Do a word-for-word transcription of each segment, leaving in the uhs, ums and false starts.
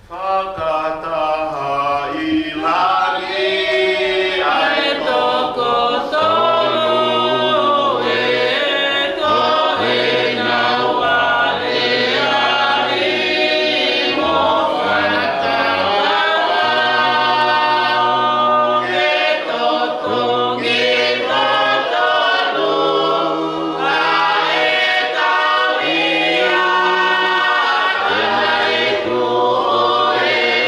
Fakataha ʻi langi ʻa e toko tolu, ʻe toe naua ʻe ʻi mo fakataha, ʻe totongi totonu ʻa e tauhi ʻa e kuonga.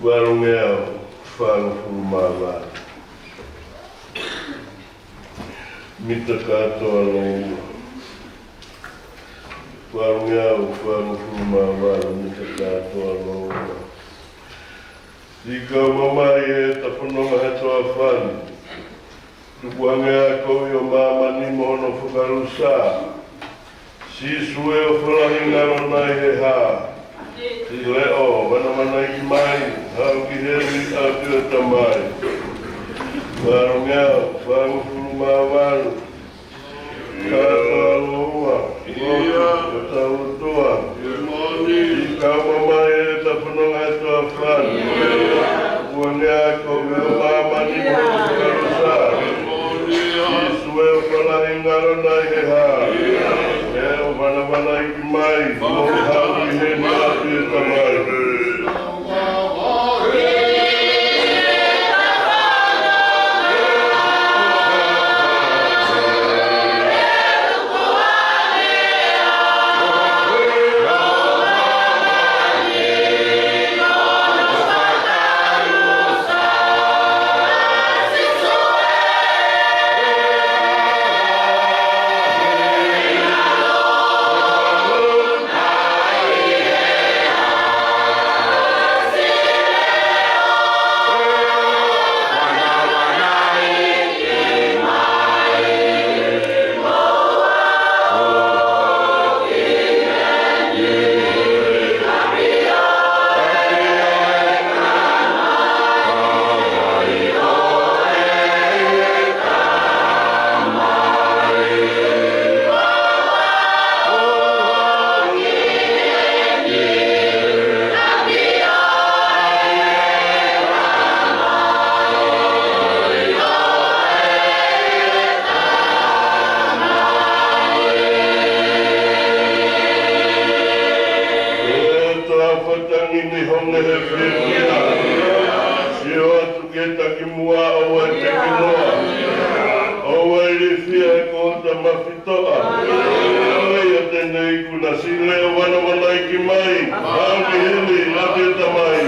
Valungeau fāngofulu mā valu. Mita kātoa loua. Valungeau fāngofulu mā valu, mita kātoa loua. Siʻi kau mamahi ʻi heʻeta fononga he toafa ni. Tukuange ʻa e kovi ʻo māmani mo hono fakalusā. Sīsū ē, ʻofa lahi ngalo nai he hā? Siʻi leʻo, manamanaiki mai, haʻu ki heni ʻa e ʻAfio ʻo e Tamai. Valungeau fāngofulu mā valu. Kātoa loua, lotu, ʻo tau lotua. Siʻi kau mamahi ʻi heʻeta fononga he toafa ni. Tukuange ʻa e kovi ʻo māmani mo hono fakalusā. Sīsū ē, ʻofa lahi ngalo nai he hā? Siʻi leʻo, manamanaiki mai, mo haʻu ki heni ʻa e ʻAfio ʻo e Tamai. ʻE toafa tangi ni honge he fiefia. Sio atu ke taki muʻa ʻoua ʻe teke noa. ʻOua ʻe ilifia he ko ho tama fitoʻa. ʻOua ʻe ʻiate ne ikuna. Siʻi leʻo, manamanaiki mai. Haʻu ki heni ʻa e ʻAfio ʻo e Tamai.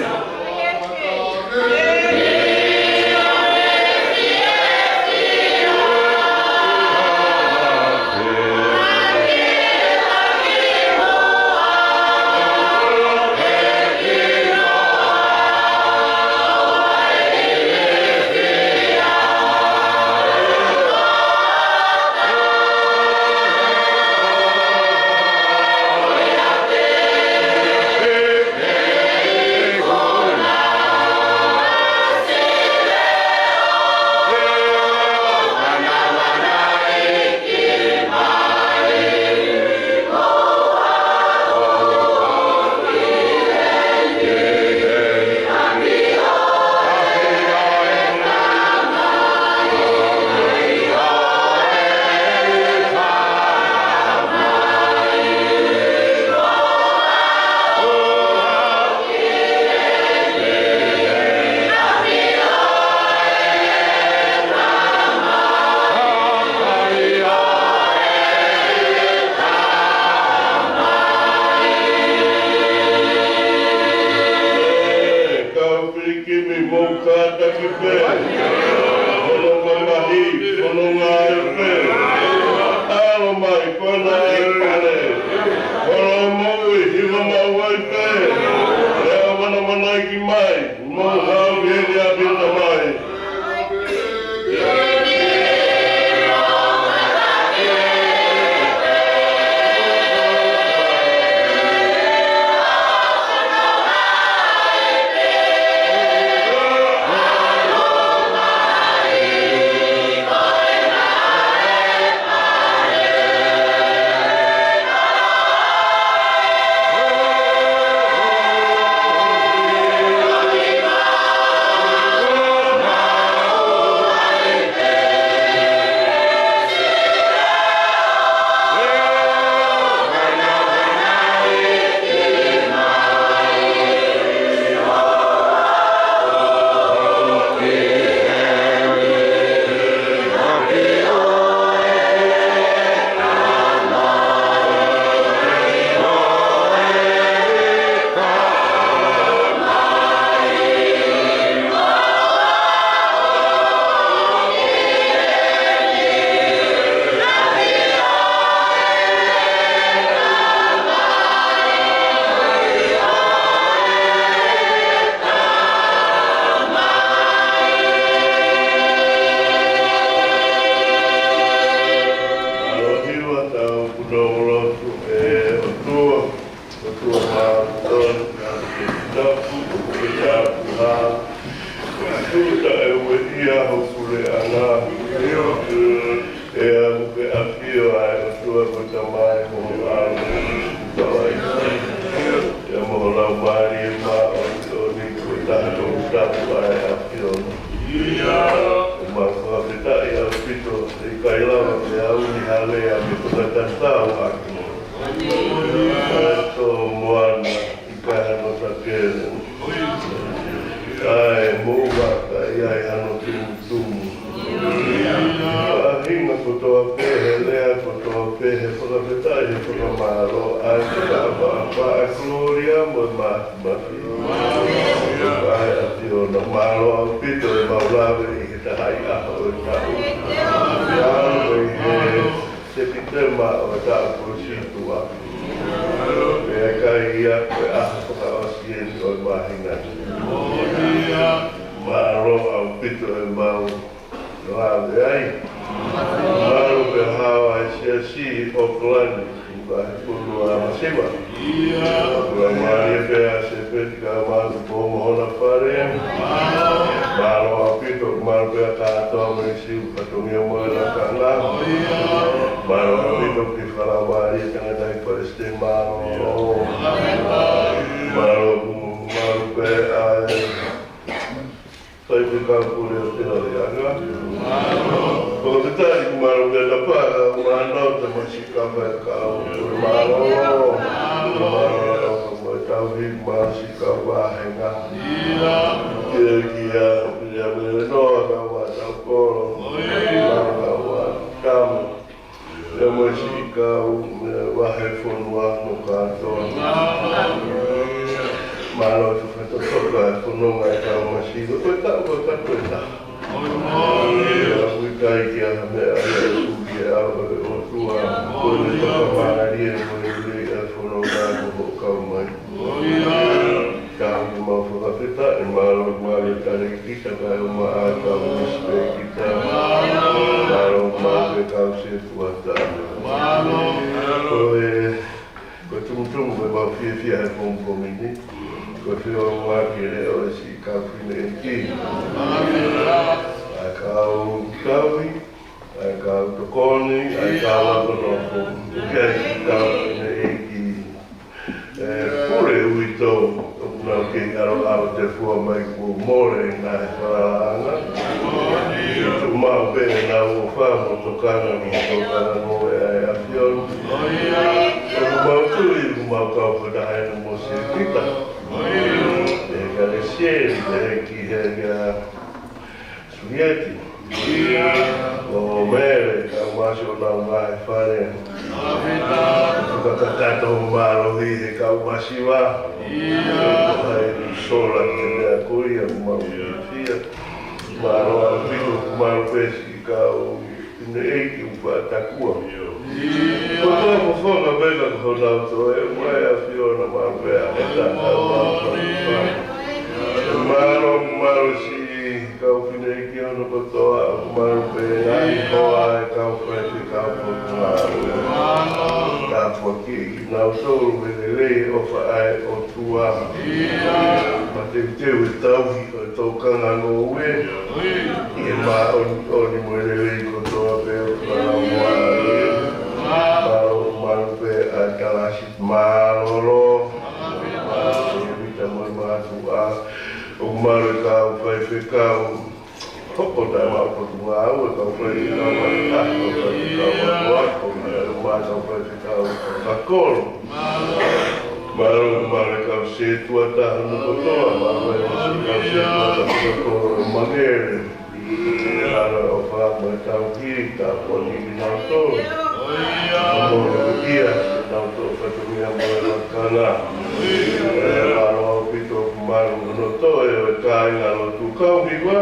Kau pilikimi, mou kātaki pē. Hono mamahi, hono ngāue pē. ʻAlo mai, ko ena ʻa e pale. Hono moʻui, hiva maʻu ai pē. Leʻo, manamanaiki mai. Mou haʻu ki heni ʻa e ʻAfio ʻo e Tamai. Mātoni, tapu, ke tapu ha. Tuta e ue ia ho puleʻanga. ʻEa, ʻoku ke ʻafio ai ʻOtua ko e Tamai mo e ʻAlo. Ia mo ho Laumālie Māʻoniʻoni ko e taha ʻo tapu ai ʻAfiona. ʻOku mau fakafetaʻi ʻaupito, ʻikai lava ke aʻu ni ha lea ke fakatatau ʻaki. Tō moana, ʻikai hano takele. ʻAi moʻunga, ʻikai hano tumutumu. Faʻahinga kotoa pē, he lea kotoa pē, he fakafetaʻi, he fakamālō, ʻai ke ka apa apa, ʻai kolōlia mo e māfimafi. ʻAi ʻAfiona, mālō ʻaupito ʻemau lave ʻi he taha ʻi he ʻaho ʻo e taʻu. Mālō ʻi he Sepitema ʻo e taʻu ko e situa. Pea ʻikai ia ko e ʻaho fakaʻosi eni ʻo e māhina. Mālō ʻaupito ʻemau lave ai. Mālō pea haʻu ʻa e Siasi ʻi ʻOkalani, ʻi he fonua masiva. Mālō pea Sepeti ka mālō pō mo hona fale. Mālō ʻaupito, mālō pea kātoa mo e Siu, fatongia mo e lakanga. Mālō ʻaupito ki he Laumālie Tangata ʻi Palesiteni, mālō. Mālō, mālō pea ʻa e Faifekau Pule ʻo Teoleanga. Fakafetaʻi, mālō pea Tapa, mālō Tamasiʻi kau faifekau, mālō. Mālō Tapa mo e tauhi, mālō Siʻi kau vāhenga. Kia, kia, kia Melenoa, kau vātaukolo. Mālō kau vātamu. Pea mo e Siʻi kau, mo e vahefonua mo kātoa. Mālō e fakatotoka e fononga e kau masiva. Ko e taʻu, ko e taʻu, ko e taʻu. Pea ʻoku ʻikai ke ʻi ai ha meʻa ia ʻe tuku ke ʻave ʻe he ʻOtua. Ko e fakamālie mo e lelei e fononga kuo kau mai. Ka ʻoku mau fakafetaʻi, mālō, mālō e talēkita, kae ʻumaʻā e kau misipēkita. Mālō, mālō e kau setuata. Ko e, ko e tumutumu ko e mau fiefia he pongipongi ni. Ko e feʻunga ke leʻo e Siʻi kau fineʻeiki. ʻA e kau tauhi, ʻa e kau tokoni, ʻa e kau ako nofo. Ke ʻai Siʻi kau fineʻeiki. ʻE, pule uitou, ʻoku nau kei ʻaloʻalo tefua mai kuo mole ʻenau falalaʻanga. ʻE tuʻu maʻu pē ʻenau ʻofa mo tokanga mo tokanga mo e ʻa e ʻAfiona. ʻOku mau tui, ʻoku mau kau fakataha eni mo Sepita. ʻE ka le sieli, ʻe ki he kia Sulieti. ʻO Mele, kau masiva ʻo nau ngaahi fale. Fakakakato mālohi he kau masiva. Ko hai sola ke mea ko ia ʻoku mau fiefia. Mālō ʻaupito, mālō pē Siʻi kau fineʻeiki ʻoku faʻa takua. Ko e kau fofonga pē ka ko honau toe, ʻoku ʻi ai e ʻAfiona, mālō pē ʻa e tata, mālō pē. Mālō, mālō Siʻi kau fineʻeiki hono kotoa, mālō pē ngaahi hoa e kau faifekau Potungāue. Ka foki kinautolu he lelei ʻofa ʻa e ʻOtua. Mateuteu e tauhi ʻo e tokanga ngoue. ʻI he māʻoniʻoni mo e lelei kotoa pē ʻoku ʻi ai ʻa e ʻOtua. Mālō, mālō pē ʻa e kalasi mālōlō. Mālō e vita mo e mātuʻa. ʻOku mālō e kau faifekau. Hoko taʻemaʻa Potungāue, kau faifekau ʻa e kau faifekau ʻa e kau ako, ʻa e kau faifekau fakakolo. Mālō, mālō e kau setuata hono kotoa, mālō e kau setuata fakakolo ʻo Mangele. Mālō e ʻofa mo e tauhi, tāpuakiʻi kinautolu. Mālō ia, kinautolu fatongia mo e lakanga. Mālō ʻaupito, mālō hono toe ʻo e kāinga lotu kau hiva.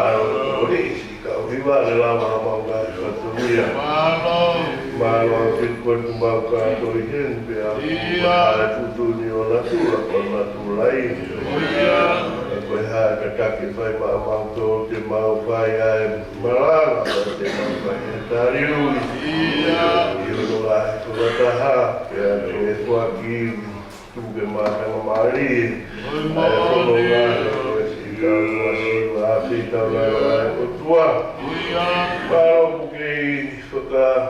Mālō e polisi kau hiva, ʻe lava ʻo mau ngaahi fatongia. Mālō ʻaupito, kuo mau kātoi heni pea ʻa e tuʻutuʻuni ʻo natula, ko natula ia. Ko e hā e tataki fai maʻamautolu te mau fai ai e malanga, pea te mau fai he taliui. ʻIo. ʻI hono lahi fakataha, pea ke foaki tuku ke mātanga mālie. ʻA e fononga ʻo e siʻi taʻu masiva, ʻa e feitaulalo ʻa e ʻOtua. Mālō ʻoku kei faka-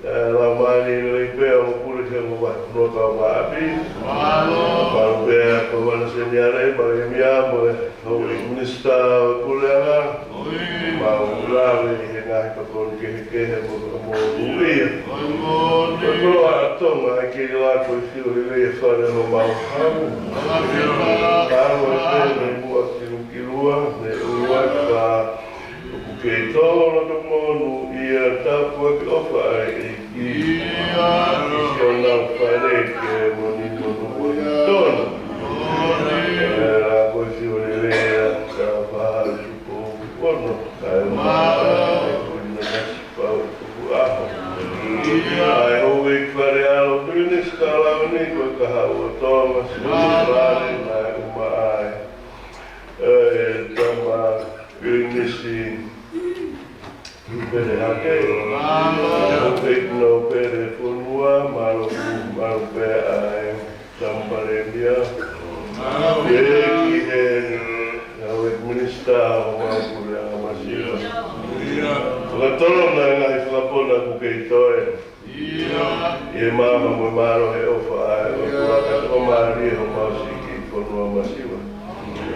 ʻE, lau mālie lelei pē ʻa e pule ki he ongo vahefonua kaungāʻapi. Mālō. Mālō pē ʻa e Kōvana Seniale, Palēmia mo e Houʻeiki Minisitā ʻo e Puleʻanga. Mau lave ʻi he ngaahi tokoni kehekehe mo, mo uia. Mālō. Ko e koloa ʻa Tonga ʻa e kei lako ʻi he fielelei e fale ʻo homau hau. Mālō pē mei muʻa kilukilua, mei ʻuluaki pea ʻoku kei tō loto monūʻia, tāpuaki ʻofa ʻa e ʻEiki. ʻIo. ʻI honau fale ke monū monū ʻo tonu. ʻE, ʻa ko e fielelei ʻa Taufaha Tupou Ono. ʻA e maʻa ʻa e kuina nasi pau tuku ʻaho. ʻIo. ʻA e houʻeiki fale ʻa e Pilinisi Kalauni, ko e kahaʻu ʻo Tonga, Sili Vale, naʻe uma ai. ʻE, tama Pilinisi Pele Hake. Mālō. Houʻeiki Nōpele Fonua, mālō, mālō pē ʻa e Tama Palēmia. Mālō. Pea ki he Houʻeiki Minisitā ʻo e Puleʻanga Masiva. ʻIo. Fakatolonga e ngaahi fakapona ʻoku kei toe. ʻIo. ʻI he maama mo e mālō he ʻofa ʻa e ʻOtua ka tō mālie homau siʻi kiʻi fonua masiva.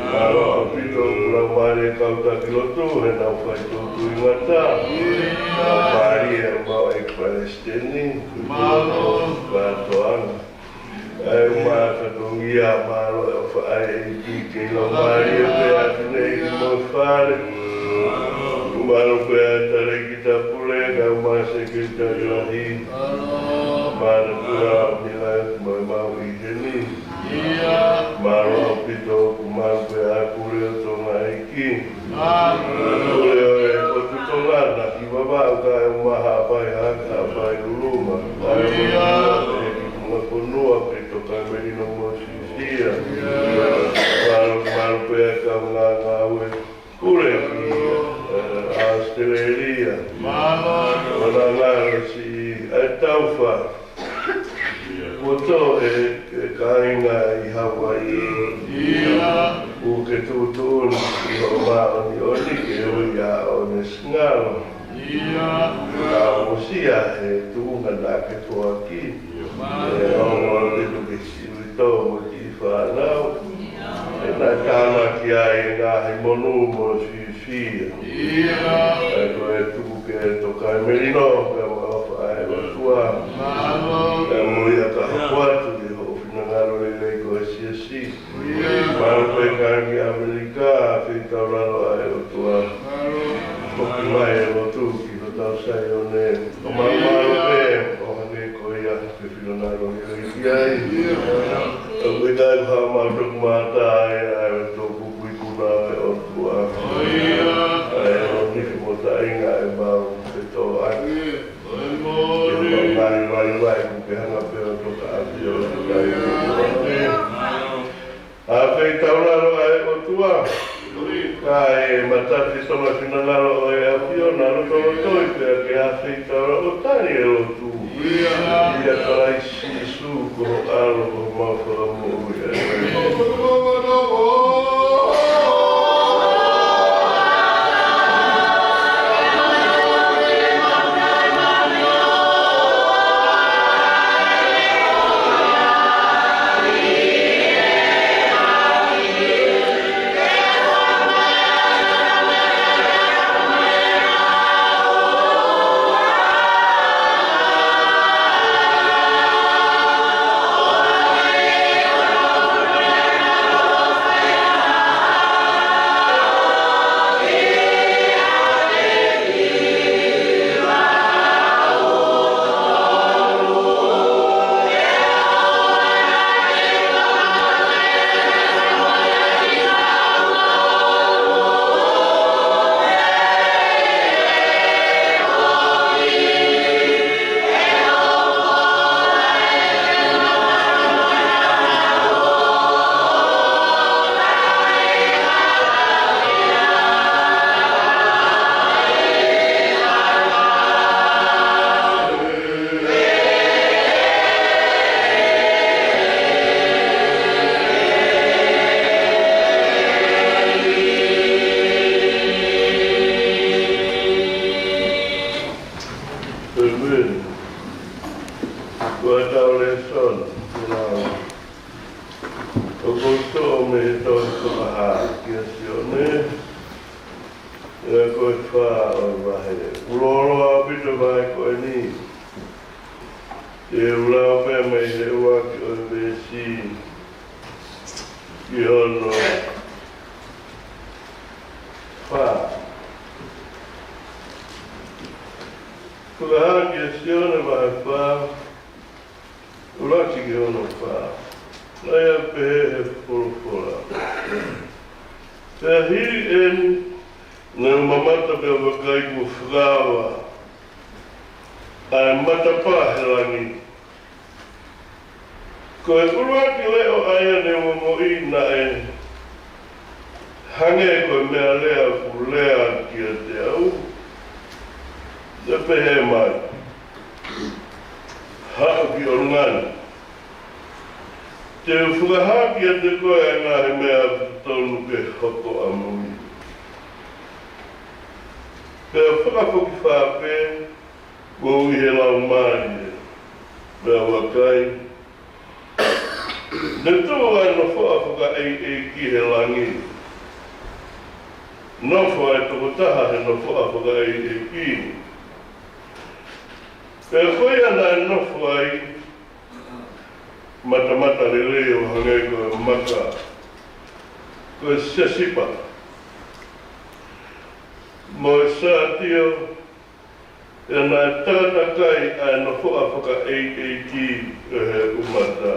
Mālō ʻaupito ʻoku lau mālie e kau taki lotu he nau fai tō tui ngata. Mālie ʻemau ʻEiki Palesiteni, mālō. Kātoanga. ʻA e uma fatongia, mālō e ʻofa ʻa e ʻEiki kei lau mālie pē ʻa e fineʻeiki mo e fale. Mālō pē ʻa e Talēkita Pule, kae ʻumaʻā e Sekelitali Lahi. Mālō pē ʻa Mila mo e mau ʻi heni. Mālō ʻaupito ʻoku mālō pē ʻa e Pule ʻo Tonga ʻEiki. Pule ʻo e ʻOtu Tonga, naʻa ke Vavaʻu kae ʻumaʻā Haʻapai Hahake, Haʻapai Luluma. Kae ʻumaʻā e kiʻi funga fonua pē Tokaimelino mo Siusia. Mālō, mālō pē ʻa e kau ngāngāue pule ki, ʻe, ʻAositelēlia. Mālō. Mālō ngāue siʻi ʻa e Taufa. Kuo tō e, e kāinga ʻi Hauaiʻi. ʻIo. ʻOku ke tuʻutuʻuni ʻi hoʻo māʻoniʻoni ke ui ʻa ʻOnesi Ngalo. ʻIo. Ka mosia he tuʻunga naʻa ke foaki. ʻIo. ʻE, ʻo, ʻo, ke tuku ke sivi tō mo e kiʻi fānau. ʻE, naʻe tānaki ai e ngaahi monū mo e fiefia. ʻIo. ʻE, ko e tuku ke Tokaimelino, pea mo e ʻofa ʻa e ʻOtua. Mālō. Pea mo ia ka hoko atu ki hoʻo finangalo lelei ko e siasi. ʻIo. Mālō pē kāinga ʻAmelika, feitaulalo ʻa e ʻOtua. Mālō. Foki mai e lotu ki hotau Saione. ʻO mālō, mālō pē, ʻo hangē ko ia ke finangalo lelei ki ai. ʻIo. ʻOku ʻikai ha mau toku mata ai, ʻa e tō kupu ikuna ʻa e ʻOtua. ʻIo. ʻA e ʻo niki mo taʻinga ʻemau fetōʻaki. ʻIo. ʻE mau ngaahi vaivai ʻoku ke hanga pē ʻo toka ʻAfiona. ʻA e feitaulalo ʻa e ʻOtua. Kae matafi toma finangalo ʻo e ʻAfiona, lotolotoi pea ke ʻa e feitaulalo ʻo tali e lotu. ʻIa Kalaisi Sīsū ko ho ʻAlo ko homau Fakamoʻui. Sione, ʻa ia ko e fā ʻo e vahe. Kuo lōloa ʻaupito e vahe ko eni. Te u lau pē mei he ʻuluaki ʻo e veesi ki hono fā. Fakahā kia Sione vahe fā, ʻuluaki ki hono fā. Naʻe pehē ʻe he folofola: Pea hili eni, naʻa ku mamata pea vakai, kuo fakaava ʻa e matapā he langi. Ko e ʻuluaki leʻo ʻa ia ne u ongoʻi naʻe hangē ko e meʻalea kuo lea kiate au, ʻo pehē mai: Haʻu ki ʻolunga ni. Te u fakahā kiate koe ʻa e ngaahi meʻa ʻoku totonu ke hoko ʻamui. Pea fakafokifā pē, kuo u ʻi he laumālie, pea vakai, ne tuʻu ʻa e nofoʻa fakaʻeiʻeiki he langi. Nofo ʻa e tokotaha he nofoʻa fakaʻeiʻeiki. Pea ko ia naʻe nofo ai, matamatalelei ʻo hangē ko e maka, ko e siasipa, mo e sātio, pea naʻe takatakai ʻa e nofoʻa fakaʻeiʻeiki ʻi he ʻumata.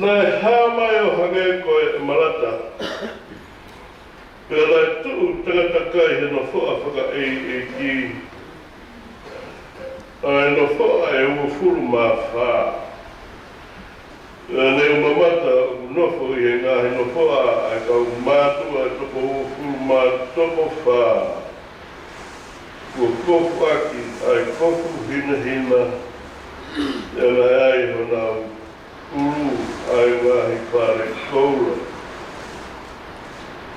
Naʻe hā mai ʻo hangē ko e ʻemalata, pea naʻe tuʻu takatakai he nofoʻa fakaʻeiʻeiki ʻa e nofoʻa ʻe uofulu mā fā. Pea ne u mamata, ʻoku nofo ʻi he ngaahi nofoʻa ʻa e kau mātuʻa ʻe toko uofulu mā toko fā. Kuo kofu ʻaki ʻa e kofu hinehina, pea naʻe ʻi honau ʻulu ʻa e ngaahi fale koula.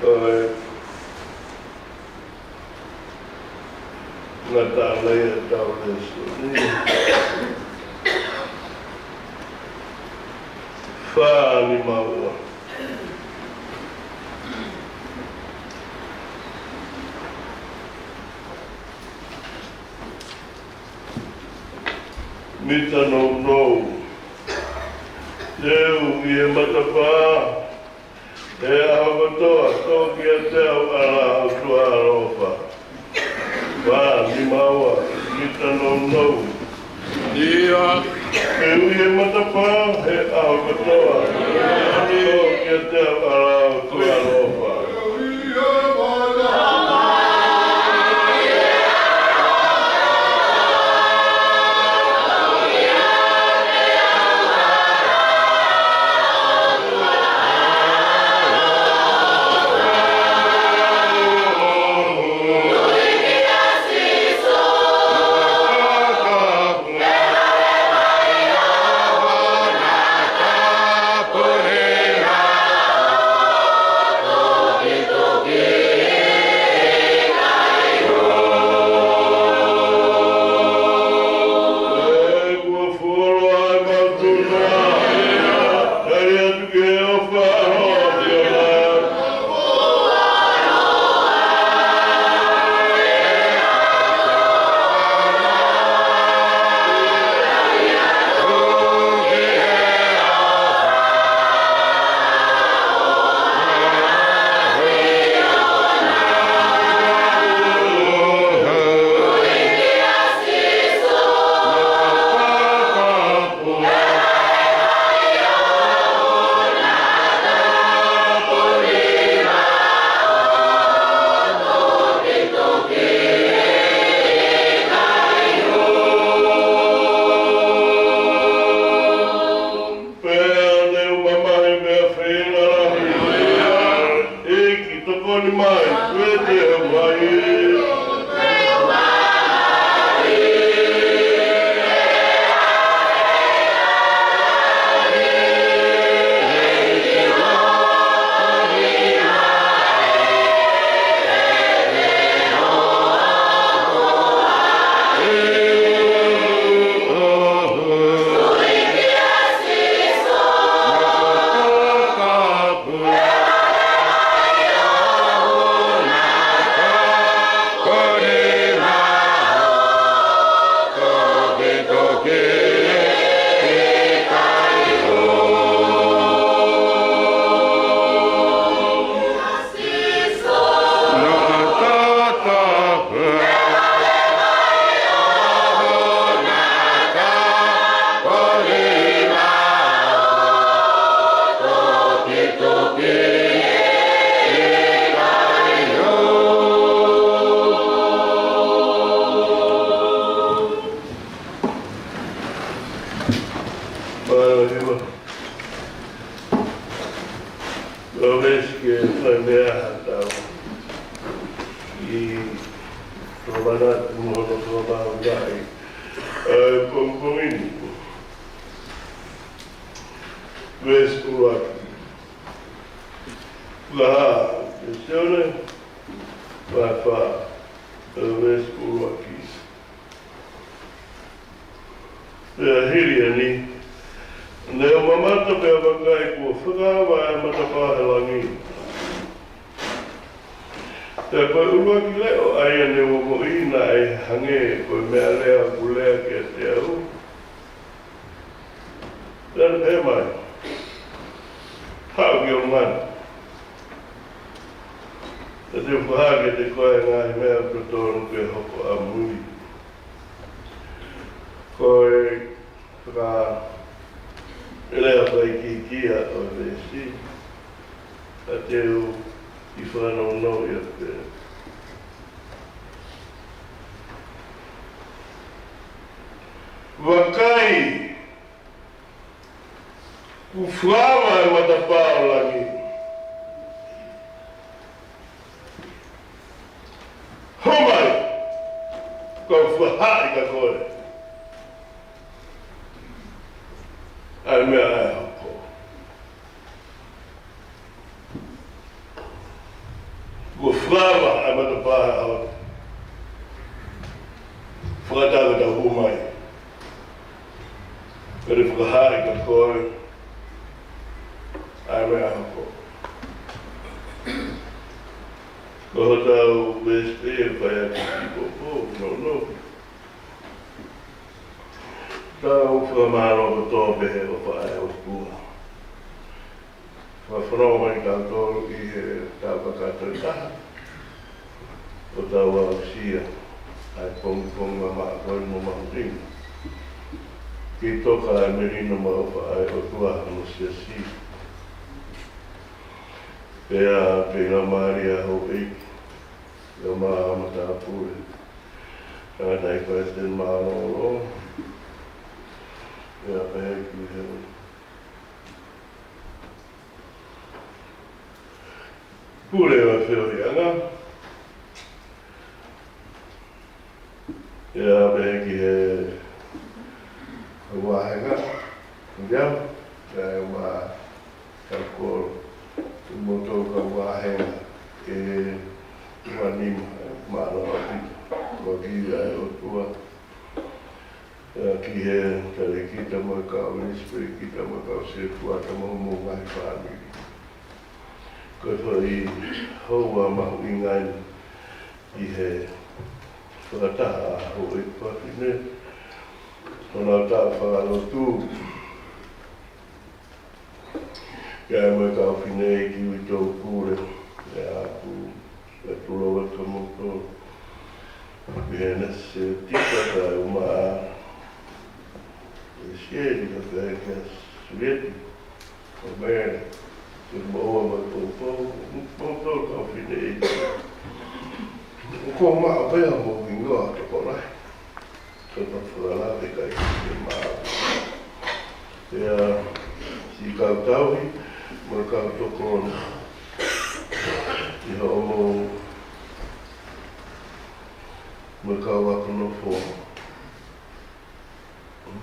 Kae ngata ai ʻetau lēsoni. Fā nima ua. Mita nounou. Te u ʻi he matapā he ʻaho kotoa, tō kiate au ʻa e ʻOtua ʻaloʻofa. Fā nima ua. Mita nounou. ʻIo. Te u ʻi he matapā he ʻaho kotoa, tō kiate au ʻa e ʻOtua ʻaloʻofa. Mālō hiva. Lōmesi ke fai meʻa ha tau. ʻI tōmana mo hono tōmana ngai. ʻE pongipongi ni. Veesi ʻuluaki. Fakahā, ʻe Sione, vahe fā, ʻe veesi ʻuluaki. Pea hili eni, ne u mamata pea vakai kuo fakaava ʻa e matapā he langi. Pea ko e ʻuluaki leʻo ʻa ia ne u ongoʻi naʻe hangē ko e meʻalea ʻoku lea kiate au. Pea ne pehē mai, haʻu ki ʻolunga ni. Pea te u fakahā kiate koe ʻa e ngaahi meʻa ʻoku totonu ke hoko ʻamui. Ko e faka-, e lea faikiki ʻo e veesi, ka te u kiʻi fakanounou ia pē. Vakai, kuo fakaava ʻa e matapā ʻo langi. Hū mai, kuo u fakahā kiate koe ʻa e meʻa ʻe hoko. Kuo fakaava ʻa e matapā ʻo e ʻaho ni. Fakatau ke tau hū mai. Pea te u fakahā kiate koe ʻa e meʻa ʻe hoko. Ko hotau veesi pē ʻe fai atu ki popo, no, no. Tau fakamālō kotoa pē he ʻofa ʻa e ʻOtua. Fakafanongo mai kitautolu ʻi he tau kakato ʻi taha. ʻO tau aʻusia ʻa e pongipongi mamaʻo ko eni mo mahuʻinga. Ke toka ʻa e melino mo e ʻofa ʻa e ʻOtua mo e siasi. Pea pē ʻa Maria houʻeiki. Pea mo e matāpule. Tangataʻeiki palesiteni mālōlō. Pea pehē ki he pule ʻo e feohiʻanga. Pea pehē ki he vāhenga. Ia, pea mo e kau kolo. Mo e kau vāhenga. ʻE ua nima, mālō ʻaupito. Ko e kiʻi ʻa e ʻOtua. Pea ki he talēkita mo e kau minisitā, kita mo e kau setuata mo hoʻomou ngaahi fāmili. Ko e foʻi houa mahuʻinga eni ʻi he fakataha ʻa e houʻeiki fafine, honau taʻu fakalotu. Pea mo e kau fineʻeiki uitou, pea ʻoku, ʻoku tulou atu kimoutolu. Pea ne se tika ka uma a. ʻE Sieli ka pehē kia Sulieti. Ko Mele. Ke maua mai poupou. Moutolu kau fineʻeiki. Ko maʻu pē ʻa homou hingoa tokolahi. Ko e fakalave kai ke maʻu. Pea siʻi kau tauhi, mo e kau tokoni. ʻI hoʻomou, mo e kau ako nofo.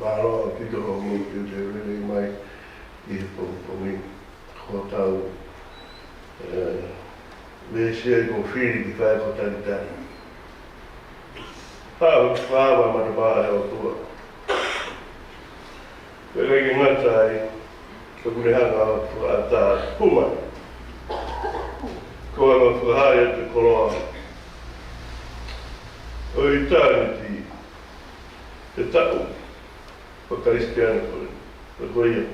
Mālō ʻaupito hoʻomou teuteu lelei mai ʻi he pongipongi. Ko hotau, ē, veesi ʻoku fili ke fai ko e talitali. Haʻu, fakaava ʻa e matapā ʻa e ʻOtua. Pea ʻikai ke ngata ai, ka ʻoku ne hanga ʻo fakaʻatā, hū mai. Ko e hanga ʻo fakahā ʻa e koloa ʻo ʻitāniti, ʻa e taʻu fakakalisitiane ko ē. Ko ia.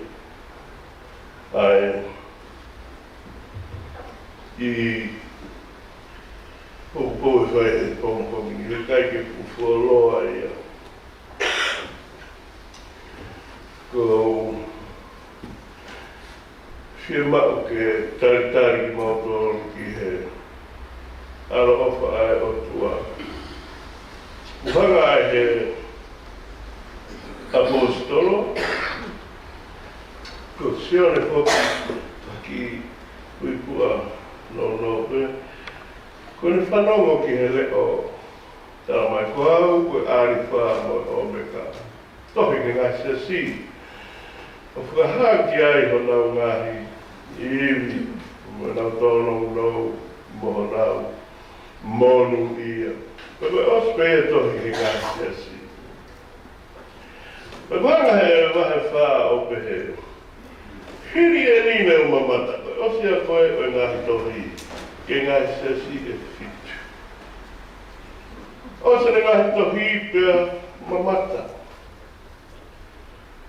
ʻA e, ʻi he pongipongi ʻe fai he pongipongi ni, ʻikai ke fuoloa ia. Ko e fiemaʻu ke talitali kimautolu ki he ʻaloʻofa ʻa e ʻOtua. Kuo hanga ʻe he ʻaposetolo Sione foki, ki ʻUipuʻa nounou pē. Ko ʻene fanongo ki he leʻo, tala mai, ko au ko e ʻAlifa mo e ʻOmeka. Tohi ki he ngaahi siasi, ʻo fakahā ki ai honau ngaahi ivi, mo ʻenau tōnounou, mo honau monūʻia. Ko e ʻosi pē ia e tohi ki he ngaahi siasi. Pea ʻoku hanga ʻe he vahe fā ʻo pehē: Hili eni naʻa ku mamata, ko e ʻosi ia ko ē ʻo e ngaahi tohi ki he ngaahi siasi ʻe fitu. ʻOsi ʻene ngaahi tohi pea mamata,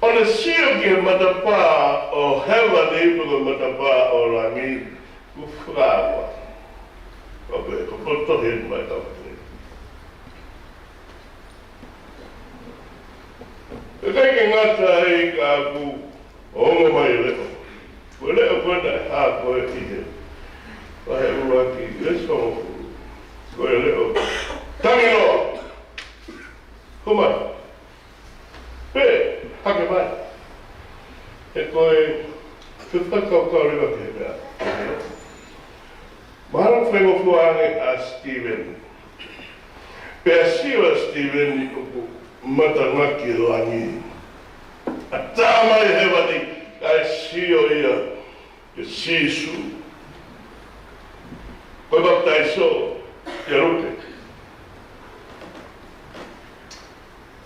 ʻo ne sio ki he matapā ʻo hēvani, pe ko e matapā ʻo langi, kuo fakaava. Ko e pē, ko e potu tohi mai ka pē. ʻIkai ke ngata ai, ka kuo ongo mai e leʻo. Ko e leʻo ko ē naʻe hā ko ē ʻi he vahe ʻuluaki, veesi hongofulu. Ko e leʻo: Tangi noa! Hū mai! Pe hake mai! He ko e fefakakaukau leva ki he meʻa. Mahalo faingofua ange ʻa Sitīveni. Pea sio ʻa Sitīveni ʻoku matanaki e langi, ʻatā mai hēvani, kae sio ia kia Sīsū. Ko e papitaiso ʻia Luke.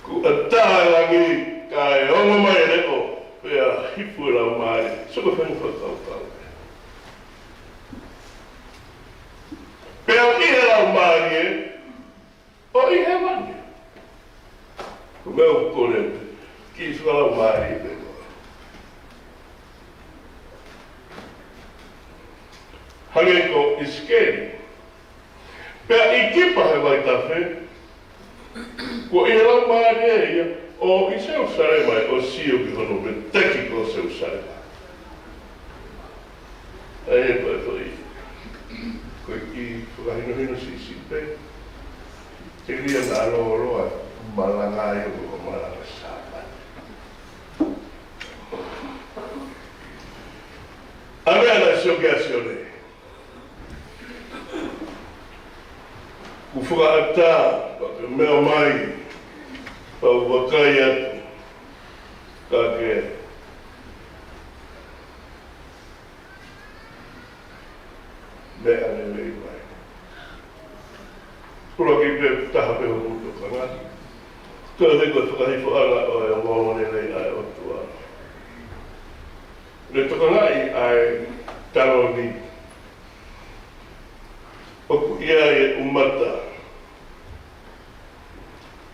Kuo ʻatā e langi, kae ongo mai e leʻo, pea hifo e Laumālie. Sio ki he faingofua fakakaukau. Pea ʻi he Laumālie, ʻo ʻi hēvani. Ko e meʻa ʻoku kole atu, kiʻi fakalaumālie pē. Hangē ko ʻIsikeli. Pea ʻi Kipa he vaitafe, kuo ʻi he Laumālie ia, ʻo ʻi Selūsalema ʻo sio ki hono veteki ko Selūsalema. ʻA ia ko e foʻi, ko e kiʻi fakahinohino siʻisiʻi pē. Telia naʻa lōloa malanga ai ʻo malanga Sāpate. ʻA e meʻa naʻe sio ki ai ʻa Sione. Kuo fakaʻatā, pea ke meʻa mai, pea u vakai atu, ka ke meʻa lelei mai. Pula ki pē taha pē hoku tokanga. Ko e meʻa ko e fakahifoʻanga ʻo e ongoongolelei ʻa e ʻOtua. Ne tokangaʻi ʻa e taloni. ʻOku ʻi ai e ʻumata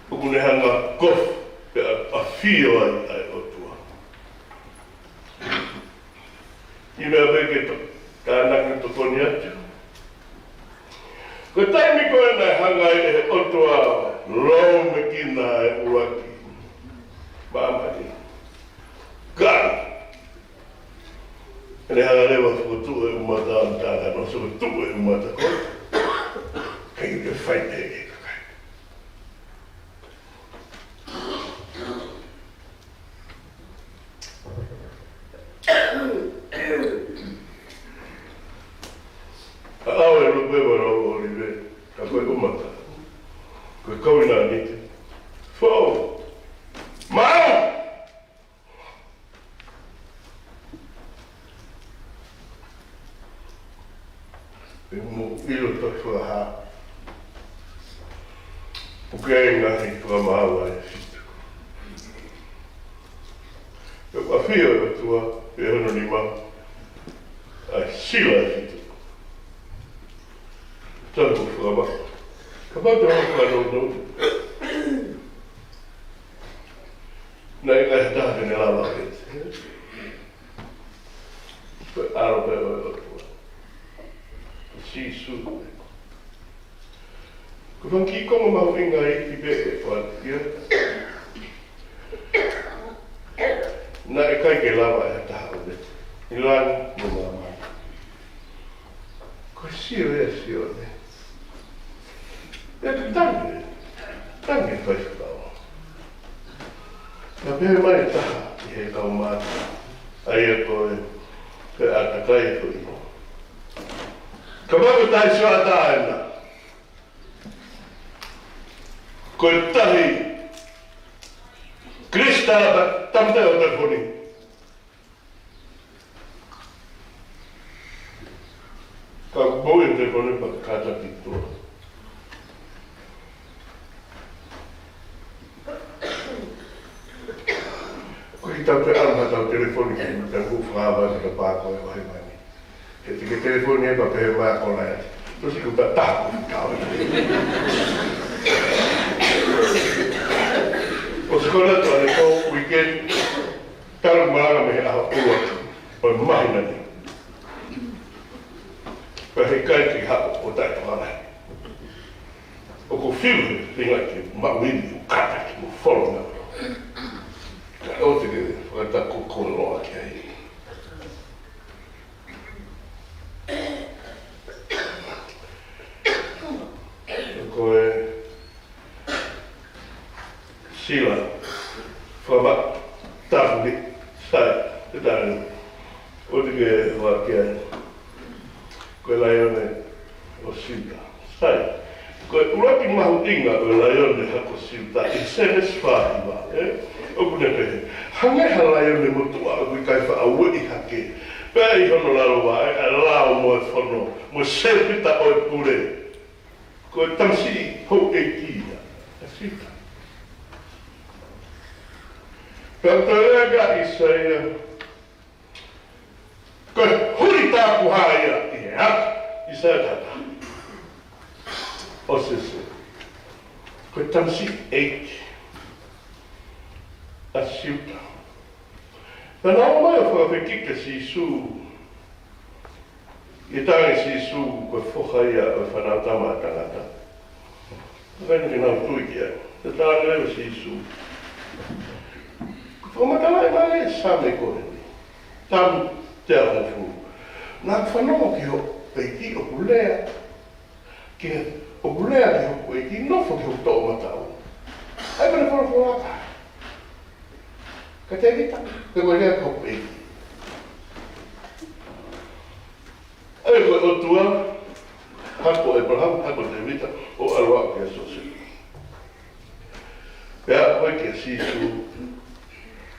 ʻoku ne hanga ʻo kofu pea ʻafio ai ʻa e ʻOtua. ʻI he meʻa pē ke to-, tānaki tokoni atu. Ko e taimi ko ē naʻe hanga ai ʻe he ʻOtua ʻo lōmekina e ʻuluaki māmani, ka ne hanga leva ʻo fokotuʻu e ʻumata ʻo ne tānaki ʻo fokotuʻu e ʻumata ko ē. Kei te fai pē e kakai. ʻAʻau e lupe varo ʻo live, ka ko e ʻumata, ko e kau ina ni te fou. Mau! ʻE mo ʻilo toki fakahā. ʻOku ʻi ai e ngaahi fakamaau ʻe fitu. ʻOku ʻafio e ʻOtua ʻi hono nima ʻa e sila ʻe fitu. Tau ko fakama. Kapau te mau fakanounou, naʻe ʻikai ha taha te ne lava ʻo ʻeke. Ko e ʻAlo pē ʻo e ʻOtua, ko Sīsū. Ko e fanga kiʻi konga mahuʻinga iiki pē ʻe fai ia. Naʻe ʻikai ke lava ʻe ha taha ʻo ʻeke, ʻi langi mo māmani. Ko e sio ē ʻa Sione. ʻE tangi, tangi fai fakao. Naʻe pehē mai e taha ʻi he kau mata, ʻA ia ko e, ko e ʻātakai ko ia. Ka mako tai sua taena. Ko e tahi Krista ba tamte o telefoni. Ka mou e telefoni ba kata ki tua. Ko e tau te ama tau telefoni ki tau ku fava ka pā ko e vahi mani. He te ke telefoni e pa pe ma ko lai. Tosi ku ta ta ku kau. O se kona to le ko weekend. Talu malanga mei he ʻaho ua ʻo e māhina ni. Pea he kai ki haʻo ʻo taʻetokalai. ʻOku fiu he feinga ke maʻu ivi ʻo kātaki mo folo na. Ka ʻoua te ke fakatako koloa ki ai. Ko e Sila, fama, tafu ni, sai, te tare. ʻOua te ke hoa ki ai. Ko e laione ʻo Siuta. Sai. Ko e ʻuluaki mahuʻinga ʻo e laione hako Siuta ʻi Sēnesi fā hiva, ē? ʻOku ne pehē. Hangē ha laione motuʻa ʻoku ʻikai faʻa ueʻi hake. Pea ʻi hono lalo vaʻe, ʻa e lao mo e fono, mo e sēpita ʻo e pule. Ko e tamasiʻi houʻeiki ia ʻa Siuta. Pea toe lea ʻa ʻIsaia, ko e huli tāpuhā ia ʻi he ʻapi, ʻIsaia taha taha. ʻO Sese. Ko e tamasiʻi ʻeiki ʻa Siuta. Pea naʻa ʻomai ʻo fakafekiki kia Sīsū. ʻI he tala ʻe Sīsū ko e foha ia ʻo e Fanautama ʻa Tangata. Ka ʻikai ke nau tui ki ai. Te tala leva ʻe Sīsū. Ko e fakamatalaʻi mai ʻe Saame ko eni. Tamu te au hofo. Naʻa ku fanongo ki hoʻo ʻeiki ʻoku lea. Ke ʻoku lea ki hoku ʻeiki, nofo ki hoku toʻomataʻu. ʻAi pē ne folofola ka. Ka Tēvita, pe ko e lea ki hoku ʻeiki. ʻAi ko e ʻOtua, hako ʻo ʻEpalahame, hako ʻo Tēvita, ʻo ʻalu ʻo aʻu kia Siosefa. Pea ko e kia Sīsū,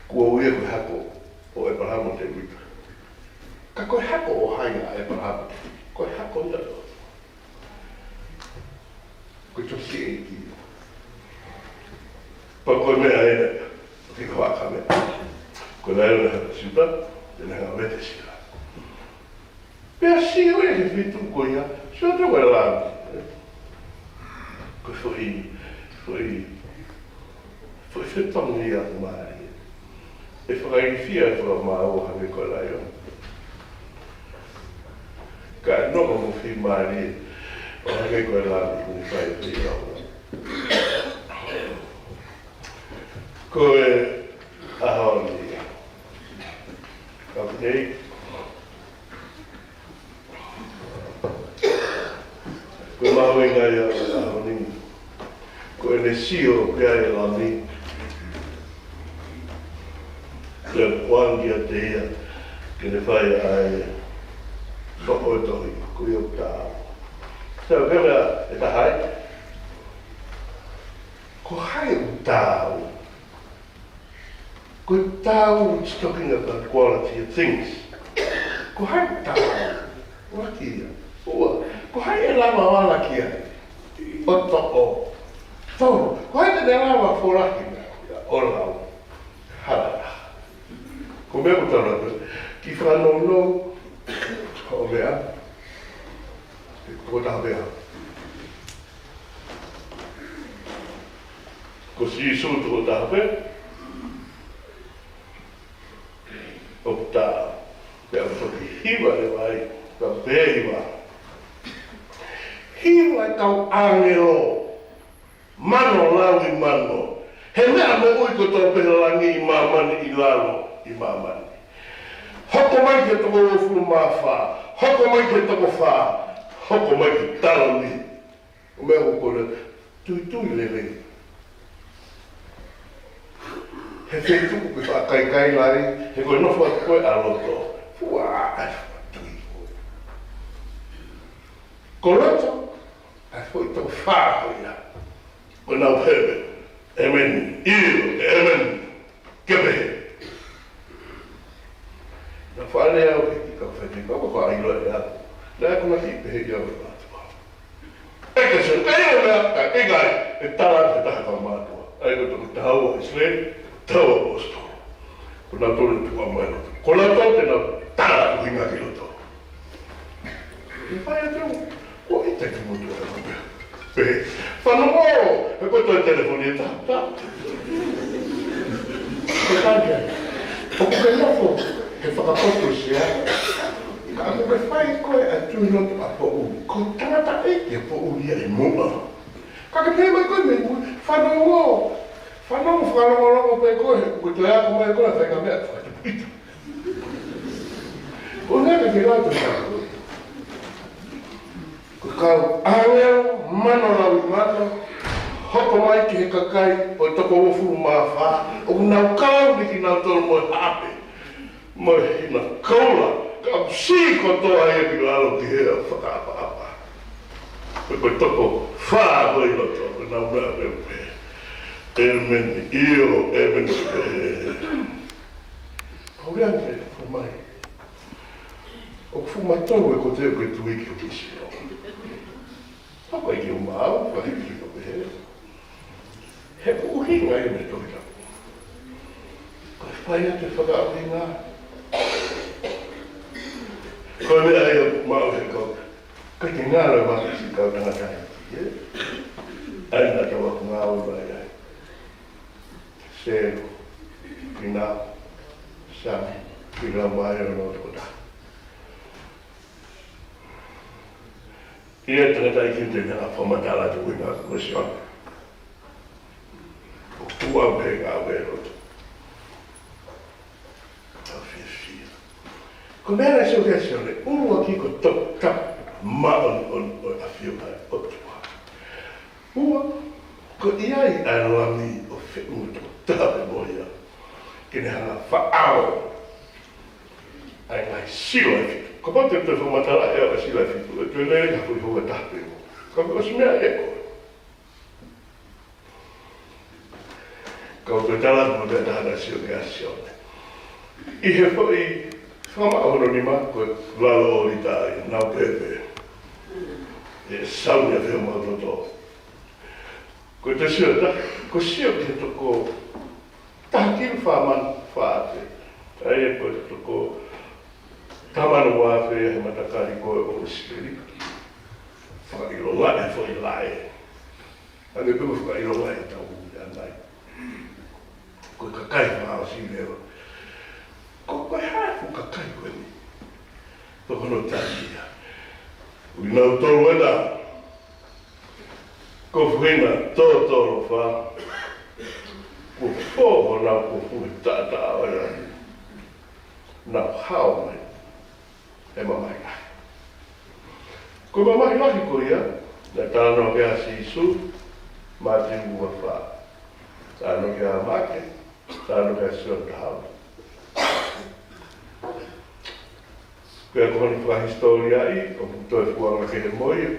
kuo ui ia ko e hako ʻo ʻEpalahame mo Tēvita. Ka ko e hako ʻo hai ʻa ʻEpalahame? Ko e hako ia ʻo Ko e tosiʻeiki. Pea ko e meʻa ē, ʻoku ke kavaka meʻa. Ko e laione hako Siuta, te ne hanga vete Sila. Pea sio ia ki he feituʻu ko ia, sio atu ko e lami. Ko e foʻi, foʻi, foʻi fetongi ia ʻoku mālie. ʻE fakailifia ʻe he fakamaau ʻo hangē ko e laione. Ka ʻe nofo mo fiemālie ʻo hangē ko e lami ʻoku ne fai e feʻauhi. Ko e ʻaho ni. Ka nei. Ko e mahuʻinga ia ʻo e ʻaho ni. Ko ʻene sio pē ʻa e lami. Pea kuangi ʻiate ia, ke ne fai ʻa e toʻo e tohi, ko ia ʻoku taau. Sai, pea meʻa ʻe taha ai. Ko hai ʻoku taau? Ko e taau, it's talking about quality of things. Ko hai ʻoku taau? ʻUluaki ia. Ua, ko hai ʻe lava ʻo ala ki ai? ʻO toʻo. Tolu, ko hai te ne lava ʻo folahi meʻa ʻo lau? Hala. Ko e meʻa ʻoku tala atu, kiʻi fakanounou hoʻo meʻa, ko e taha pē. Ko Sīsū tokotaha pē ʻoku taau. Pea ʻoku toki hiva leva ai, pea pehē hiva. Hiva e kau ʻāngelo, mano laui mano. He meʻa moʻui kotoa pē he langi ʻi māmani ʻi lalo ʻi māmani. Hoko mai ki he toko uofulu mā fā, hoko mai ki he toko fā, hoko mai ki he taloni. ʻO meʻa ʻoku kole, tuitui lelei. He feituʻu ʻoku ke faʻa kaikaila ai, he ko e nofo atu ko ē ʻa loto. Fua ʻa e tui. Ko loto, ʻa e foʻi toko fā ko ia. Ko ʻenau pehē pē, ʻēmeni, ʻio, ʻēmeni, ke pehē. Naʻa ku faʻa lea au he kiʻi kau faifekau, ko e ʻilo ʻe au. Naʻe ʻikai ke u pehē ia ʻe au. ʻE ka se, ʻe ia mea, ka ʻikai, ʻe tala atu he taha kau mātuʻa. ʻA ia ko e toko taha ua ʻIsileli, taha ua ʻaposetolo. Ko nautolu ʻe tuku mai loto. Ko nautolu te nau tala atu ʻuhinga ki loto. ʻE fai atu, ko e ʻita ki motu ʻa e pē. Pē. Fanongo, he ko e toe telefoni ʻe taha, taha. Ko e tangata. ʻOku ke nofo he fakapotu Sea. Ka ʻoku ke fai koe ʻa e tui lotu ʻa poʻuli. Ko e tangataʻeiki ʻa poʻuli ia ʻi muʻa. Ka ke pehē mai koe mei mui, fanongo. Fanongo fakalongolongo pē koe, ko e toe ako mai koe, fai ka meʻa, fakatupu ʻita. Ko e ʻuhinga ke lau atu ʻa e kau ʻāngelo mano lau ʻi mano, hoko mai ki he kakai ʻo e toko uofulu mā fā, ʻoku nau kau ni kinautolu mo e haʻape, mo e hina koula, ka ʻoku siʻi kotoa ia ki lalo ki he fakaʻapaʻapa. Ko e toko fā ko ē ʻi loto, ko ʻenau meʻa pē pē. ʻĒmeni, ʻio, ʻēmeni pē. Kau lea ange, fai mai. ʻOku fuʻu matolu e kote ʻoku ke tui ki ho kisi. Hoko ʻi ke uma au, fai ki ko pehē. He ko e ʻuhinga ia mei he Tohi Tapu. Ko e fai atu e fakaʻuhinga. Ko e meʻa ia maʻu he kau. Ka ke ngalo e mata si kau tangata ia. ʻAi na tau aku ngāue mai ai. Selu, Pina, Sami, Pina mai o no tokota. Ia tangata i kinte na fakamatala atu ʻuhinga ko Sione. ʻOku ʻi ai pē ngāue lotu. Tau fiefia. Ko e meʻa naʻe sio ki ai Sione, ʻuluaki ko e tokoni maʻongoʻonga ʻo e ʻafio ʻa e ʻOtua. Ua, ko e ʻi ai ʻa e Lami ʻo feʻunga toko taha pē mo ia. Ke ne hanga ʻo faʻao ʻa e ngaahi sila ʻe fitu. Kapau te u toe fakamatala ʻe au ʻa e sila ʻe fitu, ʻe toe lele ka ko e houa ʻe taha pē mo. Ka ko e ʻosi meʻa ʻe ko. Ka u toe tala atu mo e meʻa ʻe taha naʻe sio ki ai Sione. ʻI he foʻi fakamaʻu hono nima ko e lalo ʻo Lita ia, nau pehē pē. ʻE sau ia feo mau toto. Ko e te sio ta, ko e sio ki he toko taha kilu fā mano fā afe. ʻA ia ko e toko taha mano ua afe he matakali ko ē ʻo ʻIsileli. Fakaʻilonga e foʻi laʻe. Ange pē ko e fakaʻilonga ʻe tau ui ʻanai. Ko e kakai fakaʻosi leva. Ko, ko e hā e fuʻu kakai ko eni? Ko hono tali ia. Ui nautolu ena. Ko e fuʻu hina tōtōlofa. Ko e fō honau ko e fuʻu taʻataʻa ʻo e lani. Nau hao mai. He mamahi lahi. Ko e mamahi lahi ko ia, naʻe talanoa ki ai ʻa Sīsū, Mātiu ua fā. Talanoa ki ai ʻa Maʻake, talanoa ki ai ʻa Sione taha ua. Ko ia ko hono fakahisitōliaʻi, ʻoku toe fuanga kehe mo ia.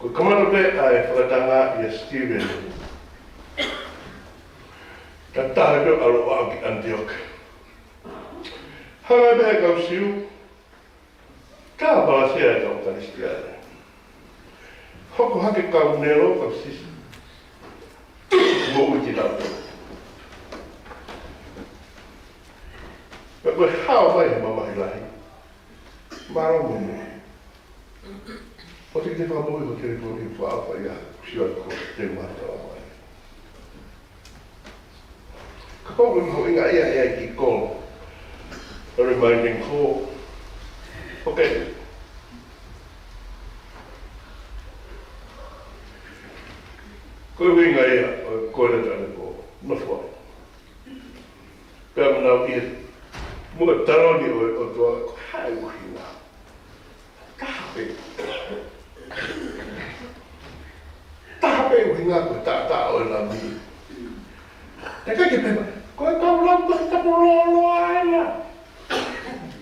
Ko e kamata pē ʻa e fakatanga ʻia Sitīveni. Tatala pē ʻalu ʻo aʻu ki ʻAniteoke. Hanga pē ʻe he kau Siu, ka palasi ʻa e kau Kalisitiane. Hoko hake kau Nelo, kau Sisa. Moʻui kinautolu. Pea ko e hao mai he mamahi lahi. Mālō mo moʻui. ʻOua te ke fakamoʻui ho telefoni ʻi he fā fā ia, sio atu ko te mata o mai. Kapau ko e mahuʻinga ia ʻe ʻai ki he call. A reminding call. Okay. Ko e ʻuhinga ia ʻo e call ʻa e call. Nofo ai. Pea mo nau ia. Mo e taloni ʻo, ʻo e ʻOtua, ko e hā e ʻuhinga. Taha pē. Taha pē ʻuhinga ko e taʻataʻa ʻo e Lami. ʻIkai ke pehē mai, ko e kau lau ko e tapu lōloa ena.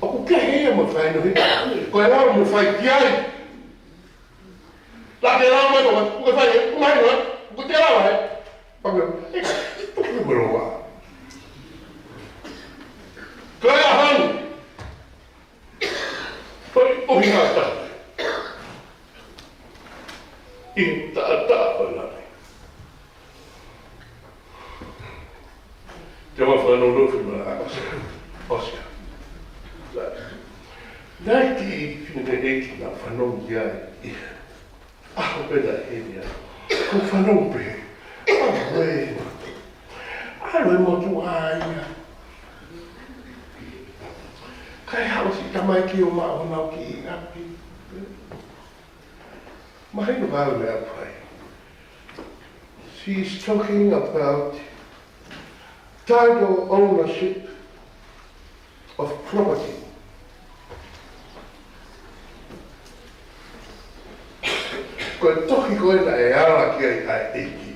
ʻOku kehe ia mo e fai nohi. Ko e lau mo e fai ki ai. Lahi e lau mai ko e, ko e fai, ko e mai ko e, ko e te lau ai. Pake, e, ko e lau. Ko e ʻaho ni. Ko e ʻuhinga taha. ʻI he taʻataʻa ʻo e langi. Te ma fanongo fi ma a ʻosi. ʻOsi. Naʻe ʻi ai e kiʻi fineʻeiki naʻa fanongo ki ai. ʻAho pē naʻe heni ai. Ko e fanongo pē. ʻAuē. ʻAlu e motuʻa ia. Kae haʻu siʻi tamaiki ʻo maʻu honau kiʻi ʻapi. Mahino ka ʻalu e meʻa ko ē. She's talking about title ownership of property. Ko e tohi ko ē naʻe ala ki ai ʻa e ʻEiki.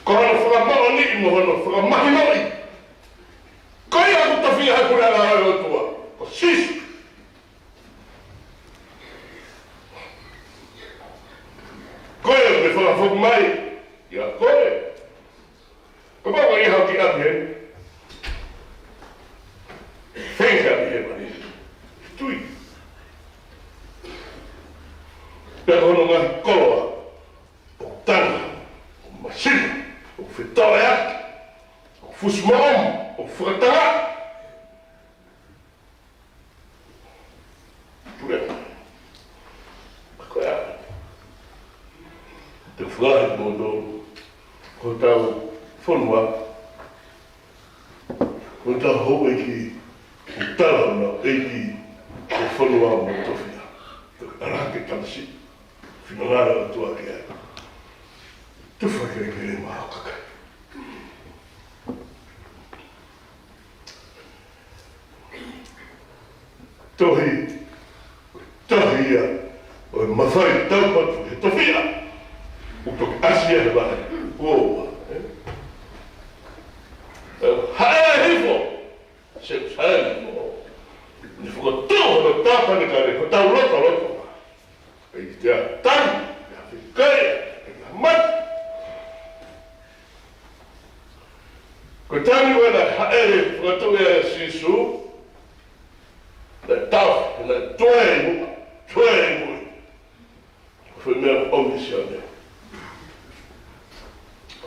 Ko hono fakamoʻoniʻi mo hono fakamahinoʻi. Ko ia ʻoku tofiʻa he puleʻanga ʻo e ʻOtua. Ko Sīsū. Ko ia ʻoku ne fakafoki mai ia ko ē. Kapau ʻoku ʻi ai haʻo kiʻi ʻapi heni. Fenga ʻapi heni. Tui. Pea ko hono ngaahi koloa. ʻOku tanga. ʻOku masina. ʻOku fetōʻeaki. ʻOku fusi moʻomo. ʻOku fakatanga. Pule. Ko ia. Te u fakaʻamu ki moutolu. Ko hotau fonua. Ko hotau houʻeiki. Ko e tala ʻo e ʻEiki. Ko e fonua mo e tofiʻa. Ko e ʻalake tamasiʻi. Finangalo ʻOtua ki ai. Tufa kelekele maʻa e kakai. Tohi, tohi ia, ʻo e mafai taupatu he tofiʻa, ʻoku toki ʻasi ia he vahe, ua, ē? ʻE, haʻele hifo, Selusalema, ʻo ne fokotuʻu hono tāpanekale, ko hotau lotolotonga. ʻIkai te tau, ʻikai te kai, ʻikai te mate. Ko e taimi ko ē naʻe haʻele fakatuʻu ai ʻa Sīsū, naʻe tau, naʻe toe i muʻa, toe i muʻa. Ko e foʻi meʻa ʻoku ʻomi ʻe Sione.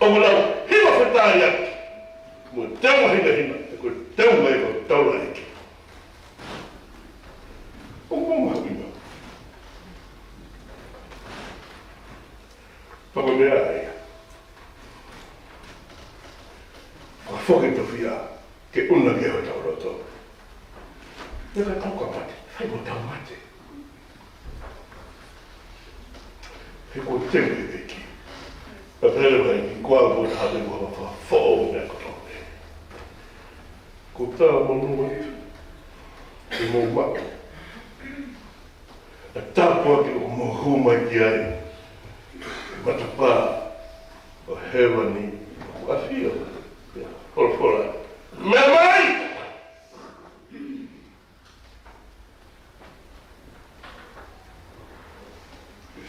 ʻOku lau, hiva fetaiaki. Mo e teu mahinahina, ʻe ko e teu mai ko e taulaʻeiki. ʻOku mahuʻinga. Pea ko e meʻa ia. Fakafoki e tofiʻa ke ʻuna ki ai hotau loto. Pea ka tau ka mate, fai mo tau mate. He ko e teu ʻa e ʻEiki. Ka pele mai ki kua ko e hale mo ha fakafoʻou meʻa kotoa pē. Ko tā monua atu. Ke mou maʻu. ʻA e tāpuaki ʻoku mou hū mai ki ai. Matapā ʻo hēvani ʻoku ʻafio. Folofola. Meʻa mai!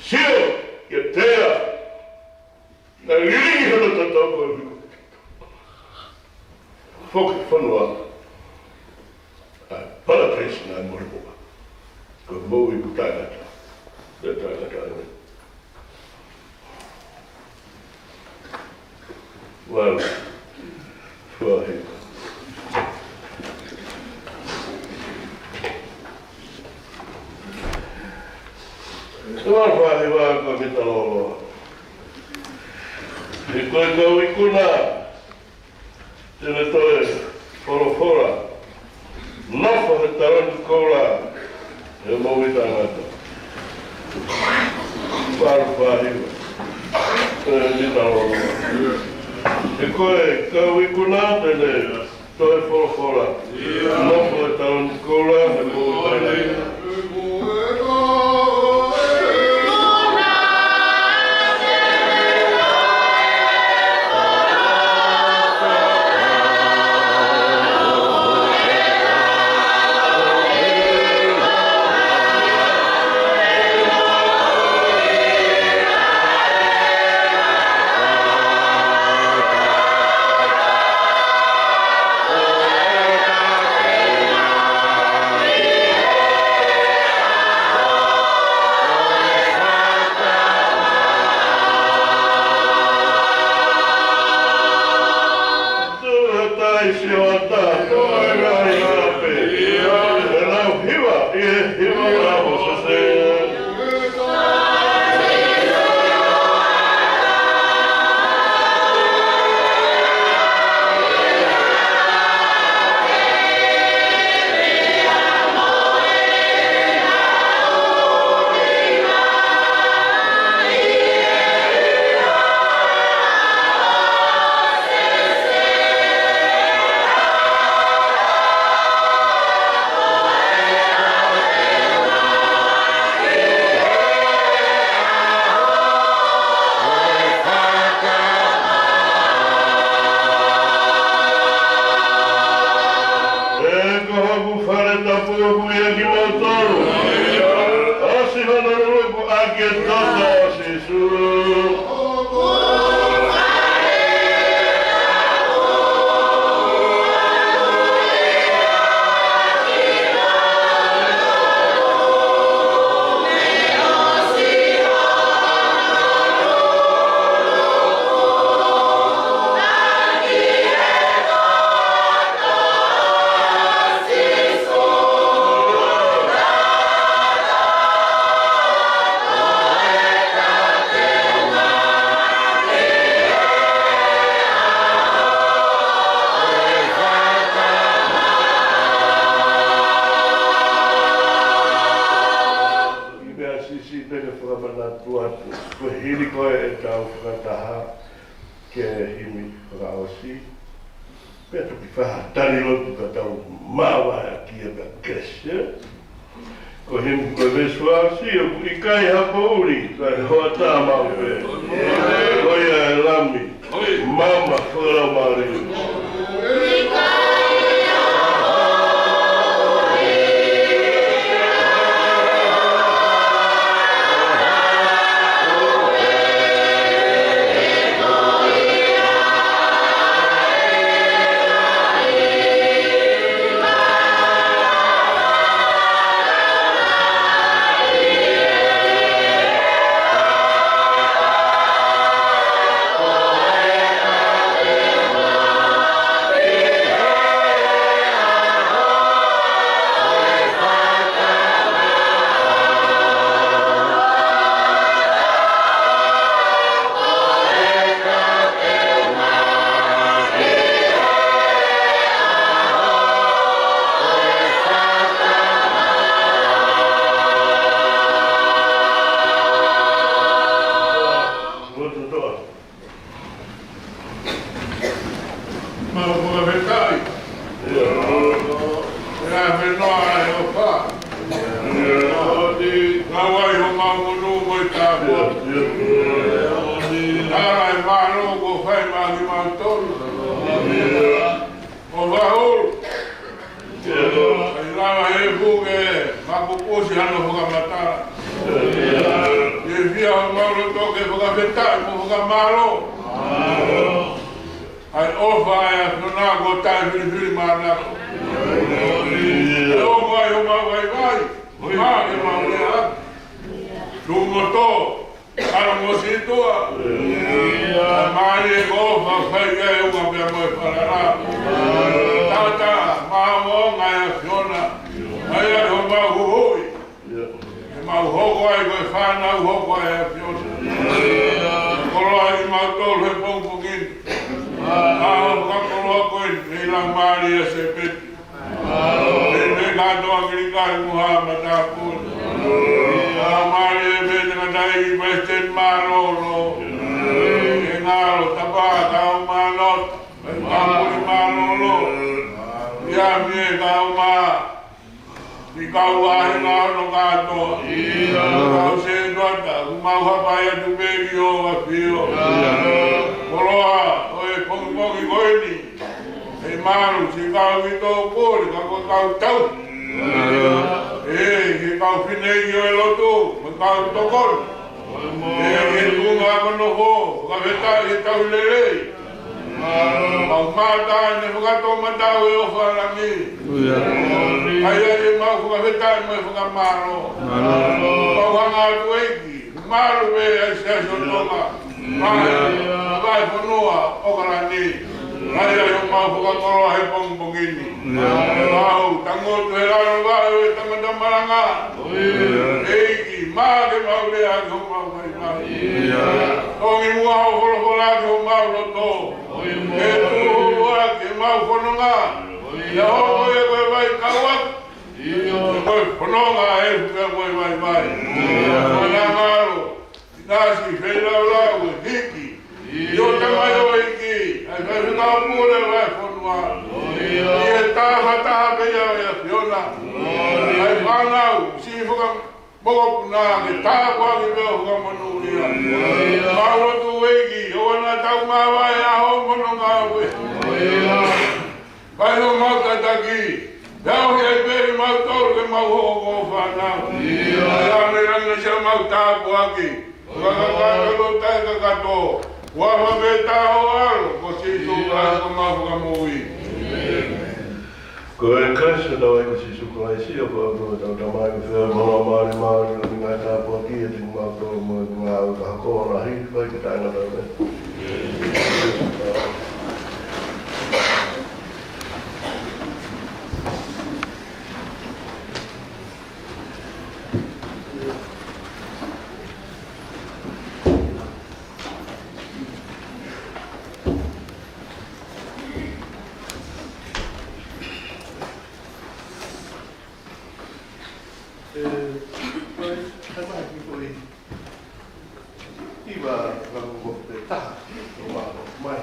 Sio, ʻiate au. Naʻe lilingi hono toto ko e viku. Foki fonua. ʻA e palataisi naʻe mole moa. Ko e moʻui ʻoku taʻengata. Te taʻengata ai. Well, fua hiva. Well, fua hiva ko e mita lōloa. He ko e kau ikuna, te ne toe folofola. Nofo he taloni koula, he moʻui taʻengata. Palu fahiva. Ko e mita lōloa. He ko e kau ikuna, te ne toe folofola. Nofo he taloni koula, he moʻui taʻengata. Fakaʻosi, pea toki fai ha tali lotu ka tau māvaeʻaki ia pea kelesi. Ko e himi ko e veesi ua ʻosi, ʻoku ʻikai ha poʻuli, ka ko e hoʻatā maʻu pē. Ko ia ʻa e Lami, maama fakalaumālie. Mau fakafetaʻi. ʻE ʻafenoa ʻa e ʻofa. ʻOku ngāueʻaki homau monū mo e tāpuaki. Tala ʻa e mālō kuo fai maʻa kimautolu. ʻOfa hulu. ʻIkai lava he fuke, maku pusi hano fakamatala. ʻE fia homau loto ke fakafetaʻi mo fakamālō. ʻA e ʻofa ʻa e ʻAfiona kuo taʻefilifilimānako. ʻE ʻofa ʻi homau vaivai, maʻa ke mau lea. Tuʻu mo tō, ʻalu mo sītuʻa. ʻA mālie ko e ʻofa fai ʻa e unga pea mo e falala. Tata, maʻongoʻonga ʻa e ʻAfiona. ʻA ia ʻi homau huhuʻi. ʻE mau hoko ai ko e fānau hoko ʻa e ʻAfiona. Koloaʻi kimautolu he pongipongi ni. ʻA e fakakoloa ko eni, mei he Laumālie ʻa Sēpeti. Mei he kātoa ʻAngilikani mo ha matāpule. ʻA mālie mei he ngataʻi Palesiteni mālōlō. ʻE ngalo tapa kau mānota. Kau mālōlō. ʻIa mei he kau mā. Ni kau ʻahinga hono kātoa. Kau sētuata, ʻoku mau hapai atu pē ki ho ʻAfio. Koloa ʻo e pongipongi ko eni. ʻE malu, siʻi kau ʻi tō poli, ka ko e kau tau. ʻE, siʻi kau fineʻeiki ʻo e lotu, mo e kau tokoni. ʻE, ʻi he tuʻunga ko hono hoko, fakafetaʻi he tau lelei. Mau mātā ʻene fakatomatau e ʻofa ʻa e Lami. ʻA ia ʻe mau fakafetaʻi mo e fakamālō. Mau hanga atu ʻEiki, malu pē ʻa e Siasi ʻo Tonga. Mai, mai fonua ʻAokalani. ʻA ia ʻe mau fakakoloa he pongipongi ni. Mau tangutu he lalo vaʻe ʻo e tangata malanga. ʻEiki, maʻa ke mau lea ki homau vaivai. Tongi muʻa ho folofola ki homau loto. ʻE tuʻu ʻa ke mau fononga. ʻIa hoko ia ko e vai kauaki. Ko e fononga ʻa e fuka ko e vaivai. Mana ngalo. Nasi feilaulau ʻe hiki. ʻIo tamaioʻeiki, ʻa e faifekau pule ʻo e fonua. ʻI he taha taha pē ia ʻo e ʻAfiona. ʻA e fānau, siʻi fakamokopuna ke tāpuaki pea fakamonūʻia. Mau lotu ʻEiki, ʻoua naʻa tau māvae ʻa hoʻo fononga ʻaupito. Fai homau tataki. Tauhi ai pē kimautolu ke mau hoko ko ho fānau. ʻIa mei langi naʻa siʻa mau tāpuaki. Fakakakato taʻekakato. Huafa pē ʻa ho ʻAlo, ko Sīsū Kalaisi ko homau Fakamoʻui. Ko e kelesi ʻa hotau ʻEiki ko Sīsū Kalaisi, ʻofa ʻa e ʻOtua ko hotau Tamai, feohi mo e Laumālie Māʻoniʻoni, ngaahi tāpuaki ʻiate kimautolu mo e ngaahi ʻaho kahaʻu lahi, fai ke taʻengata pē. ʻE, ko e, ko e, ko e, ʻiva, ka ko ko te taha, ʻo ma, mai.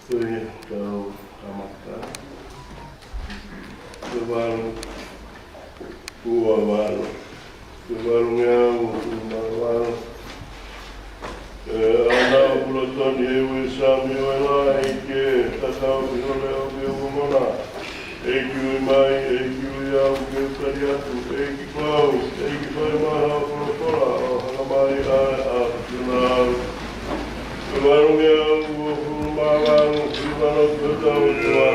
Ko ia, tau kamata. Ko e valu, ua valu. Ko e valungeau uofulu mā valu. ʻE, ʻa naʻa ku lotoni he ua ʻi he Saamiuela, ʻEiki, takau ki ho leʻo ke u ongona. ʻEiki, ui mai, ʻEiki, ui au ke u tali atu, ʻEiki, ko au, ʻEiki, fai mai haʻo folofola ʻo hanga mai ʻa e ʻAfio Fiona. Ko e valungeau uofulu mā valu, hiva noa ki he taha ua.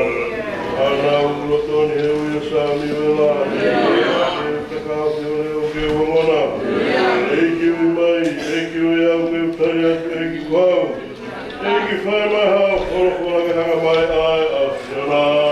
ʻA naʻa ku lotoni he ua ʻi he Saamiuela, ʻEiki, takau ki ho leʻo ke u ongona. ʻEiki, ui mai, ʻEiki, ui au ke u tali atu, ʻEiki, ko au, ʻEiki, fai mai haʻo folofola ke hanga mai ʻa e ʻAfio Fiona.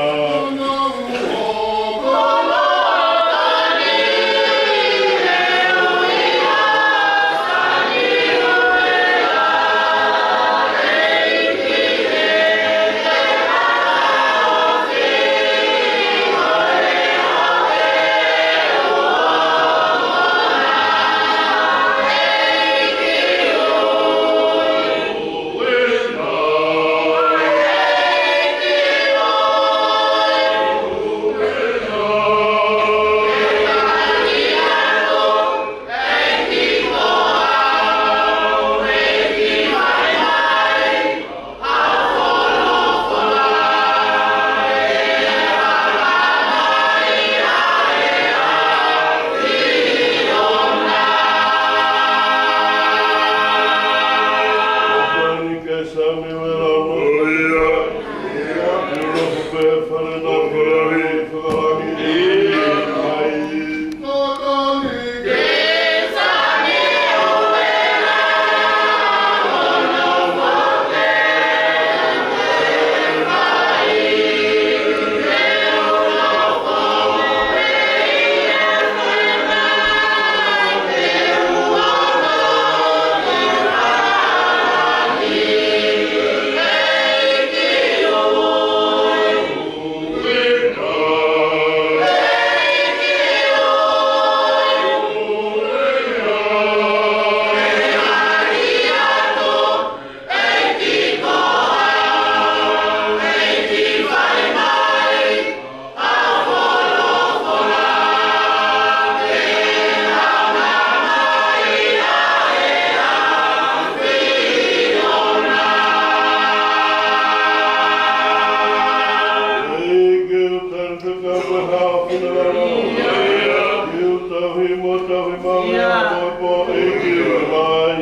Mo tau ʻi māmani ʻa e pō, ʻEiki, mai.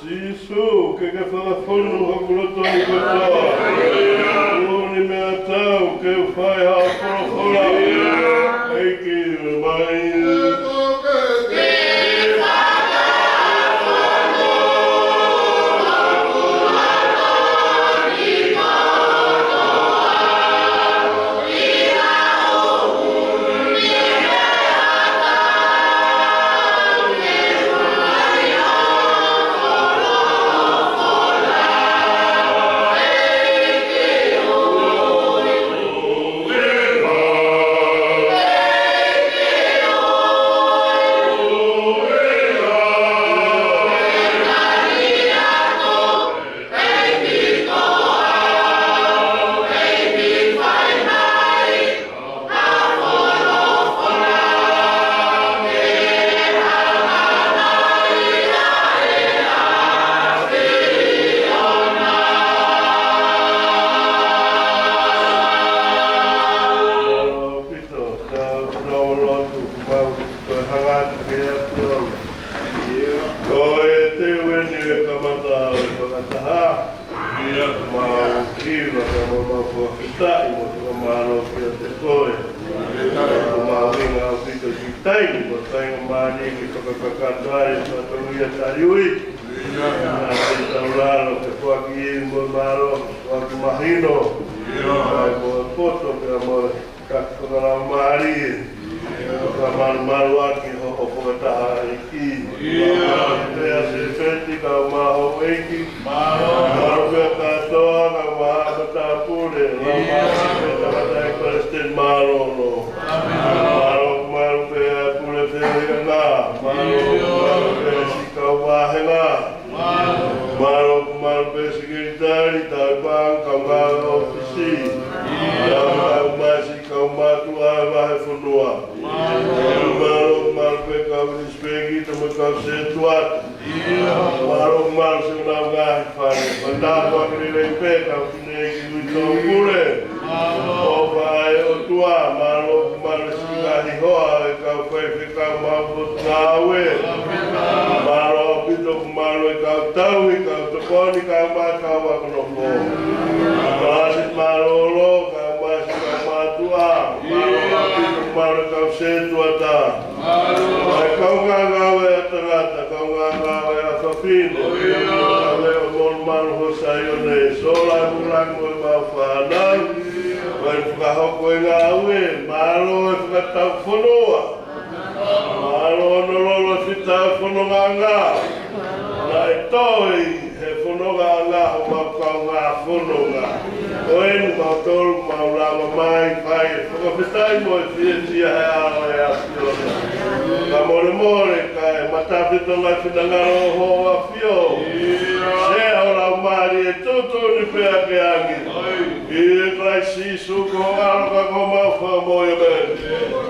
Sīsū, ke ke fakafonu hoku loto ni kotoa. Ko e meʻa tau ke u fai ha folofola. ʻEiki, mai. Ko e teu eni e kamata ʻo e fakataha. Ia, mau kiva ka mau mau fakafetaʻi mo fakamālō kiate koe. Ko mau hinga ʻaupito ki taimi mo taimi mālie ke fakakakato ai e fatongia taliui. Naʻa te taulalo ke foaki ivi mo mālō, foaki mahino. Ia. Ai mo e poto pea mo e Ka fakalaumālie, ka malumalu ʻaki hoʻo fakataha ʻEiki. Ia. Pea Sēpeti kae ʻumaʻā houʻeiki. Mālō. Mālō pea kātoa kae ʻumaʻā matāpule. Ia. Mālō pea tangataʻeiki palesiteni mālōlō. Mālō, mālō pea pule feohiʻanga. Mālō, mālō pea siʻi kau vāhenga. Mālō, mālō pea sekelitali, tauhi pānga, kaungā ʻōfisi. Ia. Kaungā māsi, kaungā mātuʻa ʻo e vahefonua. Mālō, mālō pea kau minisipēkita mo e kau sētuata. Ia. Mālō, mālō siʻonau ngaahi fale. Matāpule lelei pē kau fineʻeiki uitou pule. Mālō. ʻOfa ʻa e ʻOtua, mālō, mālō siʻi ngaahi hoa ʻo e kau faifekau maʻu potungāue. Mālō ʻaupito, mālō e kau tauhi, kau tokoni, kau mai, kau ako nofo. Mālō siʻi mālōlō, kau mai siʻi kau mātuʻa. Mālō ʻaupito, mālō e kau sētuata. Mālō. Mai kaungā ngāue ʻa e tangata, kaungā ngāue ʻa e fafine. Kaungā ngāue ʻo Molumalu ho Saione, Sola Mulangi mo e mau fānau. Mai fakahoko e ngāue, mālō e fakatau fonua. Mālō hono lolo e fita e fonongaʻanga. Naʻe toe he fonongaʻanga homau kaungā fononga. Ko eni mautolu mau lava mai, fai e fakafetaʻi mo e fiefia he ʻao ʻo e ʻAfiona. Kae molemole, kae matafito mai finangalo ʻo ho ʻAfio. Sio ho Laumālie tuʻutuʻuni pea ke angi. ʻI he Kalaisi Sīsū ko ho ʻAlo ka ko homau Fakamoʻui, ʻēmeni.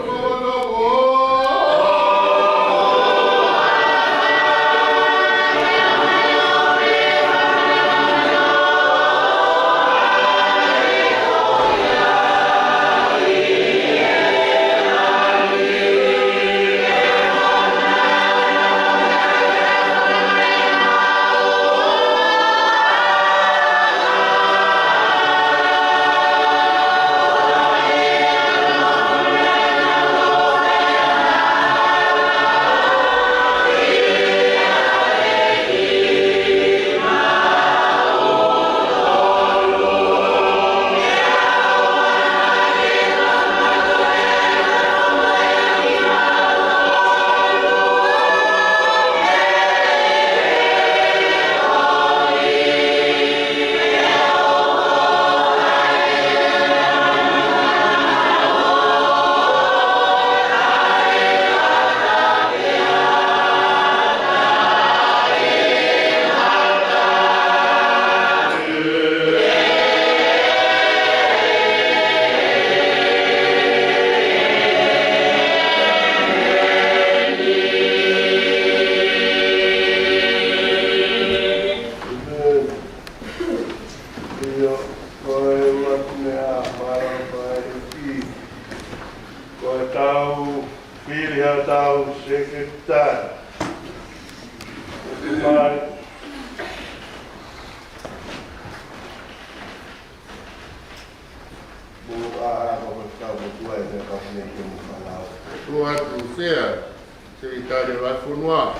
Noa.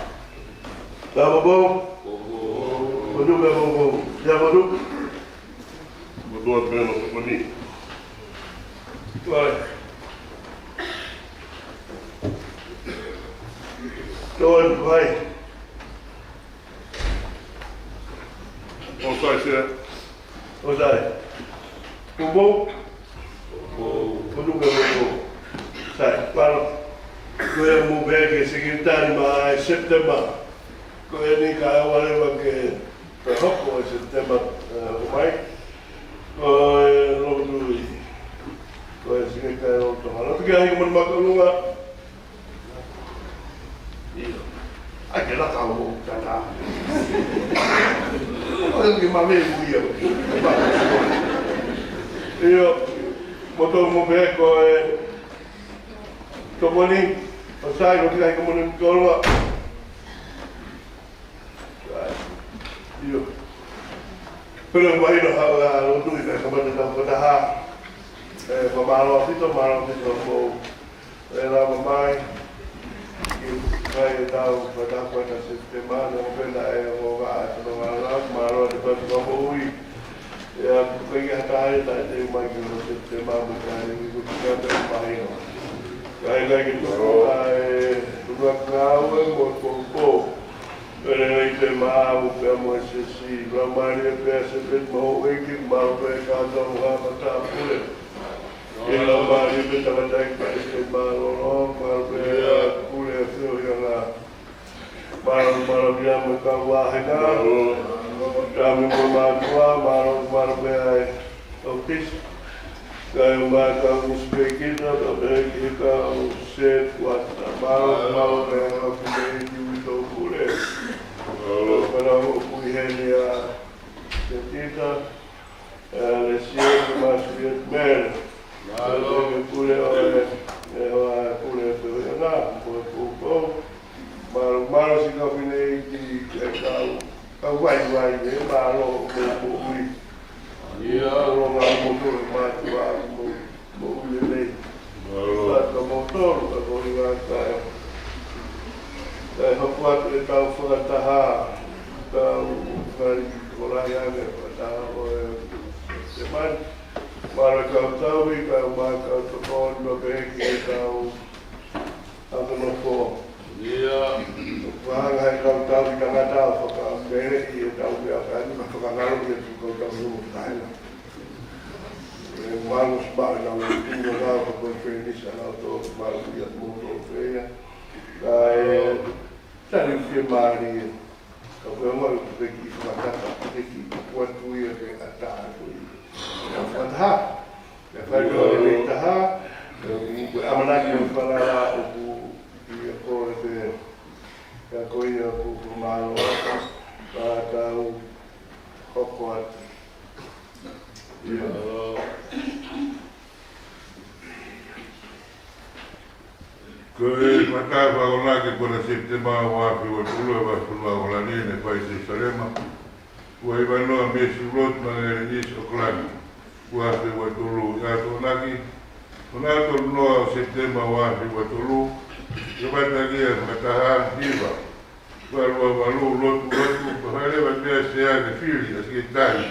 Ka poupou. Poupou, ka poupou. Ia poupou. Poupou atu pē mo tokoni. Vai. Tokoni, vai. ʻOku sai, Sea? ʻOku sai. Poupou. Poupou, ka poupou. Sai, mālō. Ko ia mou pehē ki he sekelitali maʻa e Sepitema. Ko eni kae ʻoua leva ke toe hoko e Sepitema, ē, ʻomai. Ko e lotu ʻi, ko e sekelitali lotu. Mālō, tuku ke ʻai ko mani maka lunga. ʻIo. ʻAi ke laka o tata. ʻOku ke mame mu ia. ʻIo. Mo tokoni mo pehē ko e tokoni, ʻoku sai, ʻoku ʻikai ko mani tolo. ʻIo. Pea ʻoku mahino ha ʻa lotu ʻi he kamata tau fakataha. Ē, fakamālō ʻaupito, mālō ʻaupito mo e lava mai. ʻI he fai ʻetau fakataha ko ē ʻa Sepitema, ʻo pehē ʻe ʻOvaʻa Tanoa, mālō ʻaupito ʻaupito mo e moʻui. ʻIo, ʻoku ʻikai ke ʻi ai ha taha ia naʻe teʻeki mai ke ʻi Sepitema mo e taimi ni kuo ʻikai ke mahino. Kae ʻikai ke tuku ʻa e tuʻunga ngāue mo e poupou. Pea lelei pē maʻau pea mo e siasi, laumālie pē ʻa Sepitema mo e houʻeiki, mālō pē kau tau ha matāpule. Ke laumālie pē tangataʻeiki palesiteni mālōlō, mālō pē ʻa e pule ʻo e feohiʻanga. Mālō, mālō pē ʻa e kau vāhenga. Mālō. Taimi mo mātuʻa, mālō, mālō pē ʻa e ʻōfisi. Kae ʻumaʻā e kau nisipēkita, kae pehē ki he kau sētuata. Mālō, mālō pē ʻa e kau fineʻeiki uitou pule. Mālō. Mālō ʻoku ʻi heni ʻa Setita, ē, Lesieli, Masieli, Mele. Mālō. Pule ʻo e, ē, ʻo e pule ʻo e feohiʻanga, mo e poupou. Mālō, mālō siʻi kau fineʻeiki, ē, kau, kau vaivai, ē, mālō mo e moʻui. ʻIo. Mālō ngā moutolu mātuʻa mo, moʻui lelei. Mālō. Ka, ka moutolu, ka ko i ngā ka, ka hoko atu ʻetau fakataha, tau ngali kolahi ange fakataha ʻo e Sepitema. Mālō kau tauhi, kae ʻumaʻā e kau tokoni, mo pehē ki he kau ʻaponofo. ʻIo. Fakahanga ʻe he kau tauhi tangata ʻo fakameleʻi ʻetau meʻakai, mo fakangaloʻi ʻetau kau tauhi mo kāinga. Ē, mālō siʻi maʻu ʻenau tūkunga, ʻenau kau konifelenisi, ʻenau tō, mālō ia mo tō pē ia. Kae tali fiemālie. Ka ko e ʻuhinga ʻoku peki fakatata, peki kuatu ia ke ʻatā atu ia. Ia fakataha. Ia fai ʻo le taha. Ko e ʻamanaki ʻo e falala ʻoku ʻi he kole pē. Ka ko ia ʻoku fakamālō atu. Ka tau hoko atu. Ia. Ko e fakataha fakaʻakonaki ko ena Sepitema ua afe ua tolu ʻi he vahefonua ʻAokalani naʻe fai ʻi Selusalema. Ko e hiva noa Mesi Ulotu Mangele East Auckland. Ua afe ua tolu ia ʻa e akonaki. Ko e tolu noa ʻo Sepitema ua afe ua tolu. Ko e fakataha ia fakataha hiva. Ua lua valu, lotu, lotu, ko e fai leva pē ʻa e sea ke fili ʻa e sekelitali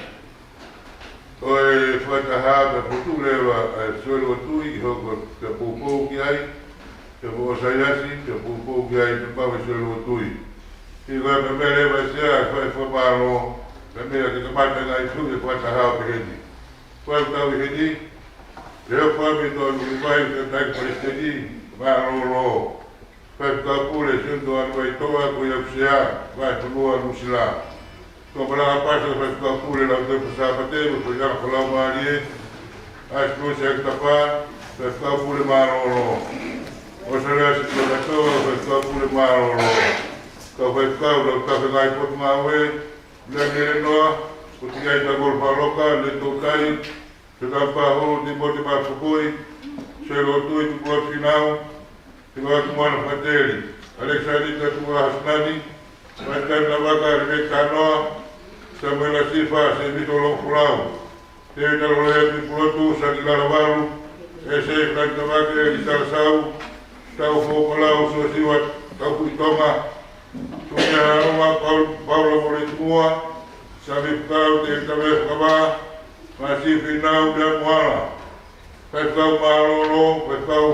ʻo e fakataha, pea fotu leva ʻa e Sōlotui, ʻi hono pea poupou ki ai, pea mo ʻOsaiasi, pea poupou ki ai, pea pau ʻe Sōlotui. ʻI he pea pea leva ʻa e sea, fai fakamālō, pea meʻa ke kamata ngaahi tuʻi e fakataha ʻo pehē ni. Fai tau ʻi heni, leo fai mei tonu ki vai, ke tai palesiteni, mālōlō. Faifekau Pule, Sione Toa Vaitoa, ko ia ʻoku sea, vahefonua Nuʻusila. Ko Malanga Pasa, Faifekau Pule, Lautepa Sāpate, ko ia ko Laumālie, ʻAisi Lusi Akitapa, Faifekau Pule mālōlō. ʻOsaiasi Toa Vaitoa, Faifekau Pule mālōlō. Kau faifekau, Lautafe Ngaahi Potungāue, Lea Mele Noa, ko Tiai Takolo Faloka, Lea Toutai, Te Kapaho, Timote Mafukoi, Sōlotui Tukulotu Finau, Te Kapaho Moana Fakateli, Alexander Tatua Hasinani, Maitani Lavaka, Rebecca Noa, Samuela Sifa, Semito Lofolau, Tēvita Lolea Tukulotu, Saki Lala Valu, Ese Kalani Tavake, Elisa Lasau, Tau Fopalau, Sosiua Kaufuʻi Tonga, Tuʻi ʻa e Tonga, Paula, Paula Moletumua, Sami Fekau, Tēvita Vefukamā, Masifi Nau Leamuala, Faifekau Mālōlō, Faifekau,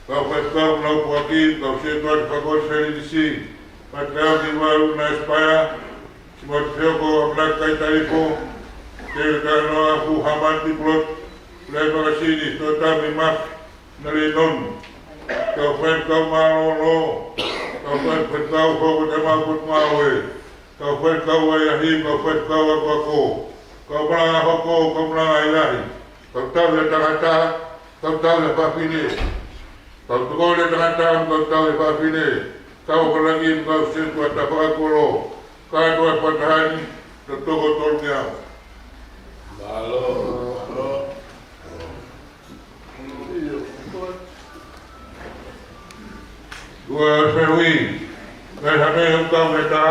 kau Faifekau Nau Puaki, kau Setuata Fakoti Felinisi, Faifekau Nivalu Naesipaea, Timoti Feoko, ʻAmanaki Kaitalipo, Tēvita Noa Fuhamani Pulot, Lai Makasini, Totami Maf, Nalei Nonu, kau Faifekau Mālōlō, kau Faifekau Hoko Tamau Potungāue, kau Faifekau Ahiahi, kau Faifekau Akoako, kau Malanga Hoko, kau Malanga Ahiahi, kau Tauhi ʻa Tangata, kau Tauhi ʻa Fafine, kau Tokoni ʻa Tangata, kau Tauhi ʻa Fafine, kau Akonaki, kau Setuata Fakakolo, kātoa ʻa e fakataha ni, toko tolungeau. Mālō, mālō. Ua fehui, mai hame ʻoku tau meta.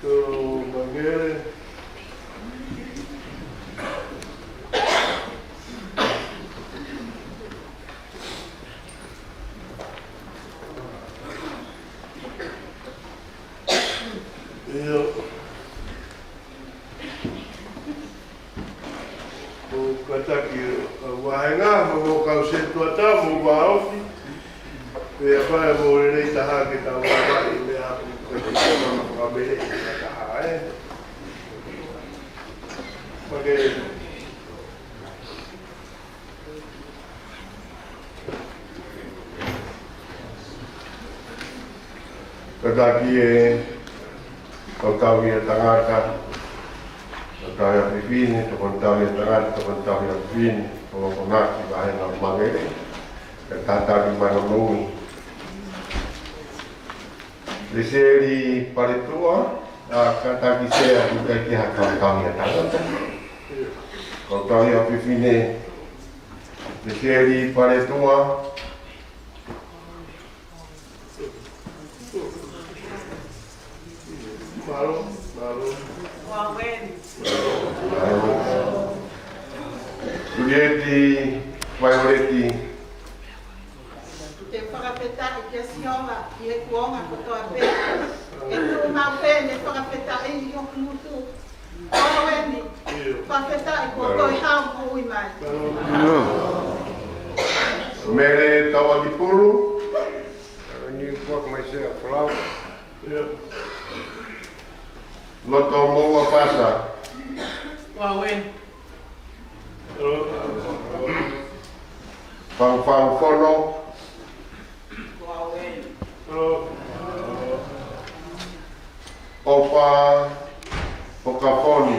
Tō mangere. ʻIo. Ko e kātaki ʻa e vāhenga, mo e kau Setuata, mo e vāofi. Pea fai mo e lelei taha ke tau vāvāʻi meʻa ʻoku kātaki ʻa e fakamele ʻi he taha, ē. Pake. Kātaki ʻe Tokoni ʻa Tangata, Tokoni ʻa Fefine, Tokoni ʻa Tangata, Tokoni ʻa Fefine, ʻo Akonaki, vāhenga mangere, ke tataki mai hono ui. Lesieli Paletua, ʻa, kātaki Sea, ʻoku ʻikai ke ha Tokoni ʻa Tangata. Tokoni ʻa Fefine, Lesieli Paletua. Mālō, mālō. Tulieti Vaioleti. Te u fakafetaʻi kia Sihova ʻi he kuonga kotoa pē. ʻE tuʻu maʻu pē ʻene fakafetaʻi ʻi hoku ngutu. Ko au eni, fakafetaʻi kuo toe hao mo ui mai. Mele Tauakipulu. Ni kuak mai Sea Folau. Loto Moua Pasa. Ko au eni. Fangfang Fono. Ko au eni. ʻOfa Pokafono.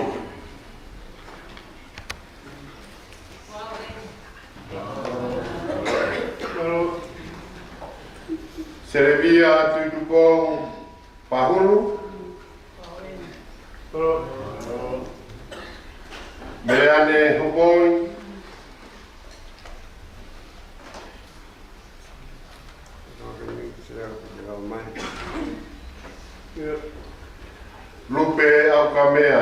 Selevia Tuitupou Pahulu. Meleane Hopoi. Lupe ʻAukamea.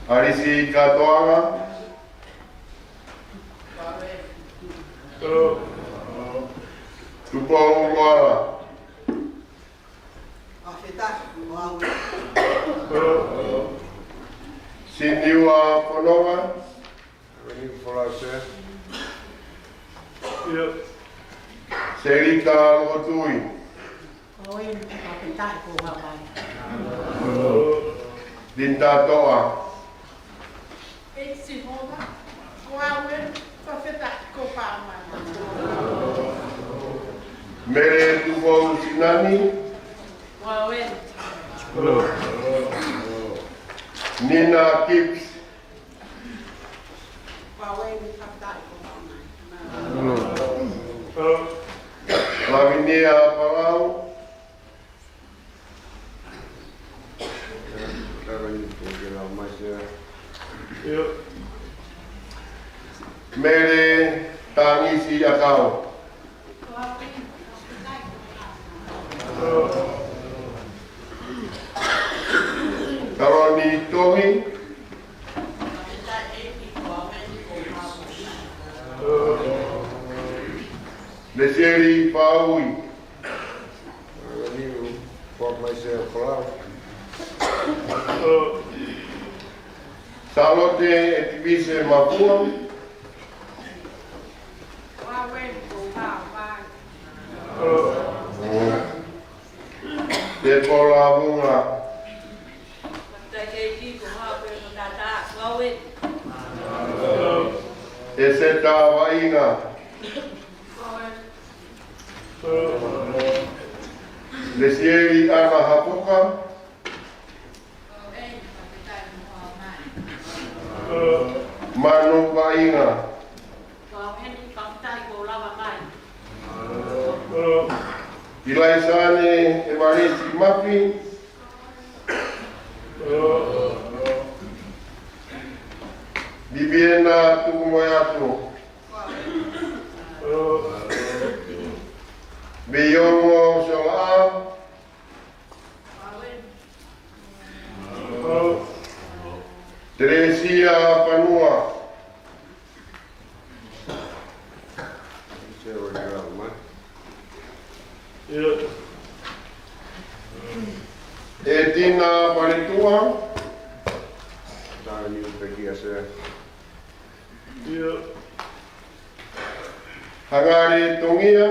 ʻAlisi Katoanga. Tupou Uluala. Siniua Fononga. Selita Lotui. Linda Toa. Mele Tupou Sinani. Nina Gibbs. Lavinia Palau. Mele Tangisi ʻAkau. Taloni Tohi. Lesieli Paui. Salote Etivise Mapua. Te Pola Vunga. Eseta Vainga. Lesieli Ana Hapoka. Manu Vainga. Ilaisane Emalesi Mafi. Bibiena Tukumoeatu. Meiongo Sola. Teresia Panua. Etina Paletua. Hangare Tongia.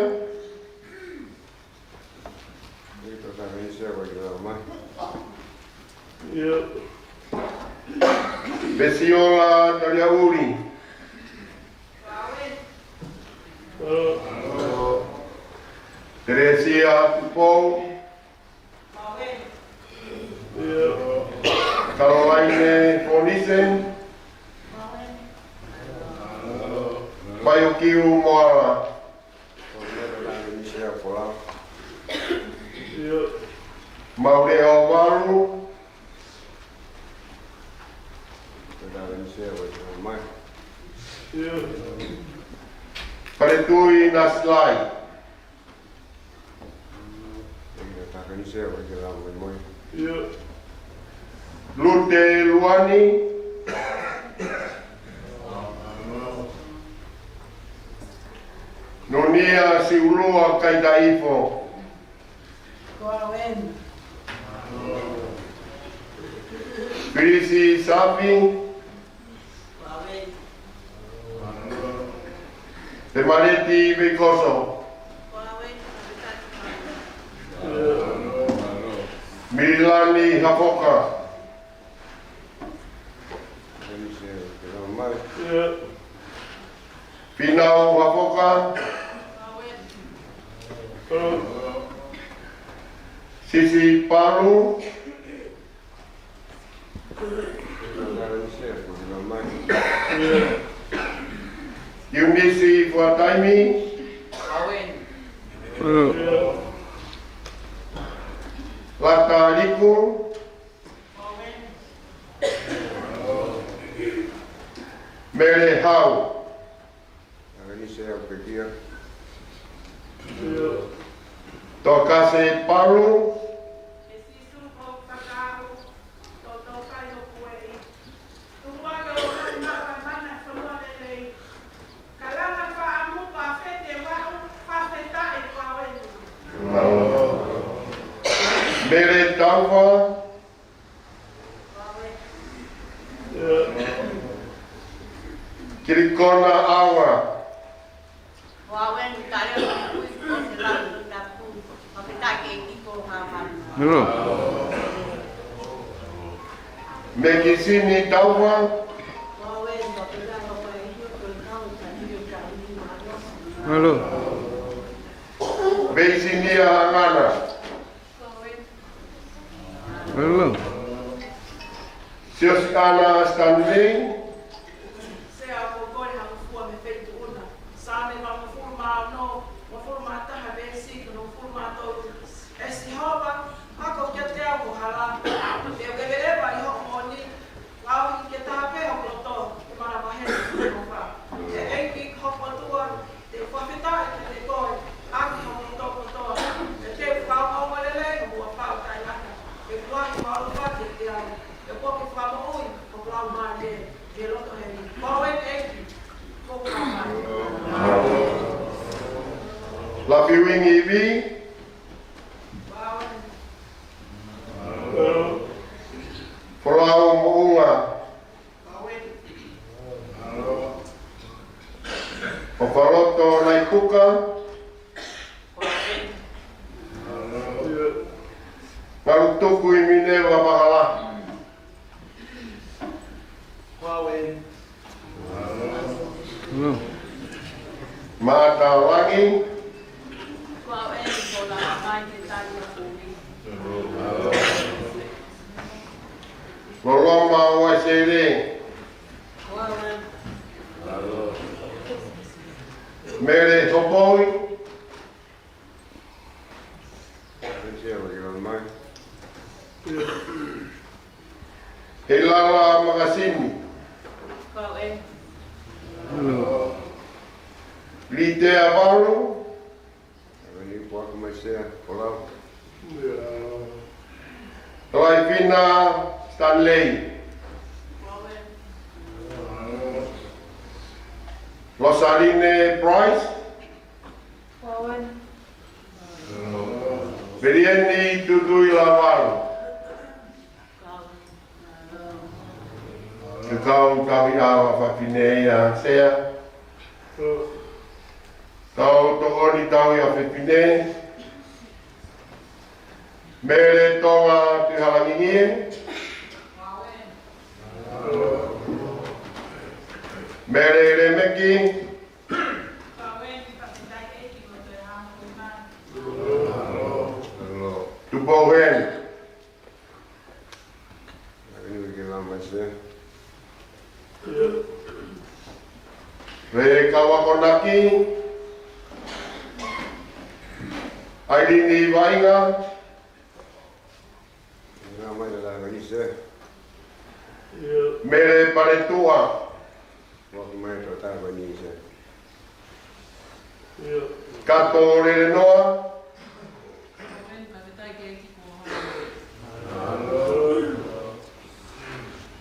Pesiola Taliauli. Teresia Tupou. Caroline Fonise. Paiokiu Moala. Mauleo Valu. Paletui Nasilai. Lute Luani. Nunia Siulua Kaitaifo. Pilisi Sapi. Emaleti Veikoso. Mililani Hapoka. Finau Hapoka. Sisi Palu. Eunice Fuataimi. Lata Liku. Mele Hau. Tokase Palu. Mele Taufa. Kilikona Awa. Melo. Mekisini Taufa. Melo. Meisinia Angana. Melo. Siosiana Stanley. Sea ko kore ha fua me feituʻuna. Saame hongofulu mā ono, hongofulu mā taha veesi ki he hongofulu mā tolu. ʻE Sihova, hoko kiate au ho hala. Te u ʻeveʻeva ʻi hoʻo moʻoni. Lau ke tāpē hoku loto, ke manavahē hoku ʻofa. ʻE ʻEiki ko hoku ʻOtua, te u fakafetaʻi kiate koe, ʻaki hoku loto kotoa. ʻE te u fakaongoongo lelei ho huafa ʻo taʻengata. He kuo ʻofa kiate au. Ke pō ke fakamoʻui, ko e lau mālie, ke loto heni. Ko e ʻEiki, ko e lau mālie. Lafiuingi Ivi. Folau Moʻunga. ʻOfaloto Naipuka. Ngalutuku ʻi Mineva Vakalahi. Maʻata Langi. Loloma Uaisele. Mele Hopoi. Heilala Makasini. Litea Valu. Laifina Stanley. Losaline Price. Vilieni Tutuʻilavalu. Ke kau tauhi ʻa e fafine ia Sea. Kau tokoni tauhi ʻa e fefine. Mele Tonga Tuʻihalangingie. Mele Lemeki. Tupou Heni. Rebecca Wakonaki. Airini Vainga. Mele Paletua. Kato Lelenoa.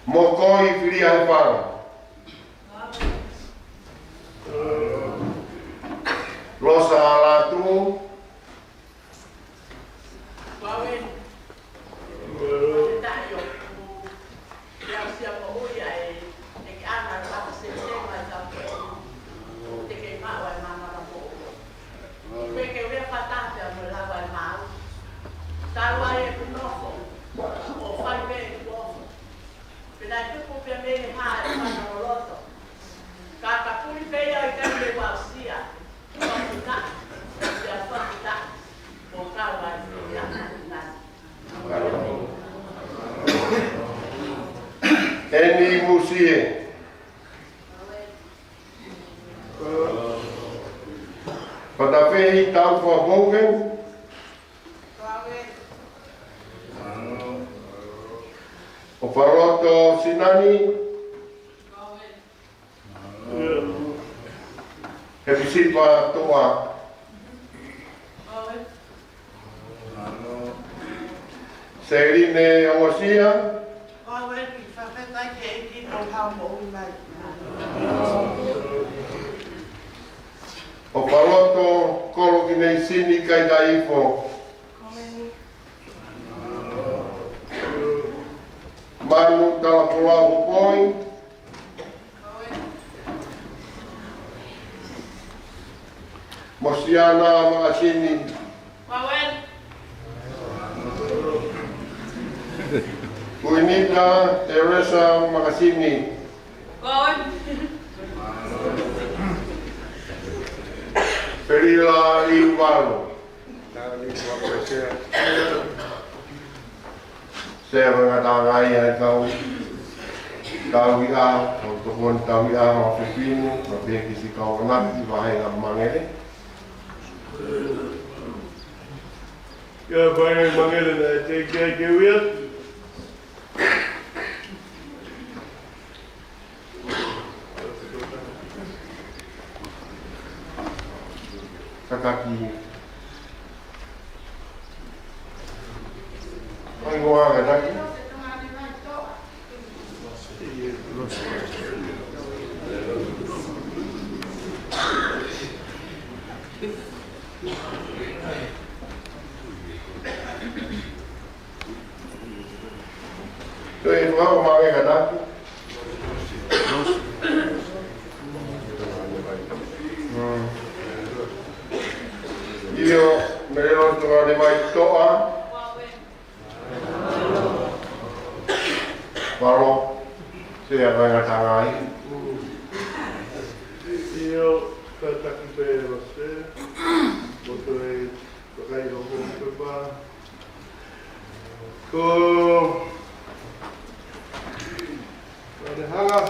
Mokoi Filiaifala. Losa Alatu. Eni Musie. Patafehi Taufa Bogen. ʻOfaloto Sinani. Hepisipa Toa. Seline Ongosia. ʻOfaloto Kolokineisini Kaitaifo. Manu Talapulau Hopoi. Mosiana Makasini. Uinita Teresa Makasini. Pelila Liuvalu. Sea, ngata ngai ai kau tauhi ʻa, kau tokoni tauhi ʻa, ʻa e fefine, mo e kiʻi kau ʻamanaki, vahenga Mangele. Kia vahenga Mangele naʻe teʻeki ai ke ui atu. Kakaki. Ai, ngoa kakaki. Toe fakaʻamu mai ka naki. ʻIo, Melelo Tonga Levai Toʻa. Mālō, Sea Vaingatangai. ʻIo, kātaki pē ʻa Sea, mo toe vakai hoʻo pepa. Ko Lehanga.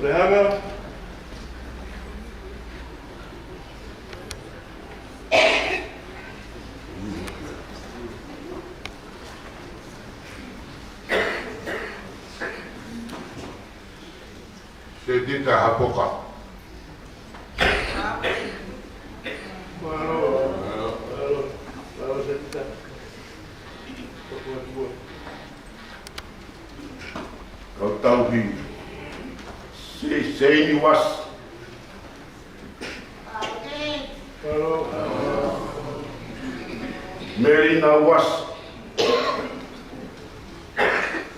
Lehanga. Setita Hapoka. Mālō, mālō, mālō, Setita. Kau tauhi. Se-, Seini Uasi. Melina Uasi.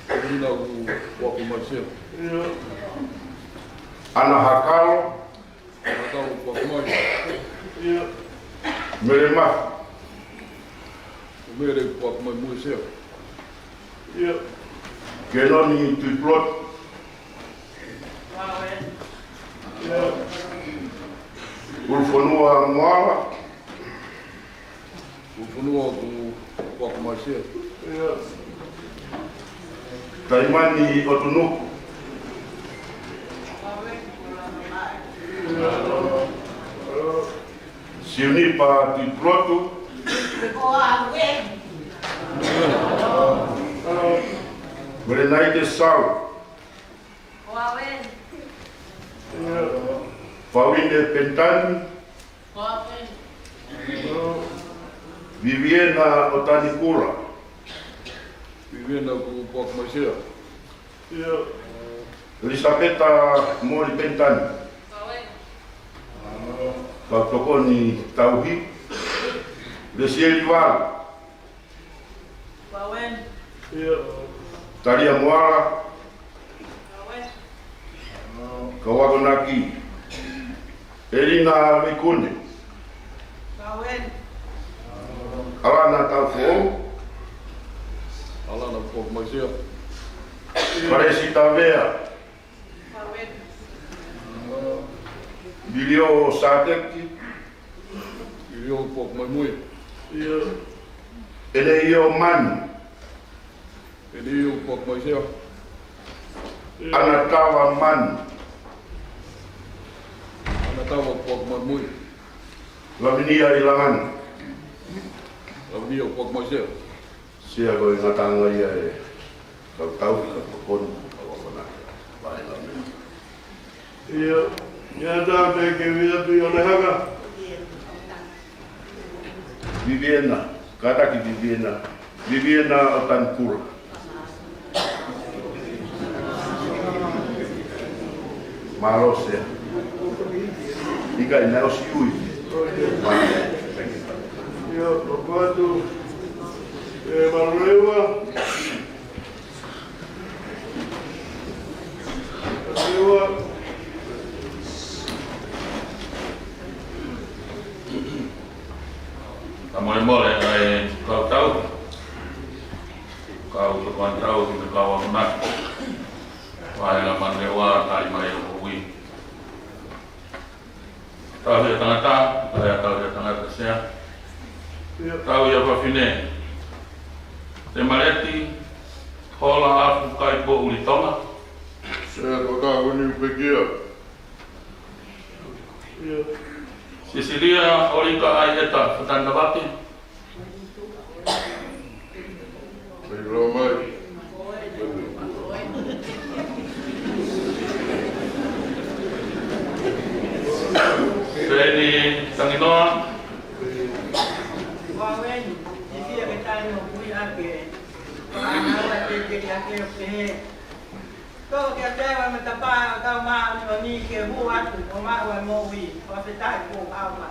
Melina ʻoku foaki mai Sea. ʻIo. ʻAna Hakalo. ʻAna Hakalo foaki mai. ʻIo. Mele Mafi. Mele foaki mai mo Sea. ʻIo. Kenoni Tuipulotu. ʻIo. Ulufonua Moala. Ulufonua ʻoku foaki mai Sea. ʻIo. Taimani ʻOtunuku. ʻIo. Siunipa Tuipulotu. Melenaite Sau. Pauline Penitani. Viviena ʻOtanikula. Viviena ʻoku foaki mai Sea. ʻIo. Elisapeta Moli Penitani. Kau tokoni tauhi. Lesieli Valu. ʻIo. Talia Moala. Kau akonaki. ʻElina Veikune. ʻAlana Taufoʻou. ʻAlana foaki mai Sea. Palesita Vea. Vilio Sateki. Vilio foaki mai mo Sea. ʻEneio Manu. ʻEneio foaki mai Sea. ʻAna Tava Manu. ʻAna Tava foaki mai mo Sea. Lavinia ʻIlangani. Lavinia foaki mai Sea. Sea ko e ngataʻanga ia ʻa e kau tauhi, kau tokoni, kau akonaki. Vahe ngā mea. ʻIo, ʻio, tau teʻeki ke ui atu ʻi ʻOnehaka. Viviena, kātaki Viviena. Viviena ʻOtanikula. Mālō Sea. ʻIkai, naʻe ʻosi ui. ʻIo, ʻoku ʻatu. ʻE, Malurewa. Malurewa. Ka molemole, ʻa e kau tau. Kau tokoni tauhi mo e kau akonaki. Vahe ngā manu ua, tali mai ʻo ui. Tauhi ʻa tangata, tauhi ʻa tauhi ʻa tangata Sea. ʻIo. Tauhi ʻa fafine. Semaleti, Hola Afu Kaipo Ulitonga. Sea ko tau ni pekia. ʻIo. Sisilia ʻOlika ʻAieta Fatanavake. Mai lō mai. Seni Tanginoa. Ua weni, isi a ke tani o kui ake. Ua ana ua te te ake o pehe. Ko ke te wa me tapa ka ma ni ke hu atu, o ma wa mo wi, wa te tai ko a ma.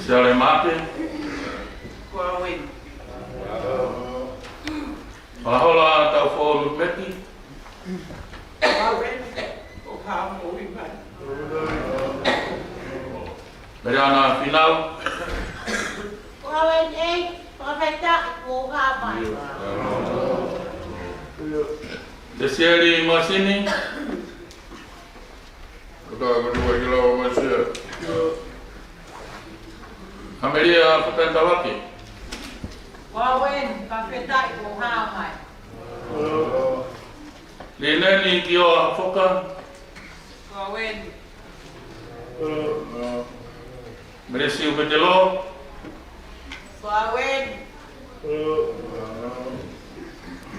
Sale mate. Ua weni. Hola, hola, tau fo meki. Ua weni, o ka mo wi mai. Meriana Finau. Ua weni, fakafetaʻi, ko ka mai. Tesieli Masini. Kota, kota, kota, kota, kota. Amelia Fatanavake. Ua weni, fakafetaʻi, ko ka mai. Lineni Kioa Foka. Ua weni. Melesi Upetelo. Ua weni.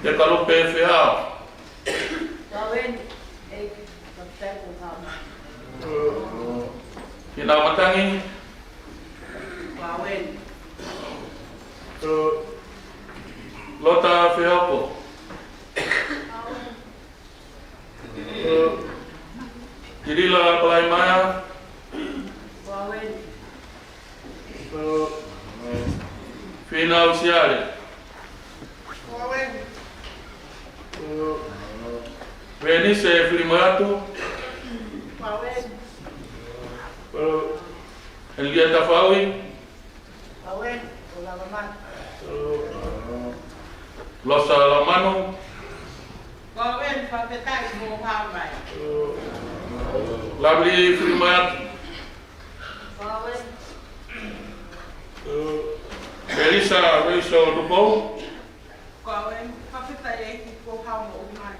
Tekalupe Feao. Ua weni. Ei, fakafetaʻi, ko ka mai. Kina Matangi. Ua weni. Lota Feoko. Kilila Palaimaya. Ua weni. Finau Siale. Ua weni. Venise Filimoeatu. Ua weni. Henrietta Faui. Ua weni, ko Lalamanu. Losa Lamanu. Ua weni, fakafetaʻi, ko ka mai. Lavili Filimoeatu. Ua weni. Melissa Rachel Tupou. Ua weni, fakafetaʻi ʻEiki, ko ka mo wi mai.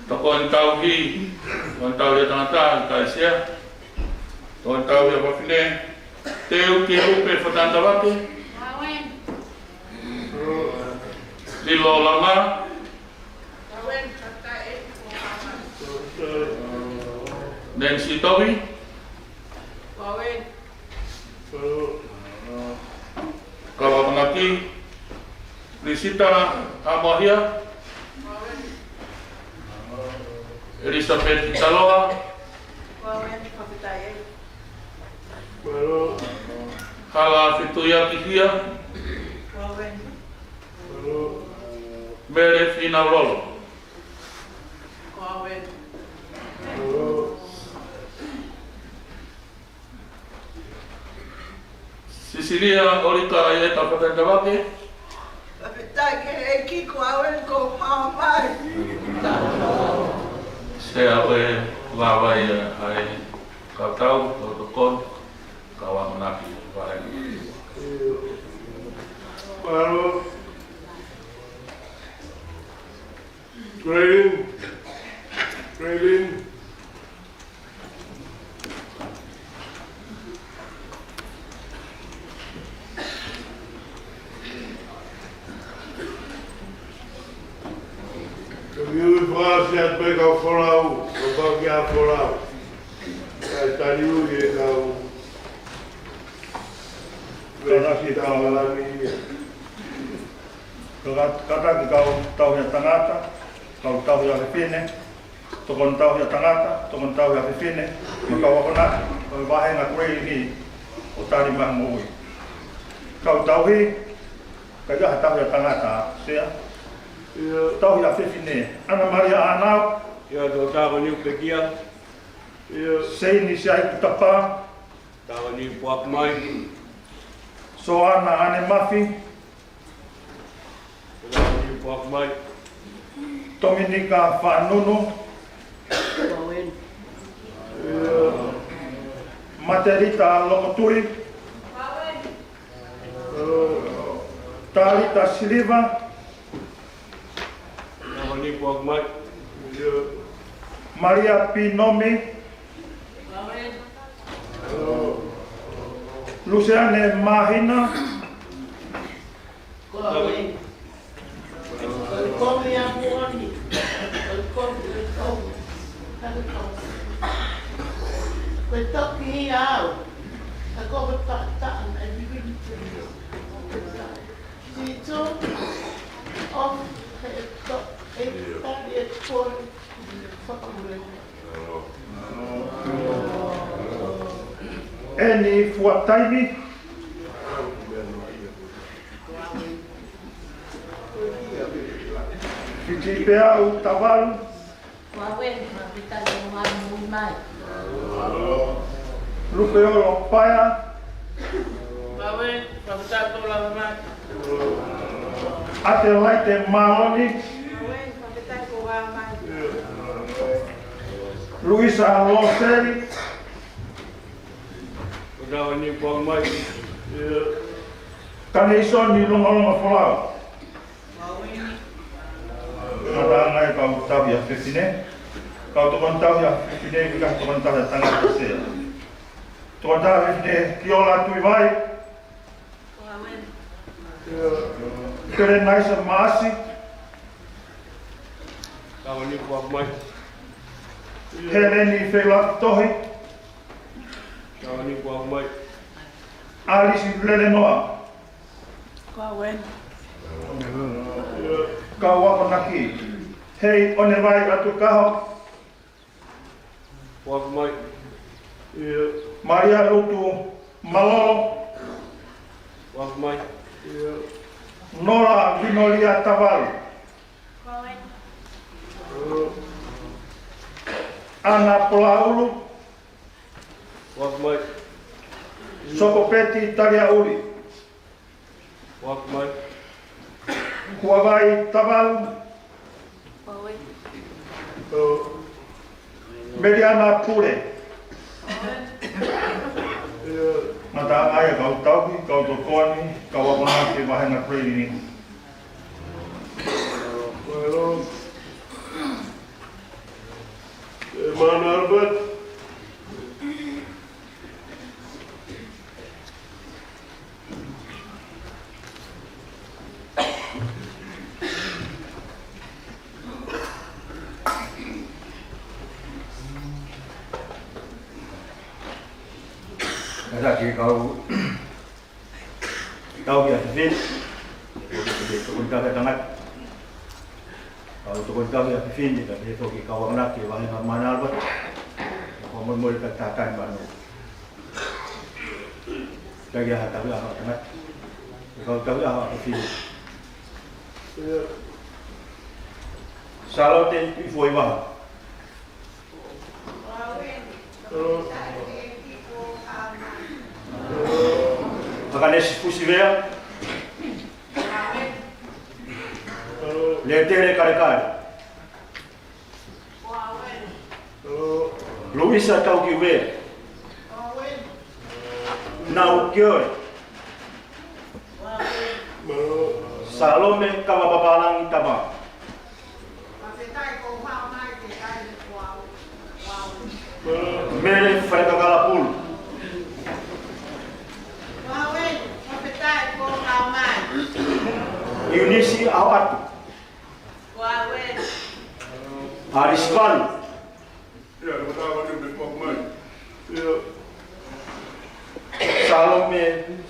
Tokoni tauhi, tokoni tauhi ʻa tangata, ʻi Kaisia. Tokoni tauhi ʻa fafine, Teuki Lupe Fatanavake. Ua weni. Lilo Langa. Ua weni, fakafetaʻi ʻEiki, ko ka mai. Nancy Tovi. Ua weni. Kau akonaki, Lisita Amoahia, Elizabeth Taloa, Hala Fetuiaki Hia, Mele Finaulolo. Sisilia ʻOlika ʻAieta Fatanavake. Fakafetaʻi ki he ʻEiki, ko ka weni, ko ka mai. Sea ʻoe vavai ai kau tau, kau tokoni, kau akonaki, vale. Mālō. Graylin. Graylin. Ko e ui fasi atu pē kau folau, kau pau kia folau. Kae tali ui e kau. Kātaki kau. Kātaki, kātaki kau tauhi ʻa tangata, kau tauhi ʻa fefine, tokoni tauhi ʻa tangata, tokoni tauhi ʻa fefine, mo e kau akonaki ʻo e vāhenga Graylin ʻo tali mai moʻui. Kau tauhi, kae ʻikai ha tauhi ʻa tangata, Sea. ʻIo. Tauhi ʻa fefine, Ana Maria ʻAnau. ʻIo, tō tāko niu pekia. ʻIo. Seini Siaikutapa. Tāko niu puak mai. Soana ʻAne Mafi. Tāko niu puak mai. Tominika Fanunu. Matelita Lokotui. Talita Siliva. Tāko niu puak mai. Malia Pinomi. Luseane Mahina. Eni Fuataimi. Fiti Peau Tavalu. Lupeolo Paea. Atelaite Maloni. Luisa Loseli. Kaneisoni Longolongo Folau. Ngataʻanga e kau tauhi ʻa fefine. Kau tokoni tauhi ʻa fefine, ʻikai tokoni tauhi ʻa tangata sea. Tokoni tauhi ʻa fefine, Kiola Tuivai. Pelenaisa Maasi. Heleni Feilaki Tohi. Alisi Lelenoa. Kau akonaki. Hei Onevai Atukaho. Malia Lutu Malolo. Nola Vinolia Tavalu. Ana Polaulu. Sokopeti Taliauli. Kuavai Tavalu. Meliana Pule. Ngataʻanga e kau tauhi, kau tokoni, kau akonaki vāhenga training. Mana Albert. Kātaki kau tauhi ʻa fefine, tokoni tauhi ʻa tangata. Kau tokoni tauhi ʻa fefine, kae pehē foki kau akonaki vāhenga Mana Albert. Kau molemole ka tatani mano. Tauhi ʻa tauhi ʻa tangata. Kau tauhi ʻa fefine. Salote Tuʻifoivaha. Akanesi Fusivea. Letele Kalekale. Luisa Taukiuvea. Nau Kioe. Salome Kavapapalangi Tama. Mele Falekakala Pulu. Iunisi Ahoatu. Alisi Valu. Salome,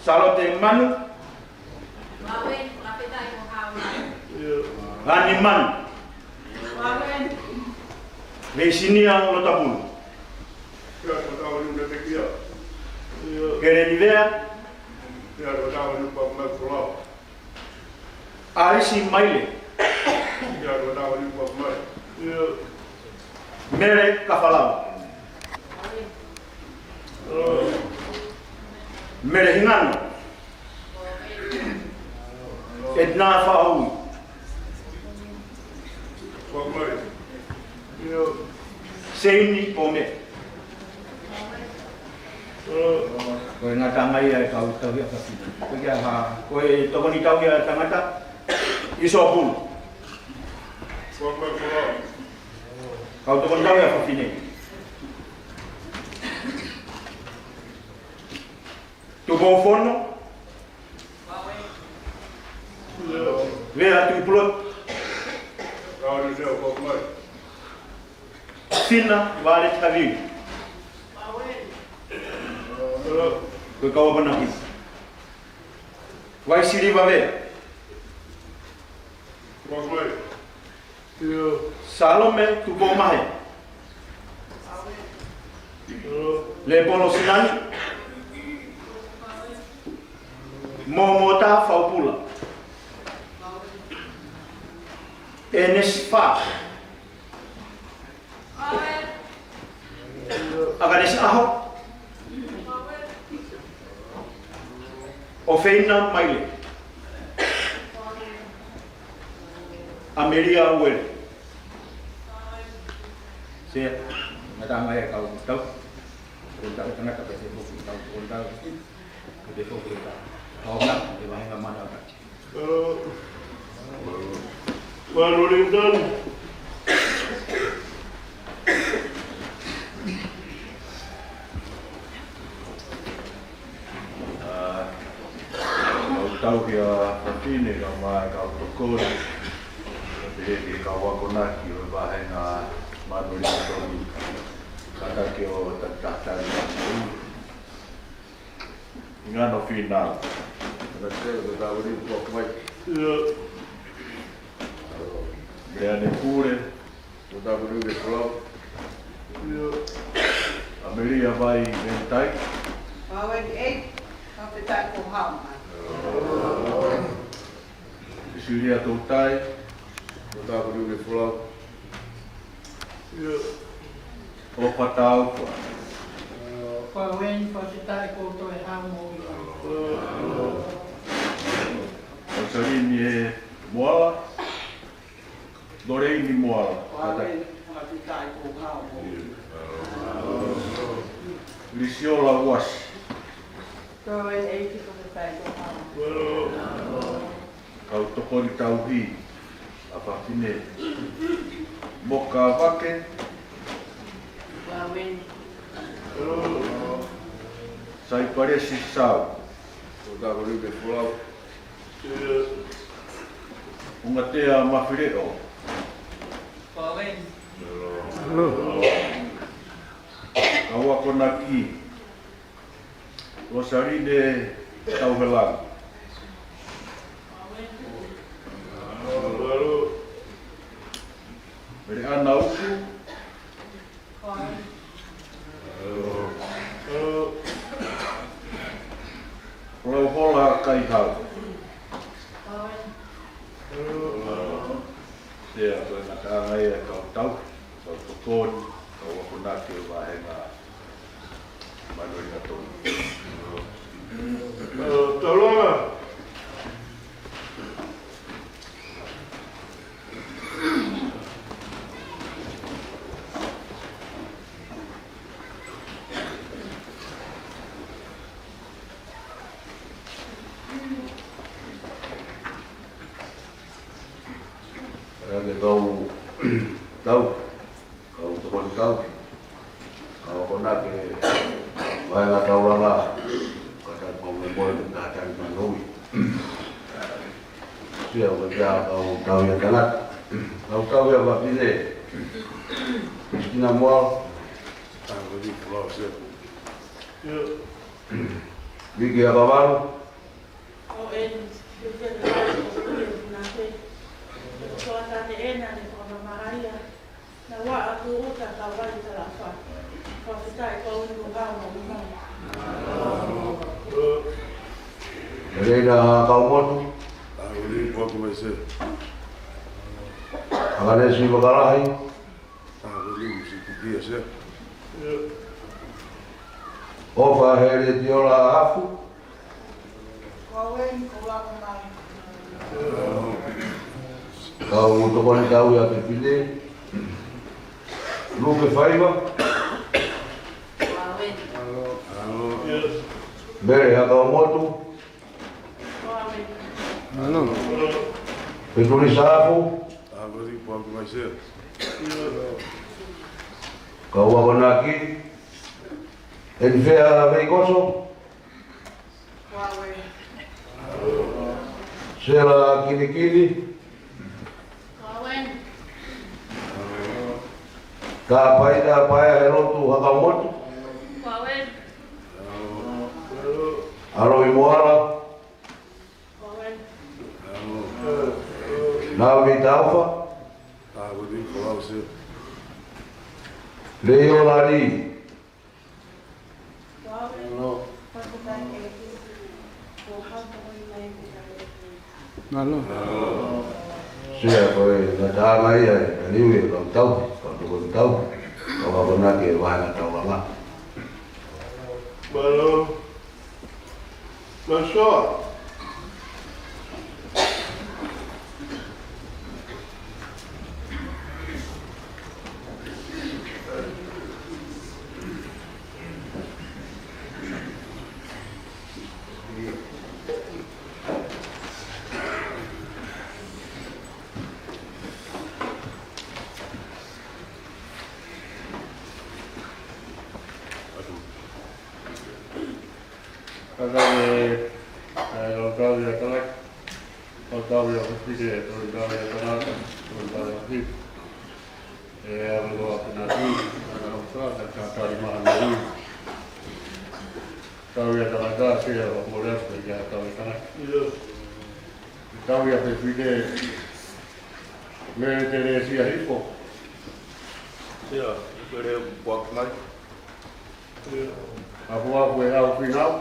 Salote Manu. Lani Manu. Leisinia Lotapulu. Keleni Vea. Alisi Maile. Mele Kafalau. Mele Hingano. Edna Faui. Seini Pome. Ko e ngataʻanga ia e kau tauhi ʻa fefine. Ko e hā, ko e tokoni tauhi ʻa tangata, Iso Pulu. Kau tokoni tauhi ʻa fafine. Tupou Fono. Vea Tuʻipulotu. Fina Vale Taviu. Ko e kau akonaki. Vaisiliva Vea. Salome Tupoumahe. Lepolo Sinani. Momota Faupula. Enesi Fa. ʻAkanesi ʻAho. ʻOfeina Maile. ʻAmelia Uele. Sea, ngataʻanga e kau tau. Ko e tau tangata pē se foki tau, ko e tau. Ko e foki tau. Tau na, e vahenga mana. Mālō. Mālō Linton. ʻA, kau tauhi ʻa fafine, kau mai, kau tokoni. Pehē ki he kau akonaki ʻo e vahenga Mālō Linton. Kātaki ʻo tataki ʻa e Ngano Fīnau. Ana te, ko e tau ni, ko mai. Ia. Meane Pule. Ko e tau ni, ko e tau. Ia. ʻAmelia Vai Ventai. Pāveni ʻEiki, fakafetaʻi ko Haʻa Mai. Sisilia Toutai. Ko e tau ni, ko e tau. Ia. ʻOfa Taufa. Pāveni, fakafetaʻi ko Toe Hau mo ia. Osalini e Moala. Loreini Moala. Pāveni, fakafetaʻi ko Hau mo ia. Lisiola Uasi. Pāveni ʻEiki, fakafetaʻi ko Hau mo ia. Kau tokoni tauhi ʻa fafine. Moka Vake. Pāveni. Saipalesi Sau. Ko e tau ni, ko e tau. Ungatea Mafileʻo. Pāveni. Kau akonaki. Losaline Tauhelagi. Mele Ana Uku. Lauhola Kaihau. Sea, ko e ngataʻanga ia e kau tau, kau tokoni, kau akonaki ʻo e vahenga Mālō Linton. Ā, taulanga. Ā, ke kau tau. Kau tokoni tau. Kau akonaki, vahenga taulanga. Kātaki mo e moe, kātaki mo e ui. Sea, ko e kau tauhi ʻa tangata. Kau tauhi ʻa fafine. Kristina Moala. Viki ʻAkavalu. Elena Kaumotu. ʻAkanesi Vakalahi. ʻOfa Heletiola Afu. Kau tokoni tauhi ʻa fafine. Luke Faiva. Mele Kaumotu. Petulisa Afu. Kau akonaki, Enifea Veikoso. Sela Kinikini. Tāpaita Paea Helotu Hakamotu. ʻAloʻi Moala. Naomi Taufa. Leʻo Lali. Mālō. Sea ko e ngataʻanga ia e taliui e kau tauhi, kau tokoni tauhi, kau akonaki e vahenga taulanga. Mālō. Masoa. Kakai e, e, Tokoni Tauhi ʻa Tangata, Tokoni Tauhi ʻa Fefine, Tokoni Tauhi ʻa Tangata, Tokoni Tauhi ʻa Fefine. E, ʻa Manoa Pinati, ʻa Manoa Pinati, ʻa Tali Mahanui. Tauhi ʻa Tangata, Sea, ʻo mole atu, ʻa Tauhi ʻa Tangata. Tauhi ʻa Fefine, Mele Telesia Hifo. Sea, Mele Puakimai. Afuafu e Hau Finau.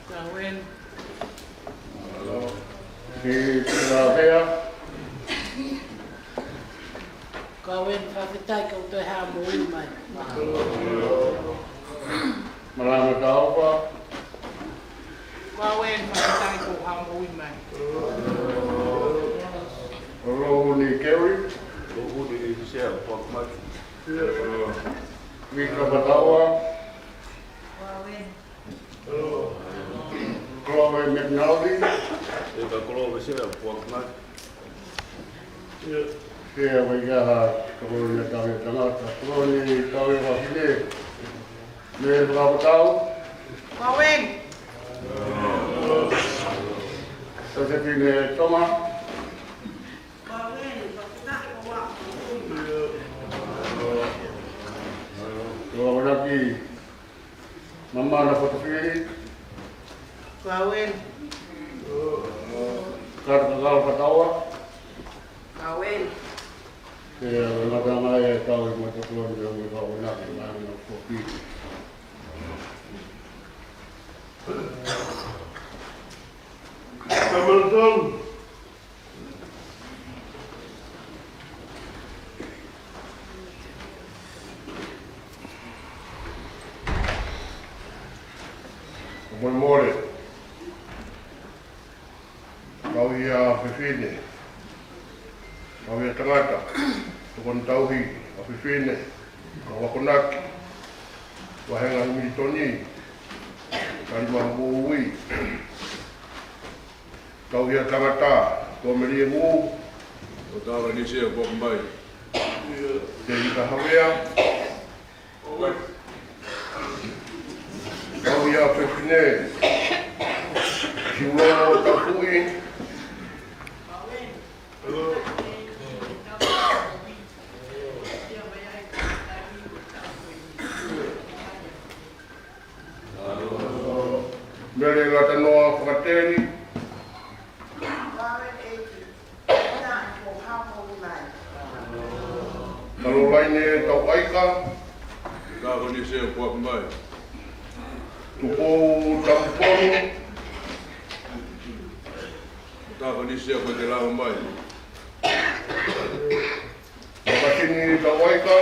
Kawen. Ki Pilavea. Kawen, fakafetaʻi kuo toe hā moʻui mai. Malama Taufa. Kawen, fakafetaʻi kuo hā moʻui mai. Lohuni Kerry. Lohuni Sea, Puakimai. Vika Mataua. Chloe McNally. Eka Chloe Sea, Puakimai. Sea, Vika, Chloe Tauhi ʻa Tangata, Chloe Tauhi ʻa Fefine. Mele Fakapatau. Kawen. Josephine Toma. Tokoni Tauhi. Mamana Fotofili. Kawen. Kata Kakala Fataua. Kawen. Ke ngata mai e tau i mata tuan i ʻomi kau na ke ngana na kopi. Kamanton. Ko mole mole. Tauhi ʻa Fefine. Tauhi ʻa Tangata. Tokoni Tauhi ʻa Fefine. Kau akonaki. Vahenga Hamilitoni. Tali Mahanui. Tauhi ʻa Tangata, Tuʻamelie Mū. Tokoni Sea, Puakimai. Teli Kahavea. Tauhi ʻa Fefine. Siulo Tapuʻi. Mele Latanoa Fakateli. Kalolaine Tauʻaika. Tokoni Sea, Puakimai. Tupou Tapuponu. Tokoni Sea, Puakimai. Makasini Tauʻaika.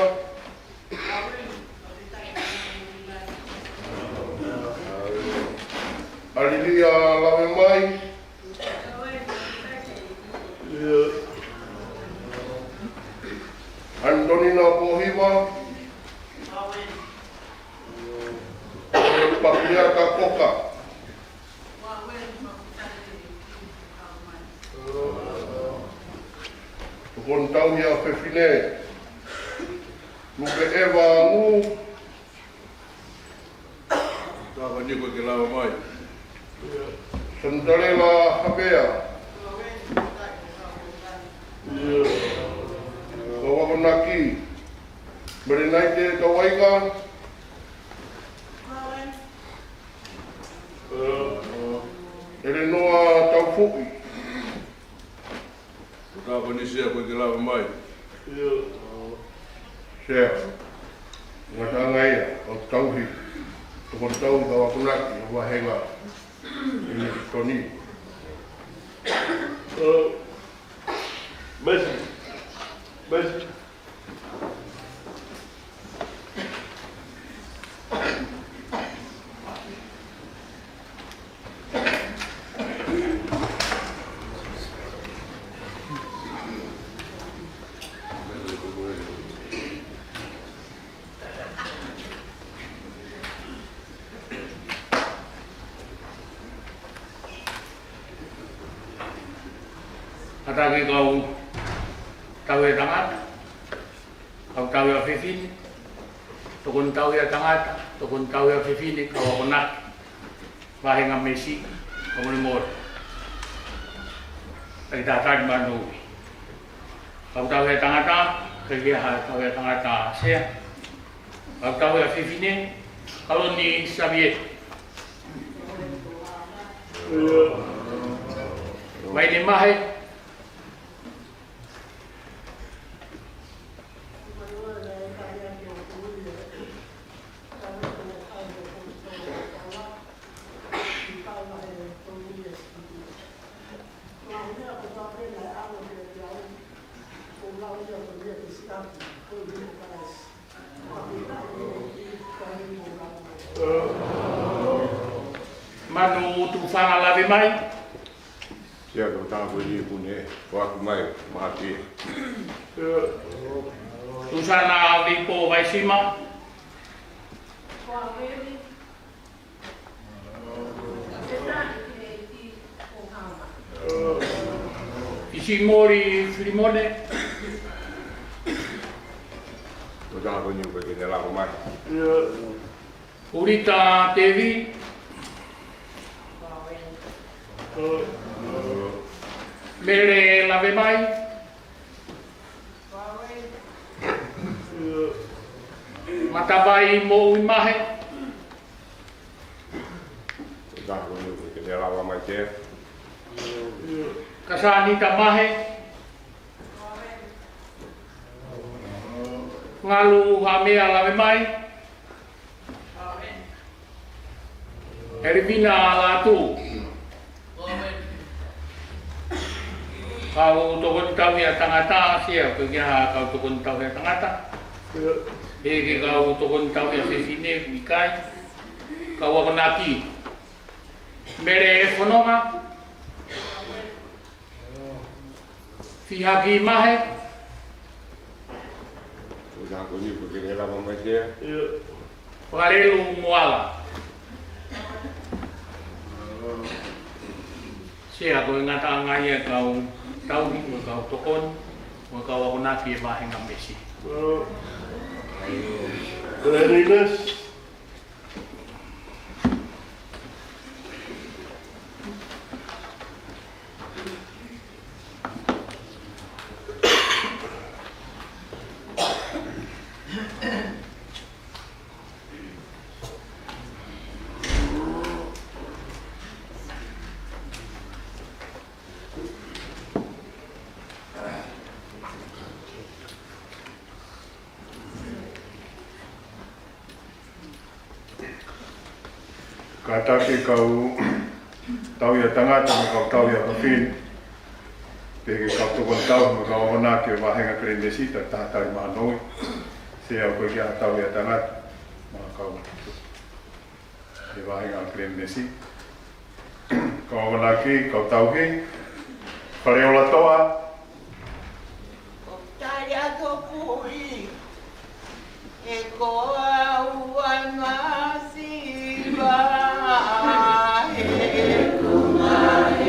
ʻAlilia Lavemai. ʻAnitonina Pōhiva. Papiata Koka. Tokoni Tauhi ʻa Fefine. Lupe Eva Angu. Tava ni ko ke lava mai. Santalela Hapea. Kauakonaki. Melenaite Tauaika. Elenoa Taufuʻi. Ko tava ni Sea ko ke lava mai. Sea. Ngataʻanga ia, ʻo tauhi. Tokoni tauhi kauakonaki, ʻo vahenga. Ini Toni. Mesi. Mesi. Kātaki kau tauhi ʻa tangata, kau tauhi ʻa fefine, tokoni tauhi ʻa tangata, tokoni tauhi ʻa fefine, kauakonaki, vahenga Mesi, kau molemole. Taki tataki manu. Kau tauhi ʻa tangata, ke lia ha tauhi ʻa tangata Sea. Kau tauhi ʻa fefine, Kaloni Savie. Mai ne mahe. Manu Tufanga lave mai. Sea ko tava ni pune, ko aku mai, mahaki. Tusana Vipo Vaisima. Isimori Filimone. Ko tava ni ko ke ne lava mai. Urita Tevi. Mele lave mai. Matavai Moʻui Mahe. Ko tava ni ko ke ne lava mai Sea. Kasanita Mahe. Ngalu Hamea lave mai. Elivina Latu. Kau tokoni tauhi ʻa tangata, Sea ko ke ha kau tokoni tauhi ʻa tangata. He ke kau tokoni tauhi ʻa fefine, ʻikai. Kauakonaki. Mele Fononga. Fihaki Mahe. Ko tava ni ko ke ne lava mai Sea. Fakalelu Moala. Sea ko e ngataʻanga ia kau tauhi, ko e kau tokoni, ko e kauakonaki ʻa e vahenga Mesi. Very nice. Kātaki kau tauhi ʻa tangata mo e kau tauhi ʻa fefine. Pehē ki he kau tokoni tauhi mo e kauakonaki ʻo e vahenga Kelemesi, taki taha tali mahanoa. Sea ko ke ha tauhi ʻa tangata mo e kau ʻi he vahenga Kelemesi. Kauakonaki, kau tauhi, Faleolatoa. Tali atu kui, e ko au ai masiva, he kumai.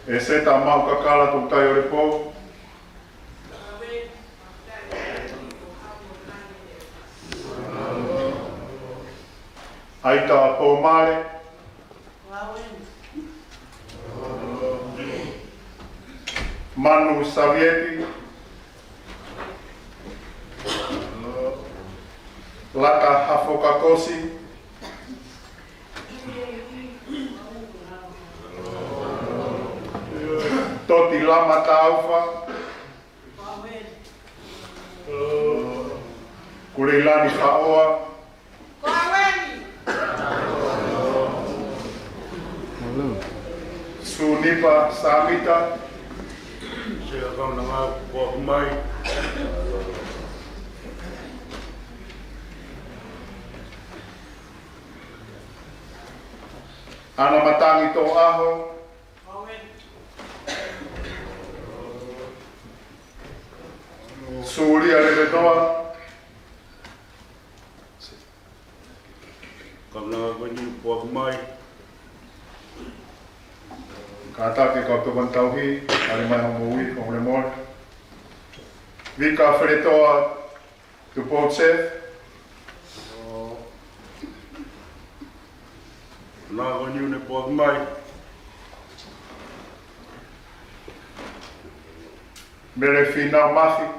ʻEseta Maʻukakala Tokotailepou. ʻAita Poumale. Manu Savieti. Lata Hafokakosi. Toti Lama Taufa. Kuleilani Faoa. Sunipa Samita. Sea kau nanga kuo mai. Ana Matangi Toʻaho. Sulia Lelenoa. Kamna koni kuo mai. Kātaki kau tokoni tauhi, kali mai hoʻomou ui, kau mole mole. Vika Feletoa Tupou Chef. Nā koni une kuo mai. Mele Fina Mafi.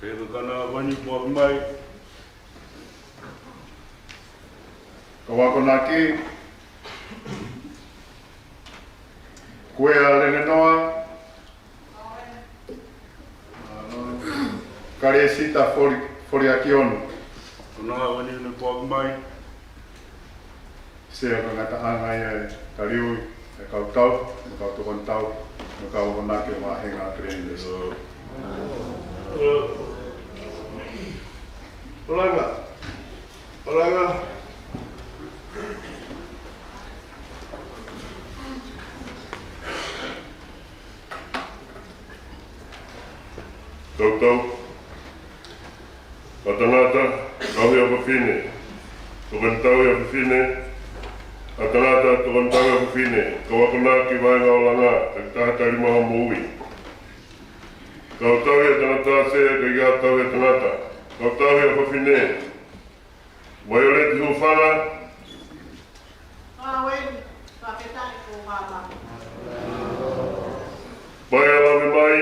Pea ka nā koni kuo mai. Kau akonaki. Kuea Lelenoa. Kalesita Foli-, Foliakionu. Kona wani ne kuo mai. Sea ko e ngataʻanga ia e kaliu, e kau tau, mo e kau tokoni tau, mo e kau akonaki ʻo e vāhenga Kelemelesi. ʻOlanga. ʻOlanga. Kau tau, kau tangata, kau tauhi ʻa fafine, tokoni tauhi ʻa fafine, kau tangata, tokoni tauhi ʻa fafine, kau akonaki vāhenga ʻOlanga, takitaha tali mai hoʻomou ui. Kau tauhi ʻa tangata, sea, kau tauhi ʻa tangata, kau tauhi ʻa fafine, Vaioleti Hufanga. Kau eni, fakafetaʻi ko Hama. Paea Lavemai.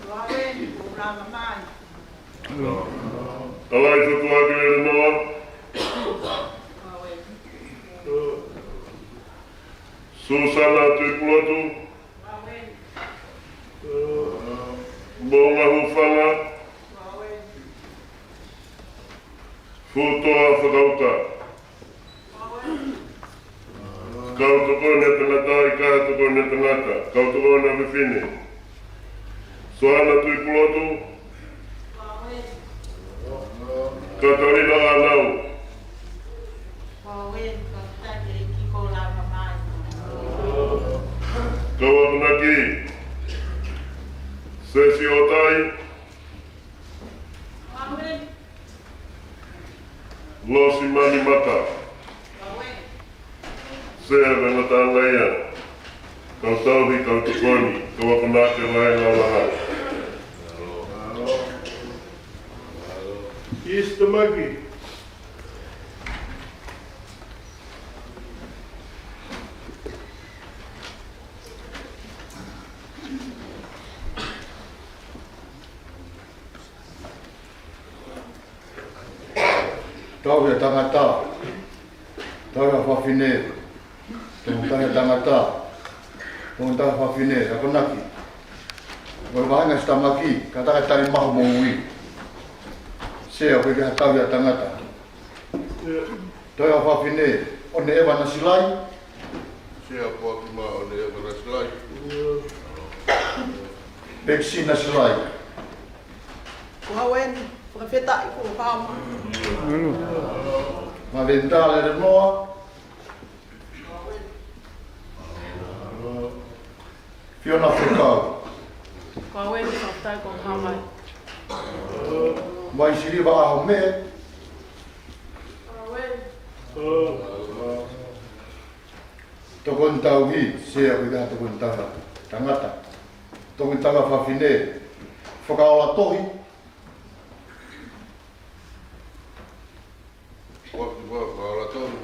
Kau eni, ko Lavemai. Kalai Fotuaki Lelenoa. Kau eni. Susana Tuipulotu. Moʻunga Hufanga. Futoa Fakauta. Kau tokoni ʻa tangata, ʻikai ha tokoni ʻa tangata. Kau tokoni ʻa fafine. Soana Tuipulotu. Katalina Anau. Kau akonaki. Sesi Otai. Losi Mani Mata. Sea ko e ngataʻanga ia. Kau tauhi, kau tokoni, kau akonaki vāhenga ʻOlanga. East Tamaki. Tauhi ʻa tangata, tauhi ʻa fafine, tauhi ʻa tangata, tauhi ʻa fafine, akonaki. Ko e vāhenga Sitamaki, kātaki tali mai hoʻomou ui. Sea, ko e ke ha tauhi ʻa tangata. Tauhi ʻa fafine, ʻOneʻeva Nasilai. Sea, poaki mai ʻOneʻeva Nasilai. Pekisi Nasilai. Kau eni, fakafetaʻi ko Hama. Maventa Lelenoa. Fiona Fekau. Kau eni, fakafetaʻi ko Hama. Mai Siliva ʻAhomehe. Tauhi, Sea, ko e tokoni tauhi tangata. Tokoni tauhi fafine, Fakaola Tohi. Foaki mo Fakaola Tohi.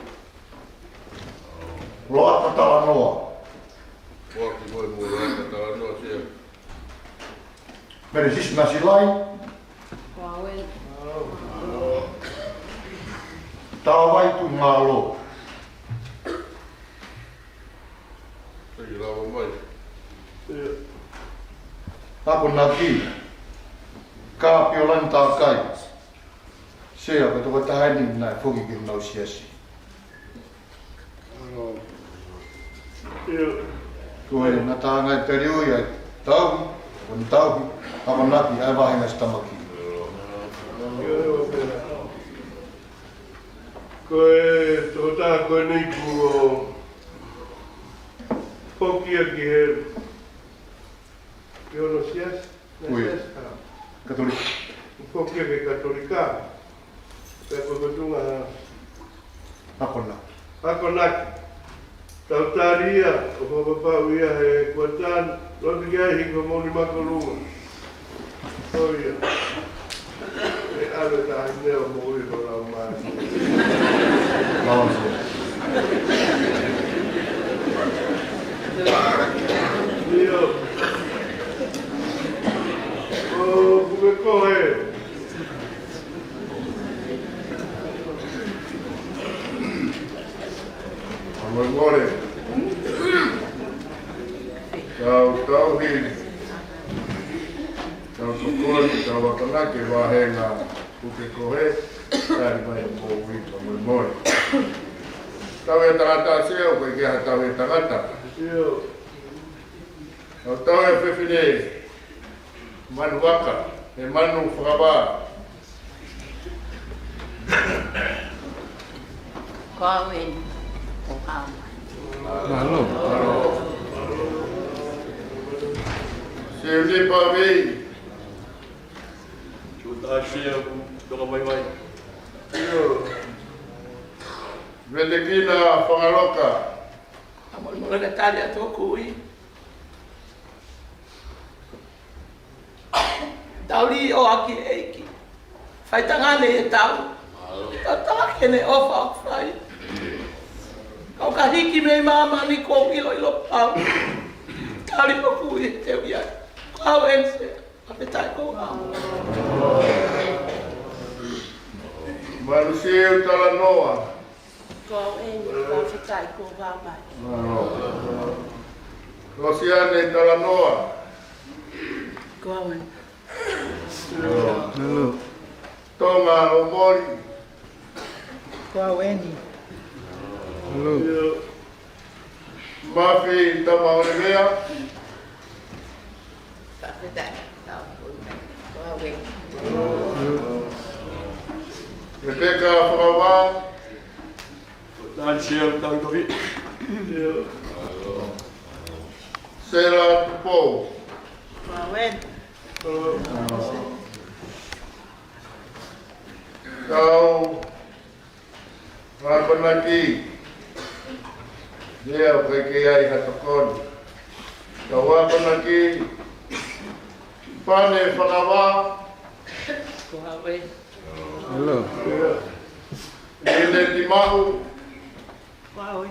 Loata Talanoa. Foaki mo Loata Talanoa, Sea. Meresisi Masilai. Ko au ē. Talavai Tuʻimālō. Thank you, lava mai. Akonaki, Kapiolani Takai. Sea, ko e tokotaha eni naʻe foki ki honau siasi. Ko e ngataʻanga e taliui ʻa e tauhi, ko e tauhi, akonaki ʻa e vāhenga sitamaki. Ko e tokotaha ko eni kuo foki ia ki he, ki hono siasi, Ko e siasi, ʻa. Katolika. Foki ia ki he Katolika. Pea ko e fotunga Akonaki. Akonaki. Tau tali ia, ʻo fakapapauʻi ia he kuata ni, lotu ki ai hiki homou nima ki ʻolunga. Ko ia. ʻE ʻave taʻahine ʻo moʻui ʻo lau mai. Lau mai. ʻIo. ʻO Pukekohe. Molemole. Kau tauhi, kau tokoni, kau akonaki e vāhenga Pukekohe, tali mai homou ivi, molemole. Tauhi tangata, Sea, ʻoku ʻikai ke ʻi ai ha tauhi tangata. ʻIo. Kau tauhi fefine, Manu Vaka, ʻe Manu Fakavā. Ko au eni, ko au. Mālō. Sione Pavei. Tuta Sea, toka mai mai. Vetekina Fangaloka. Ka molemole ka tali atu hoku ui. Tau lī ʻo ʻaki ʻEiki. Faitangane ʻi he tau. Tau taki ʻene ʻofa ʻoku fai. Kau ka hiki mei māmani kuo u ʻiloʻilo pau. Tali hoku ui te u ʻi ai. Ko au eni, Sea. Fakafetaʻi ko au. Manusiu Talanoa. Ko au eni, fakafetaʻi ko au mai. Losiane Talanoa. Ko au eni. Tonga Lomoli. Ko au eni. Mafi Tamaolevea. Lepeka Fakavā. Tali Sea, tau tohi. Sela Tupou. Kau akonaki, Sea, ʻoku ʻikai ke ʻi ai ha tokoni. Kau akonaki, Fane Fakavā. Ko au ē. Hello. Lele Timau. Ko au ē.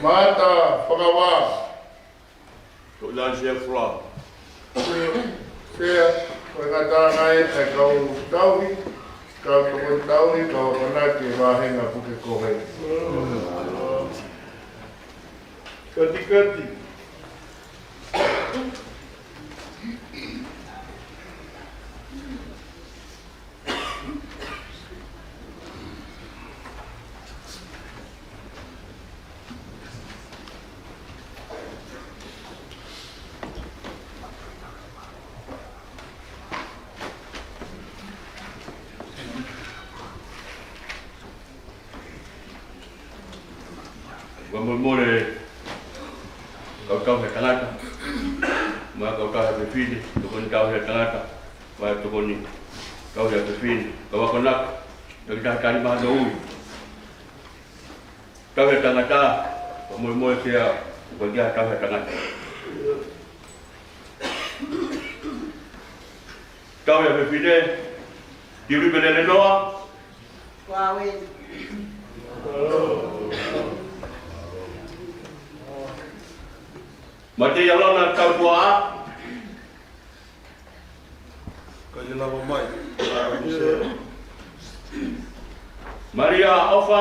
Mata Fakavā. Ko Lani Sea Fula. Sea, ko e ngataʻanga e kau tauhi, kau tokoni tauhi, kau akonaki e vāhenga Pukekohe. Katikati. Fakamolemole, kau tauhi ʻa e tangata, mo e kau tauhi ʻa e fefine, tokoni tauhi ʻa e tangata, mo e tokoni tauhi ʻa e fefine, kau akonaki, tokoni tauhi tali mai hono ui. Tauhi ʻa Tangata, fakamolemole Sea, ʻoku ʻikai ha Tauhi ʻa Tangata. Tauhi ʻa Fefine, Tiulipe Lelenoa. Ko au eni. Matei ʻAlona Kautuaʻa. Ka ia lava mai. Malia ʻOfa.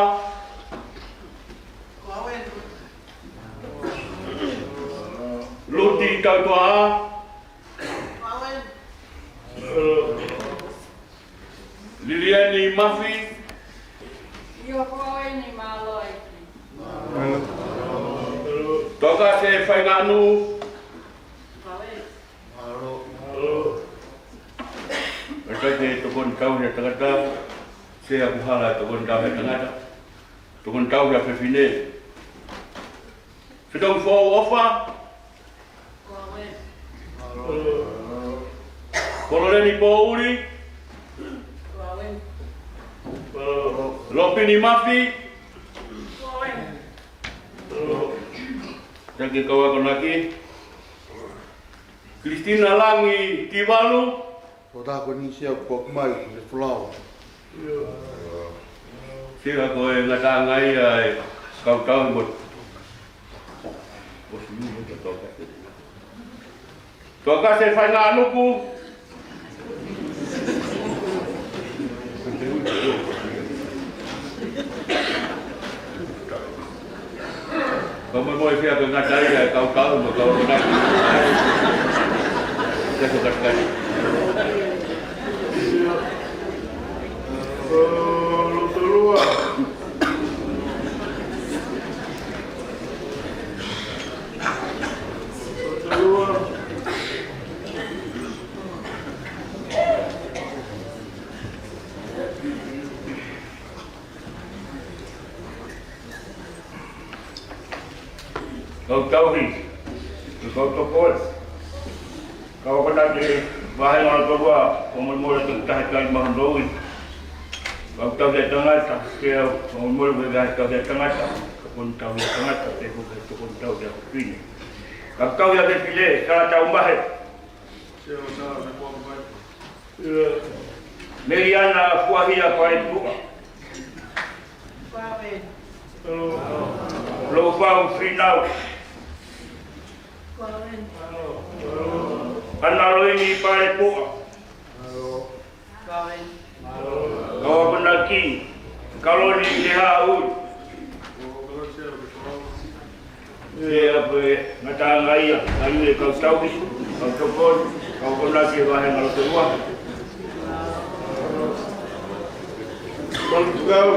Luti Kautuaʻa. Lilieni Mafi. ʻIo, ko au eni, mālō ʻEiki. Toka se fainganu. Mālō. ʻOku ʻikai ke tokoni tauhi ʻa Tangata, Sea, ʻoku hala e tokoni tauhi ʻa Tangata. Tokoni tauhi ʻa Fefine. Fetongi Foʻou ʻOfa. Kololeni Pouli. Lopini Mafi. Taki Kauakonaki. Christina Langi Tivalu. Ko tā ko ni Sea ʻoku ʻomai, ko e fulawa. Sea ko e ngataʻanga ia e kau tauhi mo. Toka se faingānuku. Fakamolemole Sea ko e ngataʻanga ia e kau tauhi mo kau tauhi. Sea ko katikati. Kau tauhi, kau tokoni, kau akonaki, vāhenga ʻo e Tokoua, fakamolemole Sea, taha taha maha noui. Kau tauhi ʻa Tangata, Sea, fakamolemole Sea, taha taha Tangata, tokoni tauhi ʻa Tangata, pea ko e tokoni tauhi ʻa Fefine. Kau tauhi ʻa Fefine, Sea Taumahe. Meliana Fuahia Palepuʻa. Lou Fau Finau. ʻAna Loini Palepuʻa. Kauakonaki, Kaloni Lehaʻui. Sea ko e ngataʻanga ia, ʻa ia e kau tauhi, kau tokoni, kau akonaki e vāhenga ʻo e Tokoua. Kau tau.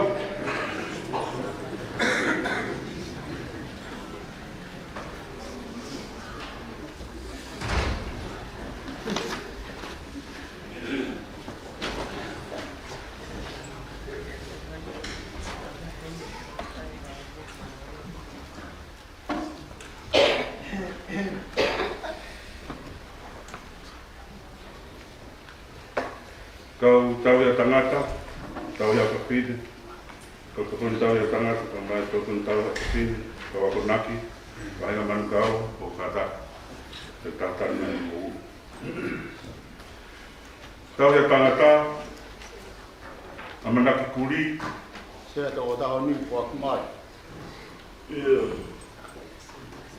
Kau tauhi ʻa Tangata, tauhi ʻa Fefine. Kau tokoni tauhi ʻa Tangata, kau mai tokoni tauhi ʻa Fefine, kau akonaki, vāhenga manukau, ʻo kātaki, e tātā mai mo. Tauhi ʻa Tangata, ʻAmanaki Kuli. Sea, toko taha ni, foaki mai.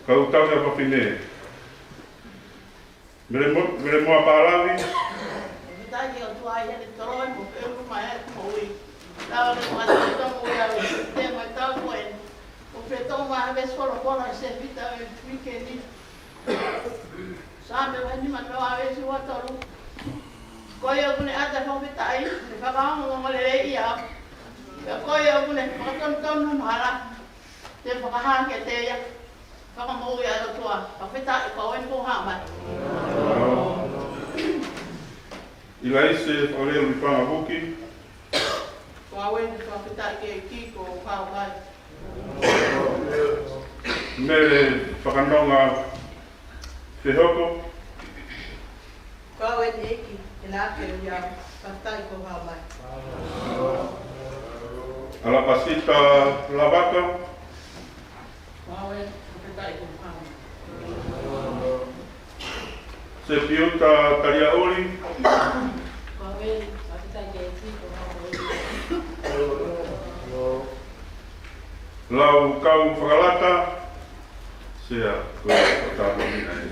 Kau tauhi ʻa Fefine. Mele mo-, Mele Moa Palavi. Taki o tuai hene toloi mo pelu mai e moʻui. Tau le mo atu tau mo ia te mai tau ko e. O pe tau mai he solo kola se vita e weekend ni. Saame vahe nima, veesi ua tolu. Ko ia ʻoku ne ʻata e fakafetaʻi, ne fakaongoongo lelei ia. Pea ko ia ʻoku ne fakatonutonu hono hala, te fakahā kiate ia. Fakamoʻui ʻa e ʻOtua, fakafetaʻi, ko au eni, kuo u hā mai. ʻIlaise Fakaleu Lifanga Vuki. Ko au eni, fakafetaʻi ki he ʻEiki, kuo u hā mai. Mele Fakanonga Fehoko. Ko au eni ʻEiki, ʻe nā ke ia, fakafetaʻi kuo u hā mai. ʻAlapasita Lavaka. Sepiuta Taliaʻuli. Laukau Fakalata. Sea, ko e tāpuni ai.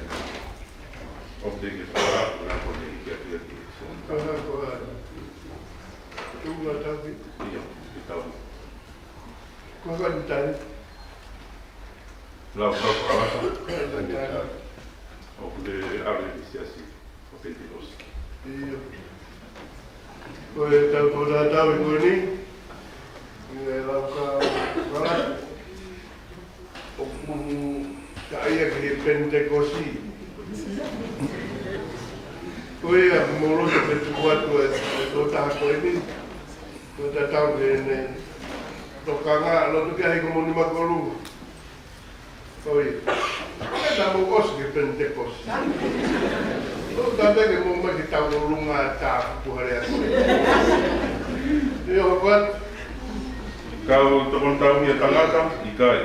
ʻOku te ke fakalata, ko e hā ko e hiki atu ia ki he sea. Ko e hā ko e hā. Tuʻu ʻa Tauhi. ʻIo, ki Tauhi. Ko e hā ko e tali. Laukau Fakalata. Ko e hā ko e tali. ʻOku te ʻave ki he siasi ʻo Penitekosi. ʻIo. Ko e tau ko e tatau ʻi ko eni. ʻI he Laukau Fakalata. ʻOku taʻe ia ki he Penitekosi. Ko ia, mou loto ke tuku atu e, e tokotaha ko eni. Ko e tatau ke ne tokanga, loto ke ʻai ko e monumanu ʻo Kolunga. Ko ia. Ka mou ʻosi ki he Penitekosi. Loto ke mou mai ki he tau Kolunga ta kuhare atu. ʻIo, hoko atu. Kau tokoni tauhi ʻa e tangata, ʻikai.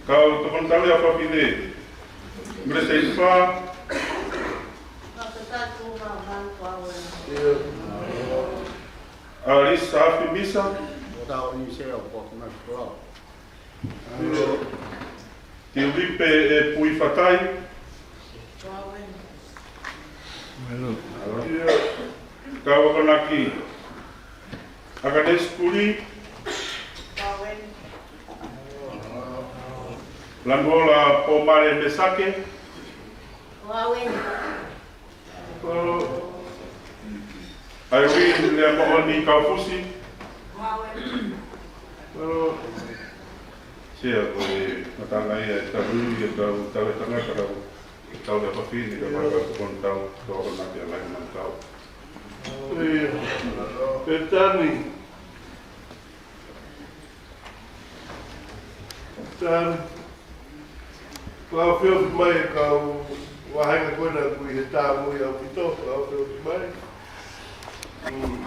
Kau tokoni tauhi ʻa e fafine, Melesei Fā. ʻIo. Alisa Afi Misa. Tiulipe ʻe Pui Fatai. ʻIo. Kau akonaki, ʻAkanesi Puli. Lamuola Pomale Mesake. Irene Leamoʻoni Kaufusi. Sea, ko e matanga ia ʻe taha ʻi he tau, tau ʻe tangata, tau, tau ʻe fafine, ka maka ko e tau, tau akonaki ʻa e lahi manukau. Petani. Tani. Kau feohi mai e kau vāhenga ko ena ʻoku ʻi he tāmui ʻaupito, kau feohi mai. Mm.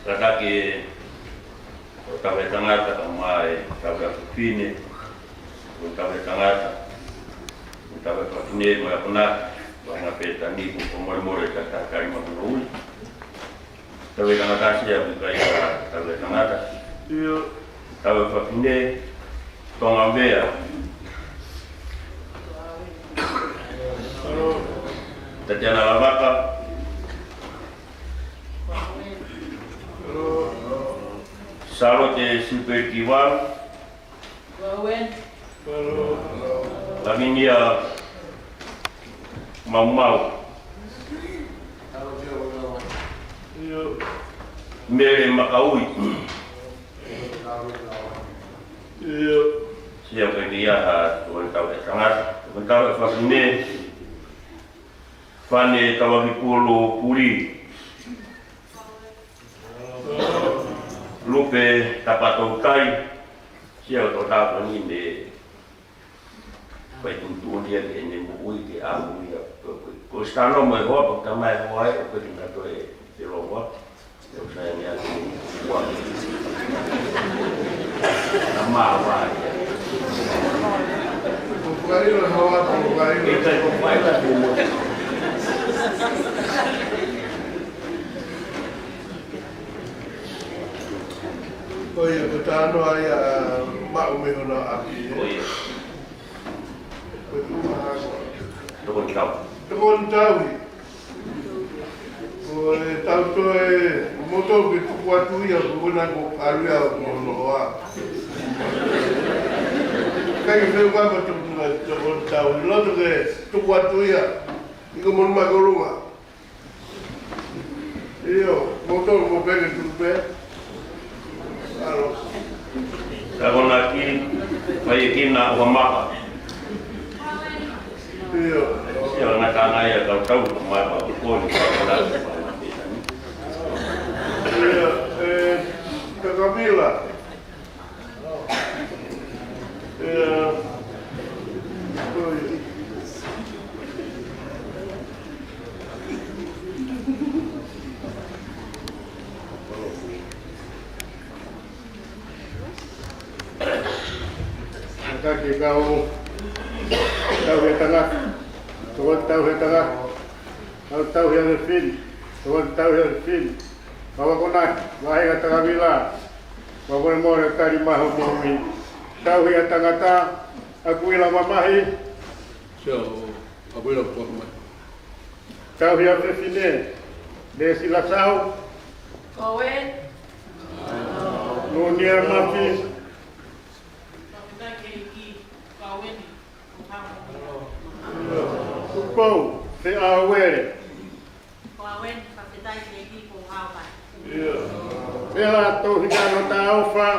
Kātaki ʻo tauhi ʻa e tangata, kae ʻumaʻā e tauhi ʻa e fafine, ʻo tauhi ʻa e tangata, ʻo tauhi ʻa e fafine, mo e akonaki, vāhenga Petani, ko e molemole ka ta kali ma kuno ui. Tauhi ʻa e tangata, Sea, ʻoku ʻikai ha tauhi ʻa e tangata. ʻIo. Tauhi ʻa e fafine, Tonga Vea. Tatiana Lavaka. Salote Sipeli Kivalu. Lavinia Maumau. ʻIo. Mele Makaui. ʻIo. Sea, ʻoku ʻikai ha tokoni tauhi ʻa e tangata, tokoni tauhi ʻa e fafine, Fane Tauakipulu Puli. Lupe Tapatoutai. Sea, ʻoku tau tāpuni ne fai tuʻutuʻuni ia ke ne moʻui ke ʻamu ia. Ko, ko, ko Sitano mo e hoa, ko e tamai hoa ē, ʻoku ʻikai ke na toe te longoa. ʻOku sai ange atu ua. Na mā ua ia. ʻOku ʻikai ʻilo hoa, ʻoku ʻikai ʻilo. ʻIkai, ʻoku ʻikai ʻilo atu mo. Ko ia, ko e talanoa ia, maʻu mei hono ʻapi, ē? Ko ia. Ko e tuʻu maha ko. Tokoni tauhi. Tokoni tauhi. Ko e tau toe, mou toe ke tuku atu ia, ko ena ko e ʻalu ia mo hono hoa. ʻIkai ke feu kama tokoni, tokoni tauhi. Loto ke tuku atu ia. ʻI ko e monumanu ʻi Kolunga. ʻIo, mou tolu mo peke tupe. ʻAlo. Ka ko na ki, mai e kina ua maka. ʻIo. Sea, ngata ngai ʻa e kau tau ua maka, ʻo ko ni ka ko na. ʻIo, ē, ka ka mila. Kātaki e kau tauhi ʻa tangata, tokoni tauhi ʻa tangata, kau tauhi ʻa fefine, tokoni tauhi ʻa fefine, kau akonaki, vahenga tangata vila, kau molemole tali mai hoʻo moʻui. Tauhi ʻa tangata, Akuila Mamahi. Sio, Akuila Mamahi. Tauhi ʻa fefine, Lesila Sau. Koe. Nunia Mafi. Tupou Feʻauele. Pela Touhikano Taofa.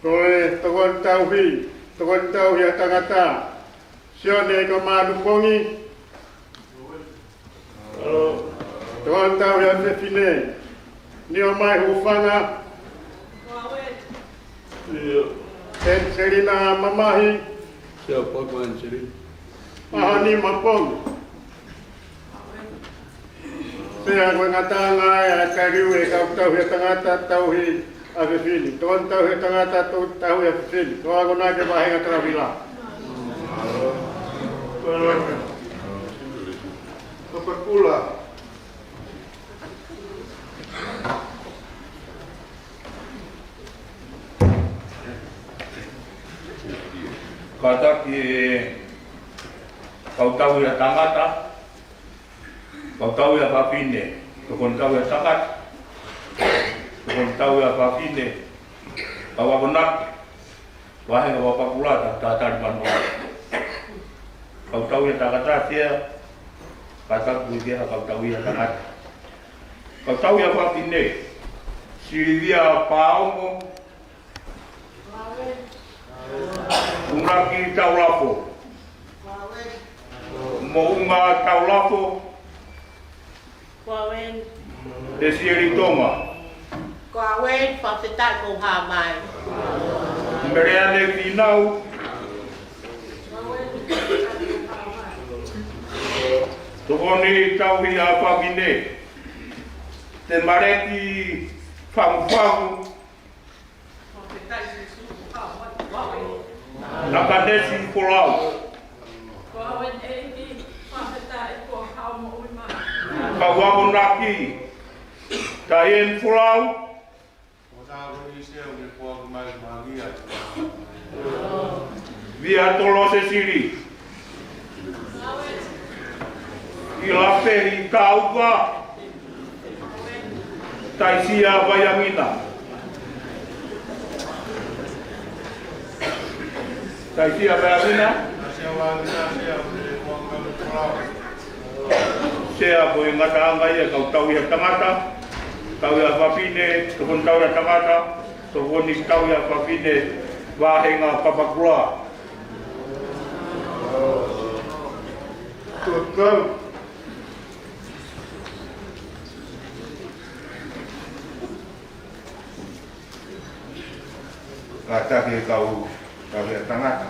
Toe tokoni tauhi, tokoni tauhi ʻa tangata, Sione Kamanu Pongi. Tokoni tauhi ʻa fefine, Niomai Hufanga. Anselina Mamahi. Sio, Papa Anselina. ʻAhani Mapongi. Sea, ko e ngataʻanga ē ʻa e tali ʻa e kau tauhi ʻa tangata, tauhi ʻa fefine. Tokoni tauhi ʻa tangata, tokoni tauhi ʻa fefine. Kau akonaki, vahenga tangata vila. Papakura. Kātaki e kau tauhi ʻa tangata, kau tauhi ʻa fafine, tokoni tauhi ʻa tangata, tokoni tauhi ʻa fafine, kau akonaki, vahenga papakura, tali mai hoʻo moʻui. Kau tauhi ʻa tangata, Sea, kātaki pē ki he kau tauhi ʻa tangata. Kau tauhi ʻa fafine, Silivia Paomo, Unaki Taulafo. Moʻunga Taulafo. Esieli Tonga. Fakafetaʻi ko e hā mai. Meleane Finau. Tokoni tauhi ʻa fafine, Temaleki Famufamu. Nakanesi Folau. Kau akonaki, Taieni Folau. Via Tolo Sesili. ʻIlapehi Kauka. Taisia Vaiangina. Taisia Vaiangina. Sea, ko e ngataʻanga ia e kau tauhi ʻa tangata, tauhi ʻa fafine, tokoni tauhi ʻa tangata, tokoni tauhi ʻa fafine, vahenga papakura. Tokau. Kātaki e kau tauhi ʻa tangata,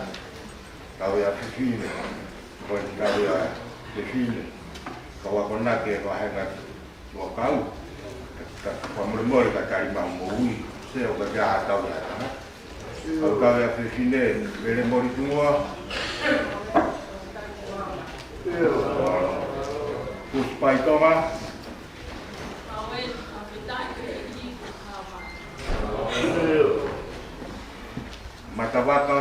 tauhi ʻa fefine, ko e tauhi ʻa fefine, kau akonaki, vahenga tuʻakau, ka, ka, fakamolemole ka tali mai hoʻo moʻui, Sea, ʻo ka te ʻatau ia tana. Kau tauhi ʻa fefine, Mele Moli Tungoa. Kusi Pai Tonga. Matavaka.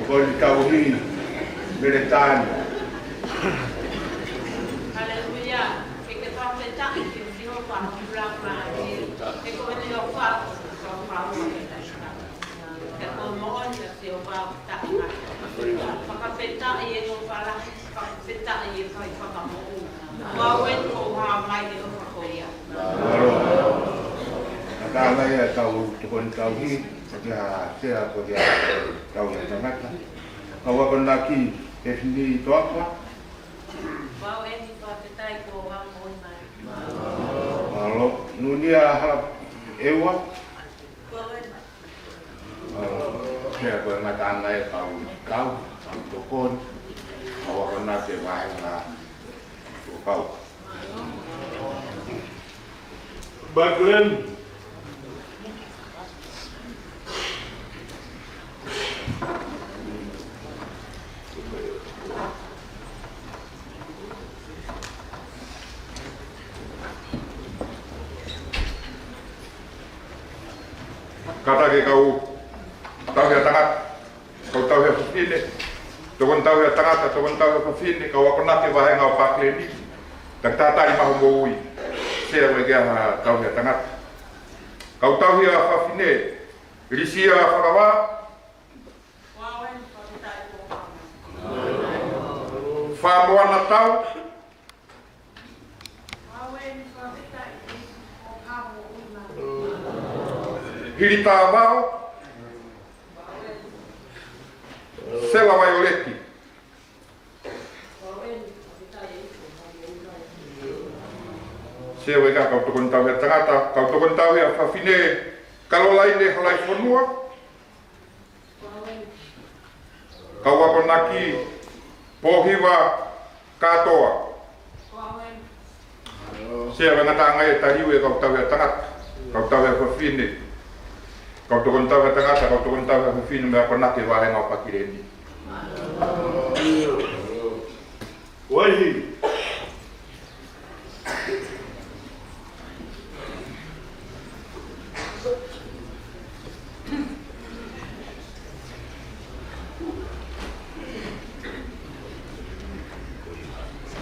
Ko e tauhi Meletani. Haleluia. Ke ke fakafetaʻi ki he Sihova, ʻa e ʻuluaki ʻa e ʻaho ni. He ko ʻene ʻofa ʻoku ʻikai ke taʻengata. He ko e moʻoni ʻa e Sihova ʻoku taʻengata. Fakafetaʻi e ʻofa lahi, fakafetaʻi e fai fakamoʻui. Ko au eni kuo u hā mai he ʻofa ko ia. Mālō. Ka ka mai ʻa e kau tokoni tauhi, ko ia Sea, ko ia tauhi ʻa tangata. Kau akonaki, Tefini Toaka. Ko au eni, fakafetaʻi kuo u hā mai. Mālō. Nunia Halaʻeua. Ko au eni. Sea, ko e ngataʻanga e kau tauhi, kau tokoni, kau akonaki, vahenga tuʻakau. Baklen. Kātaki e kau tauhi ʻa tangata, kau tauhi ʻa fafine, tokoni tauhi ʻa tangata, tokoni tauhi ʻa fafine, kau akonaki vāhenga ʻo Pakileni, takitā tali maʻa hoʻo moʻui, Sea Uekeaha tauhi ʻa tangata. Kau tauhi ʻa fafine, Lisia Fakavā, Famoana Tau, Hilitā Vao, Sela Vaioleti. Sea Uekeaha kau tokoni tauhi ʻa tangata, kau tokoni tauhi ʻa fafine, Kalolaine Halaifonua, kau akonaki, Pōhiva Kātoa. Sea Uekeaha, ngataʻanga e taliui e kau tauhi ʻa tangata, kau tauhi ʻa fafine, kau tokoni tauhi ʻa tangata, kau tokoni tauhi ʻa fafine mo e akonaki vāhenga ʻo Pakileni. Uaihi.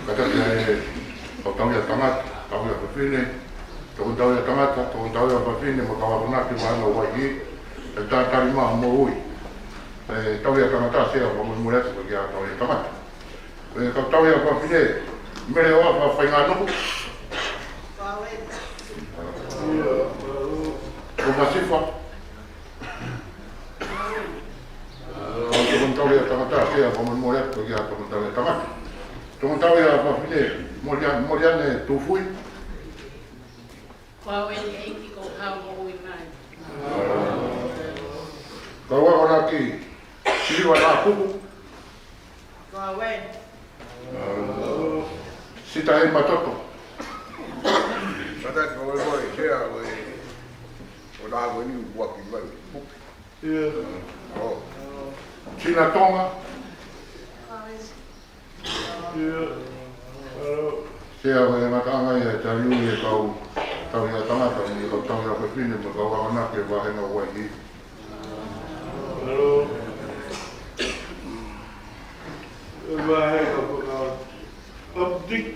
Kātaki e kau tauhi ʻa tangata, tauhi ʻa fafine, tokoni tauhi ʻa tangata, tokoni tauhi ʻa fafine, mo e kau akonaki vāhenga ʻo Uaihi, takitā tali maʻa hoʻo moʻui. E tauhi ʻa tangata, Sea, fakamolemole atu ko e kiʻi tauhi ʻa tangata. E kau tauhi ʻa fafine, Mele ʻOfa Fainganuku, ʻOfa Sifa. Kau tokoni tauhi ʻa tangata, Sea, fakamolemole atu ko e kiʻi tokoni tauhi ʻa tangata. Tokoni tauhi ʻa fafine, Molia-, Moliane Tufui. Ko au eni, ʻEiki, kuo u hao moʻui mai. Kau akonaki, Siliva Nakuku. Ko au eni. Sita Heimatoto. Kātaki, fakamolemole Sea, ko e, ko e taha ko eni ʻoku ʻi ai e puke. ʻIo. ʻO. Tina Tonga. ʻIo. Sea, ko e ngataʻanga ia e taliui e kau tauhi ʻa tangata, mo e kau tauhi ʻa fafine, mo e kau akonaki vāhenga ʻo Uaihi. Hello. Vāhenga ʻo Updike.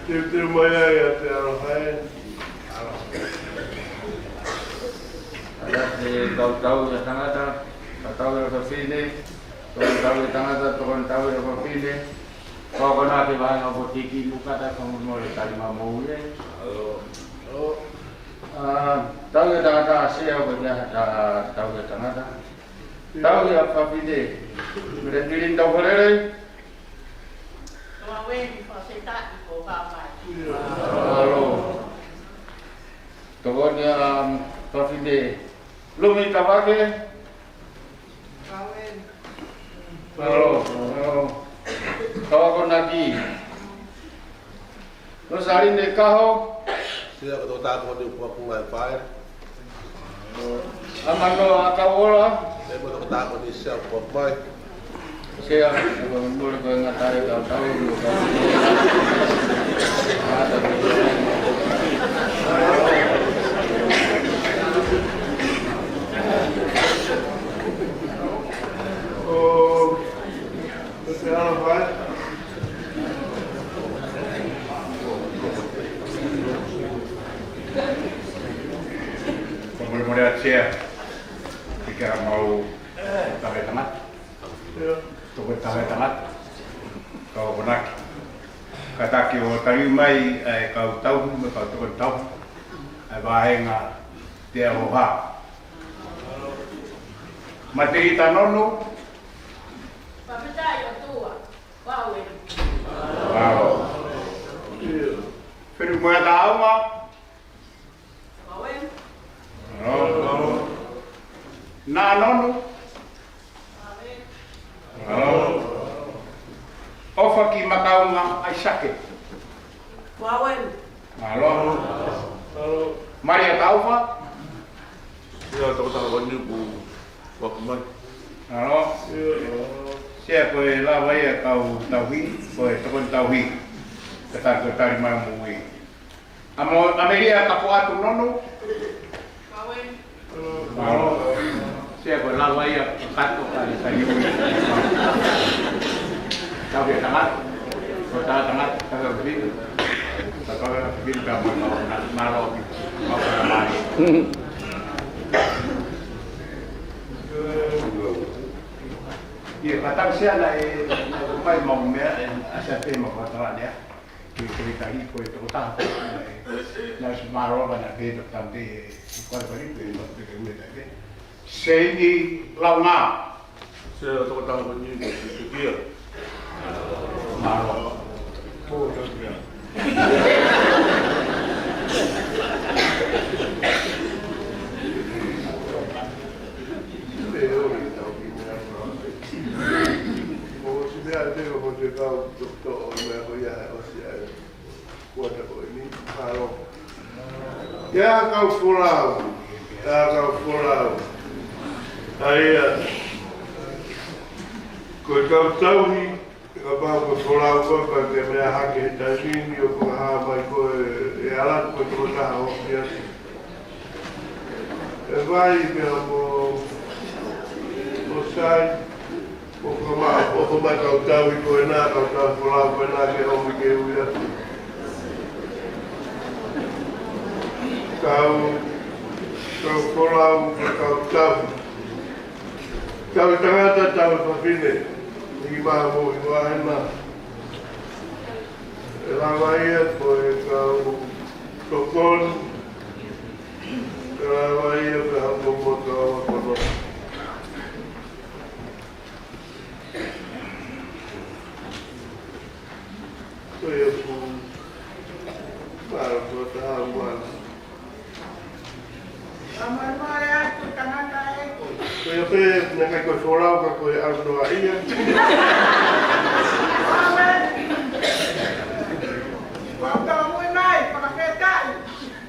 Teu, teu mai ai ʻa e ʻaloha ē. ʻA ia ko e kau tauhi ʻa tangata, kau tauhi ʻa fafine, tokoni tauhi ʻa tangata, tokoni tauhi ʻa fafine, kau akonaki vāhenga ʻo Updike, mukata, fakamolemole tali maʻa hoʻo moʻui. ʻA, tauhi ʻa tangata, Sea, ko e kiʻi tauhi ʻa tangata. Tauhi ʻa fafine, Mele Pilinda Falele. Ko au eni, fakafetaʻi kuo u hao mai. Mālō. Tokoni ʻa fafine, Lumi Tavake. Mālō, mālō. Kau akonaki, Losaline Kaho. Sea, ko e tokotaha ko eni ʻoku ʻalu mai e fale. ʻAmanoa Kauola. Sea, ko e tokotaha ko eni, Sea, ʻoku ʻalu mai. Sea, fakamolemole ko e ngata e kau tauhi mo e kau. ʻO, ko e ʻaloha ē. Fakamolemole atu Sea, ʻikai ke mau tauhi ʻa tangata. ʻIo. Tokoni tauhi ʻa tangata, kau akonaki. Kātaki ʻo taliui mai e kau tauhi mo e kau tokoni tauhi ʻa e vāhenga Teʻaoha. Mate Ita Nono. Fakafetaʻi ʻOtua. Wow, e. Wow. ʻIo. Moeataʻaonga. Nononu. ʻOfakimakaunga ʻAisake. Mālō. Malia Taufa. Ia, tokotaha ko eni kuo ʻoatu mai. Mālō. Sea ko e lava ia kau tauhi, ko e tokoni tauhi. Ka tau ko e tali mai moʻui. ʻAmo, ʻAmelia Kapoatu Nonu. Mālō. Sea ko e lava ia kakato ka e tali ui. Tauhi ʻa e tangata. Ko e tangata, tangata, tangata pipili. Tangata pipili ka mo e mau na, mālō. Mau ka na mai. Ia, ka tau sea naʻe, naʻe mai mau meʻa, ʻe, ʻa sea pē mau ka tala lea. Ke, ke tali ko e tokotaha ko ē, naʻe, naʻe ʻosi mālōlō naʻe pehē tau te, ʻi kuala pali, pe, pe, pe, pe, pe. Seini Launga. Sea tokotaha ko eni ko Tukia. Mālō. Ko Tukia. Mo si mea te ko mo te kau to, to, o mea ko ia, ʻosi ai. Kuata ko eni, mālō. Ia kau folau, ia kau folau. ʻA ia, ko e kau tauhi, kapau ko e folau ko ē, pea ke meʻa hake he taimi ni ʻo fakahā mai ko e, ʻe ala ko e tokotaha ʻo ia. ʻE vai pea mo, mo sai, mo kama, mo kama kau tauhi ko ena, kau tauhi folau ko ena ke ʻomi ke ui atu. Kau, kau folau, kau tauhi. Tauhi tangata, tauhi fafine, ʻi mā mo ʻi vahena. ʻE lava ia ko e kau tokoni, ʻe lava ia ko e hau mo kau akono. Ko ia ku mara ko ta hau mana. Ko ia pē, naʻe ʻikai ko e folau ka ko e ʻaunoa ia. Ua tau mui mai, fakafetaʻi.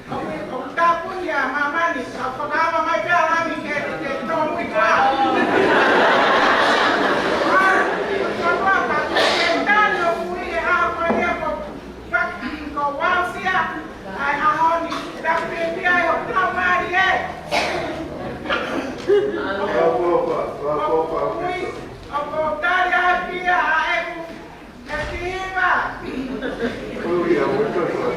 ʻOku, ʻoku tāpuni ʻa māmani, ka fakaava mai pē ʻa Lami ke, ke tōmui koā. Ua, ua, ua, ka ke tani ʻoku ʻi he ʻaho ko ia ko Ko Uasia, ʻa e ʻaho ni, tapu pē pia ʻe hotau mālie. Ua popa, ua popa, ua popa. ʻOku tali ʻa e pia ʻa ʻeku, ʻeku hiva. Ui, ʻa ʻeku hiva.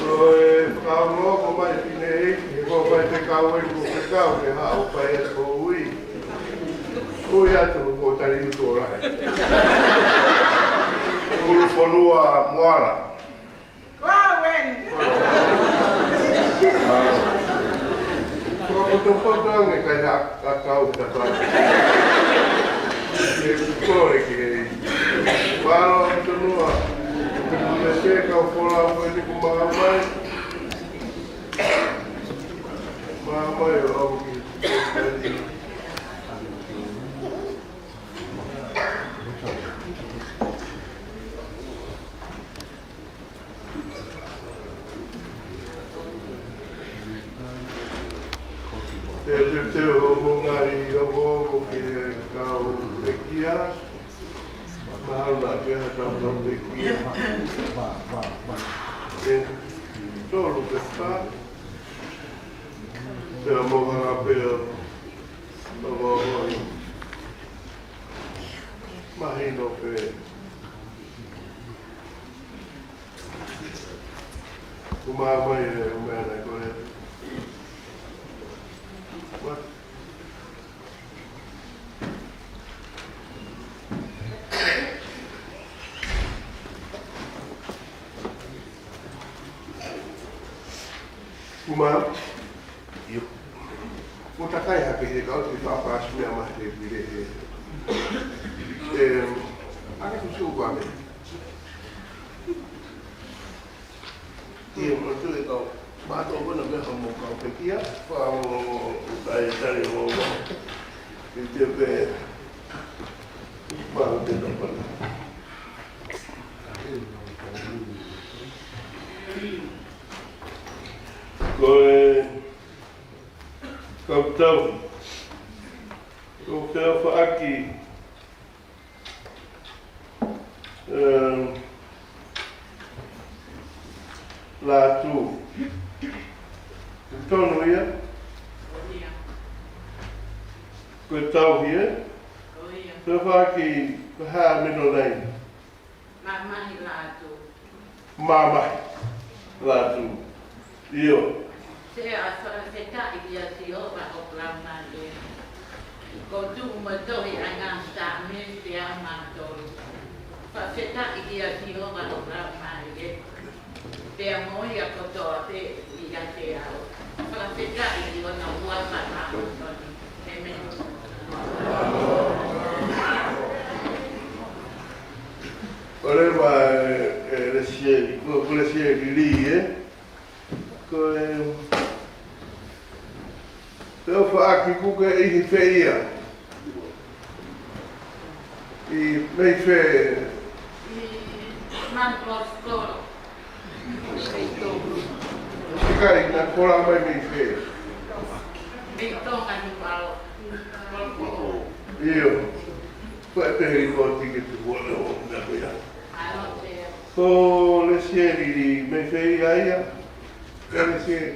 Ko e fakaongo ko mai fine ei, he ko fai te kau e ko te kau ke hao fai e ko ui. Ui atu ko tali utu o lahi. Ulu fonua moala. Ko au eni. Ko koto koto ange kai ha, ha kau ka tau. Ke kore ke. Mālō ʻaupito Noa. Ke mune se kau folau ko eni kuo maʻu mai. Maʻu mai ʻo au ki. Mahalo naʻa ke ha tautau pekia. ʻE, tolu pe fā. Pea mo hanga pē ʻo, ʻo, ʻo, ʻo, mahino pē. Kuma mai e, kuma mai ko e. What? Kuma. ʻIo. Ko takai hake he kau te fāfāsi meʻa mai he pile he. Em, ake tu su kua me. ʻIo, mo tu e kau. Mātou ko na meʻa mo kau pekia, pa mo tai tari mo mo. I te pe. Mātou te tau pana. Ko e kau tau. Ko e kau faʻaki. Em, Lātū. Tonu ia? Ko e tauhi, ē? Ko e faʻaki, ko e hā e meʻa ko eni? Mamahi Lātū. Mamahi Lātū. ʻIo. Sea, fakafetaʻi kia Sihova ʻoku laumālie. Ko e tuʻu mo e tohi ʻa e ngaahi Saame pea mautolu. Fakafetaʻi kia Sihova ʻoku laumālie. Pea mo ia kotoa pē ʻiate au. Fakafetaʻi ki hono huafa ʻa e ʻOtua. ʻĒmeni. ʻOleva, e, e, Lesieli, ko, ko Lesieli Lī, ē? Ko e, te u faʻaki kuke ʻi he fē ia? ʻI mei fē? ʻI Mount Roskill. Sikai, naʻe folau mai mei fē? Mei Tonga ni pau. ʻIo. Ko e pehē ko e tikite ko ē ʻo na ko ia. Ko Lesieli Lī, mei fē ia ia? Ko Lesieli.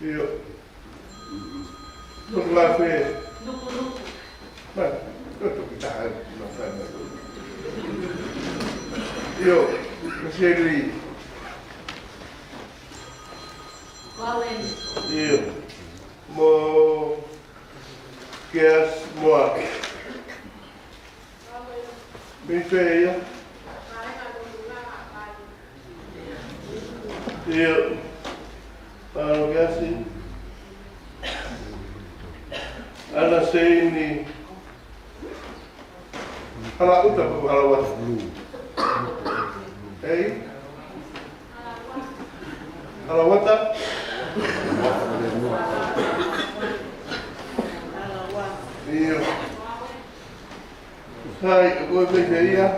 ʻIo. Ko e lafe. Nukunuku. Mai, ko e toki taha e na fai mai. ʻIo, Lesieli Lī. ʻIo. Mo Keasi Moa. Mei fē ia? ʻIo. Palo Keasi. ʻAna Seini. Hala uta pe hala vata? Ei? Hala vata? ʻIo. Hai, ko e pehē ia?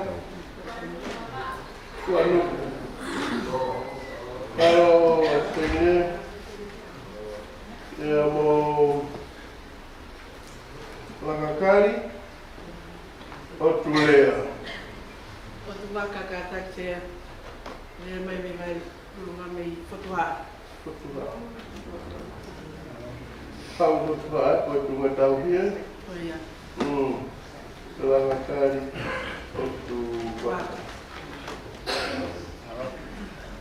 Kuanu. Halo, Sene. Ia mo Langakali. ʻOtu Lea. ʻOtu Vaka ka taksea. Lea mai mei vai, lua mei Fotuha. Fotuha. Kau Fotuha, ko e tuʻunga tauhi, ē? ʻIo. Mm. Langakali, ʻOtu Vaka.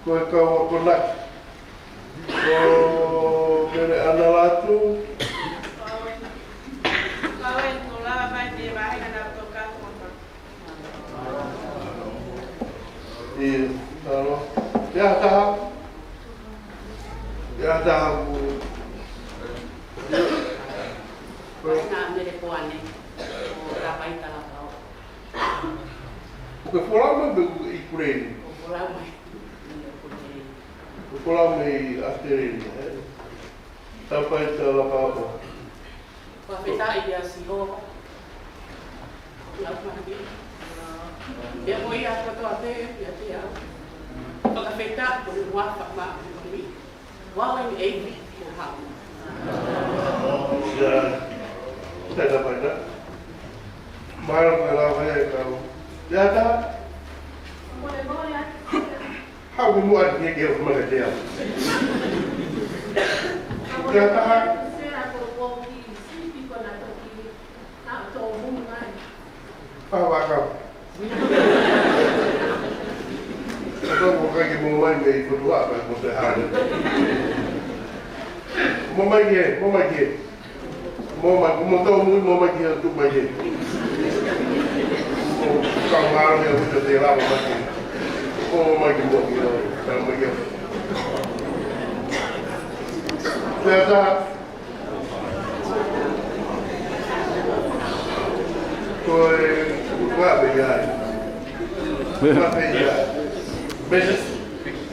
Ko e kau akonaki. Ko Mele ʻAna Lātū. Kau ē, kau ē, ko lava mai te vahe ka na toka ko ma. ʻIo, alo. Ia taha. Ia taha ku. Ko e na Mele Poane. ʻO Tapai Talapao. Ko e folau mai pe ko e ʻi Kuleni? Ko e folau mai. ʻIo, Kuleni. Ko e folau mai ʻAositelēlia, ē? Tapai Talapao. Fakafetaʻi kia Sihova. Ia, pea mo ia kotoa pē ʻiate au. Fakafetaʻi ko e huafa māʻoniʻoni. Ua wen eivi ko hau. Ia, taita paita. Mālō, mālō, mālō. Te ata. Hau mo ati ke ke o maka te ata. Te ata. Pau aka. Ata mo kai ke mo mai mei ko tua pa mo te hale. Mo mai ke, mo mai ke. Mo mai, mo tau mo, mo mai ke tu mai ke. Mo ka maro ke o te te la mo mai ke. Mo mai ke mo ke, ka mai ke. Te ata. Ko e, ua pe ia. Ua pe ia. Mesi.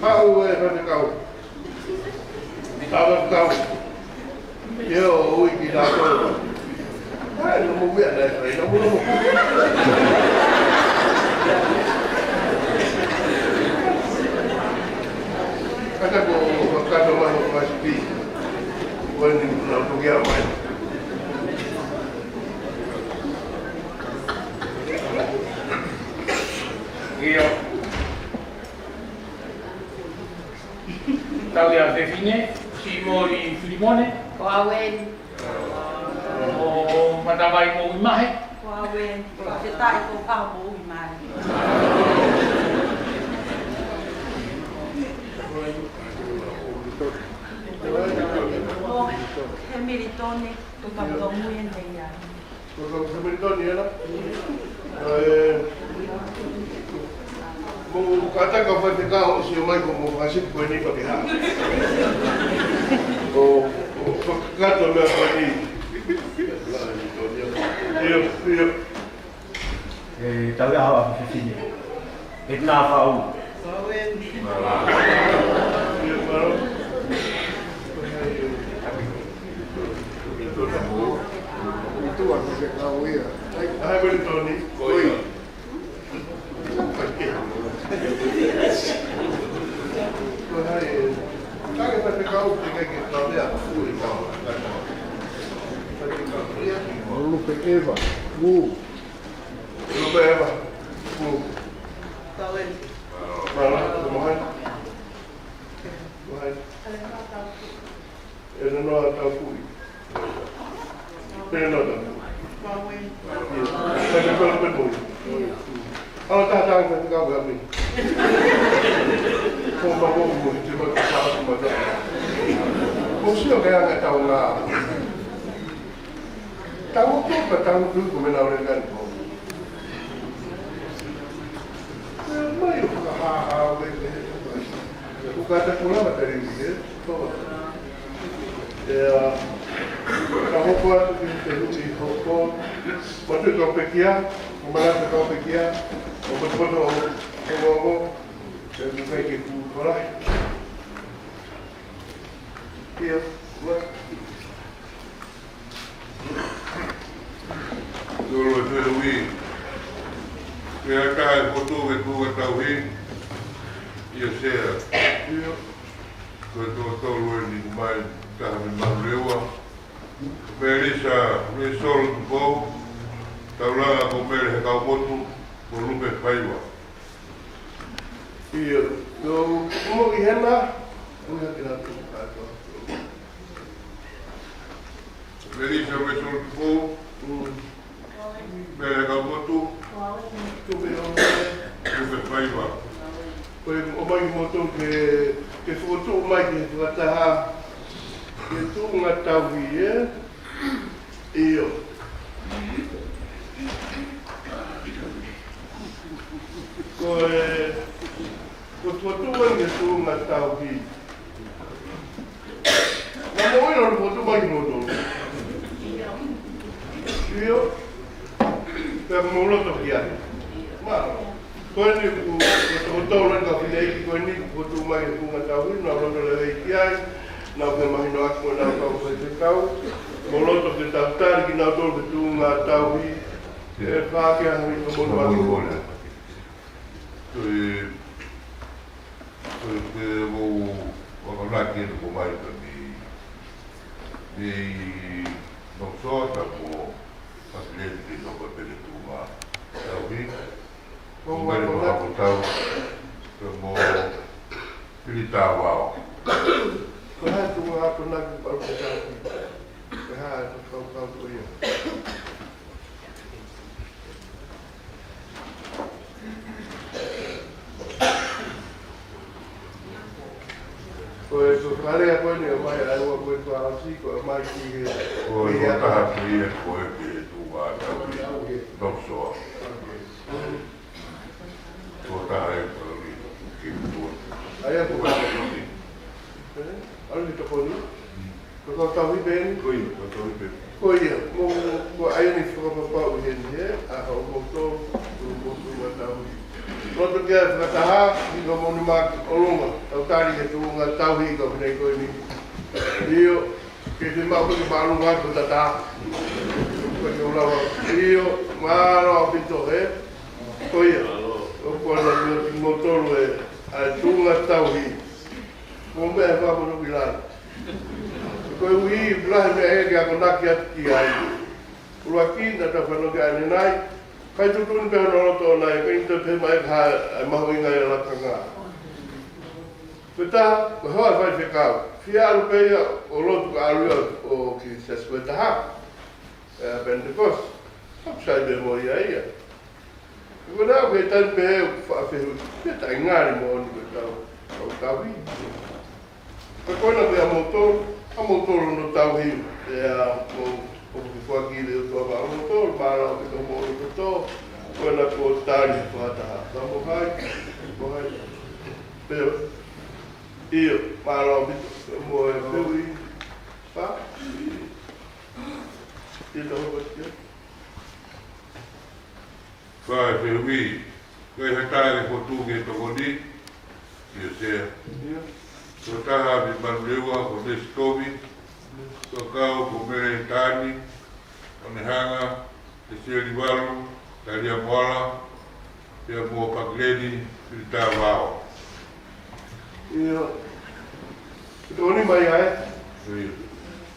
Pau e faifekau. Faifekau. Ia ʻo ui ki tatou. Ai, no mo mea na, ai, no mo, no mo. Kata ko, ko kata mai, ko mai sipi. Ko ni na ko kia mai. Ia. Tau ia fefine, Simoli Filimone. Ko au eni. ʻO Matavai Moʻuimahe. Ko au eni. Ko Fetaʻi ko Pau Moʻuimahe. Ko Hemilitoni, ko Kapuamui eni ia. Ko, ko, ko Militoni, ena? ʻE, mo, kata ka fai te ka o sio mai ko mo kasi ko ni pa ke ha. ʻO, ʻo, kata me ko ni. Ia, ia. ʻE, tau ia hawa fefine. ʻE ka fau. Ia, mālō. Tua ko ke kau ia. Ai, ai, Militoni. Ko ia. Ko hai, ka ke fai kau, ke ke kau ia, ko ia. Lupe Eva, mu. Lupe Eva, mu. Mālō, mālō, mālō. Mālō. ʻE noa tau kui. Pea noa tau kui. Ia. Pea noa tau kui. ʻAo tā tā ka te kau kami. Ko ma ko mo te ma ka sa ma ta. Ko sio ke anga tau ngā. Tau tu ka tau tu ko me na ore kan ko. Mai o ka ha ha we. Ko ka ta kula ma ta ri ni. ʻE, ka hoko atu ki he uti hoko, matu tau pekia, o mana tau pekia, o matu matu o, o, o, o, te mu kai ke ku kola. Ia, ua. Tolo e teu i. Ke ata e foto ke tuʻu ka tauhi. Ia sea. Ia. Ko e tō tolu eni ʻoku mai, taha mei Manurewa. Melisa Resol Tupou, Taulanga ko Mele Hekaumotu, ko Lupe Faiva. Ia, tō, mo i hena, mo i hena tō kātoa. Melisa Resol Tupou, mm. Mele Hekaumotu. Tupe o. Tupe Faiva. Ko e ʻomai motu ke, ke fokotuʻu mai ke fakataha. Ke tuʻunga tauhi, ē? ʻIo. Ko e, ko e fokotuʻu mai ke tuʻunga tauhi. Naʻa mo ʻilo ʻoku fotu mai moto. ʻIo. Pea mo loto ki ai. Ma. Ko eni ʻoku, ko e toko tolu eni ka fine iki ko eni ʻoku fotu mai ʻoku ngā tau hino, naʻa loto lelei ki ai. Naʻa ʻoku mahino atu ko e naʻa kau ko e te kau. Mo loto ke tau tali ki naʻa tolu ke tuʻunga tauhi. ʻE pā ke hanga ʻi ka monu atu. Ko e Ko e te vou wakanaki atu ko mai ka mi, mi no sota mo pasileni ki no ka pele tu ma Tauhi, mo Mele Fakapotau, pea mo Fili Tavao. Ko e hā e tuʻunga akonaki ʻoku ʻalu ki ai? Ko e hā e fakakaukau ko ia? Ko e, ko e fale ko eni ʻomai ai ua ko e fale si, ko e ʻomai ki he, ko e, ko e taha ki he, ko e ki he tuʻunga tauhi. Nofo soa. Ko e taha e fale ki he tuʻunga. Ai, ko e fale. Eh? ʻAlu ki tokoni? Ko e tauhi pē eni? Ko ia, ko e tauhi pē. Ko ia, mo, mo ʻai eni fakapapau heni, he, ʻa hoʻomou tolu, mo e tuʻunga tauhi. Loto ke fakataha, ʻi hoʻomou nima ʻolunga, tau tali he tuʻunga tauhi ka pina i ko eni. ʻIo, ke te mau ke mālunga ko tata. Ko ia ʻo lava. ʻIo, mālō ʻaupito, he. Ko ia, ʻoku ʻalu atu kimoutolu e, ʻa e tuʻunga tauhi. Mo meʻa fakamono ki lalo. Ko e ʻuhi, lahi meʻa ʻe ke akonaki atu ki ai. ʻUluaki, naʻa tau fanongo ki ai ʻanenai. Kai tuʻutuʻuni pē hono loto ʻoʻona, kai tuʻu pē mai ha, ʻa e mahuʻinga ʻo e lakanga. Ko e taha, ko e hoa faifekau. Fie ʻalu pē ia ʻo lotu ka ʻalu ia ʻo ki he siasi ko e taha. ʻE Pentecost. Haʻu sai pē mo ia ia. Ko e naʻa ke tali pē ʻo faʻa fehuʻi, pe taʻe ngali moʻoni ko e tau, tau tauhi. Ka ko ena pē ʻa moutolu, ʻa moutolu hono tauhi, pea mo, ʻoku ke foaki le ʻOtua maʻa moutolu, mālō ʻaupito mo hoʻo loto, ko ena ko e tali fakataha. Ka mo hai, mo hai. Pea, ʻio, mālō ʻaupito, mo e fehuʻi, pa? ʻIo, tau hoko atu. Fai fehuʻi, kaihaʻa e fotu ki he tokoni, ʻio Sea. ʻIo. Ko e taha ʻa Manuleua, ko Nesi Kovi. Ko e kau, ko Mele Tani, ʻOnehanga, ʻEseli Valu, Talia Moala, pea mo Pakileni, Fili Tavao. ʻIo. Tokoni mai ai. ʻIo.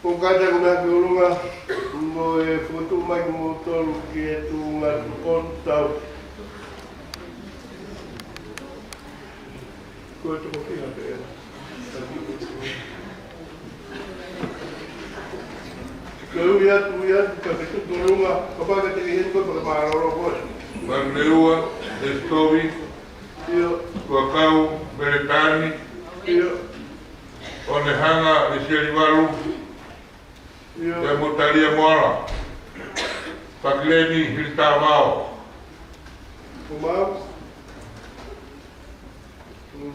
Ko e kātaki mai ki ʻolunga, mo e fokotuʻu mai kimoutolu ki he tuʻunga tokoni tauhi. Ko e toko fiha pē ena. Ko e ui atu, ui atu, ka ke tuʻu ki ʻolunga, kapau ka te ke heni ko e paka mālōlō ko e. Manuleua, Nesi Kovi. ʻIo. Ko e kau, Mele Tani. ʻIo. ʻOnehanga, ʻEseli Valu. ʻIo. Pea mo Talia Moala. Pakileni, Fili Tavao. Ko mau. Mm.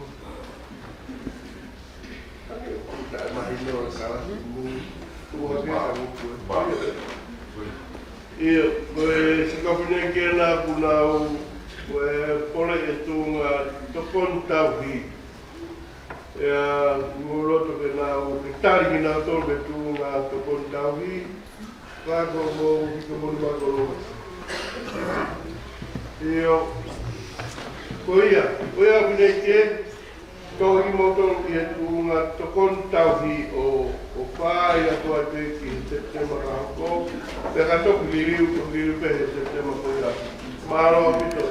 Taʻe mahino e kalasi mo e tuʻunga ke ka mo e. ʻIo, ko e sikafu nei ke na ku nau, ko e pole e tuʻunga tokoni tauhi. ʻIo, mou loto ke nau, ke tali kinautolu ki he tuʻunga tokoni tauhi, ka ko hoʻomou hiki mo e nima ʻolunga. ʻIo, ko ia, ko ia ʻoku ne ke, tauhi kimoutolu ki he tuʻunga tokoni tauhi ʻo, ʻo fai atu ai pē ki he Sepitema ka hoko, pea ka toki liliu, toki liliu pē he Sepitema ko ia. Mālō ʻaupito.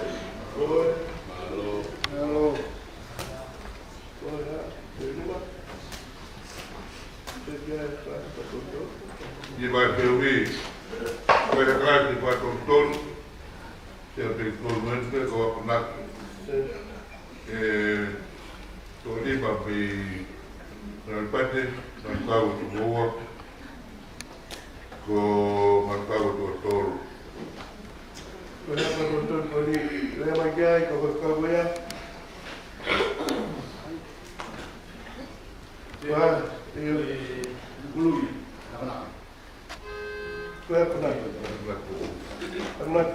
ʻOi. Mālō. Mālō. ʻIo, mai fehuʻi, ko e kalasi fakatonutonu, Sea, te u tonu eni pē ko e akonaki. ʻE, toko nima pē, Manupate, Manukau ʻe toko ua. Ko Manukau ʻe toko tolu. Ko e hā e toko tolu ko eni, lea mai ki ai, ko e hā e kau ia? Ko e hā, ʻio. Ko e hā e akonaki? Ko e hā e akonaki? Akonaki.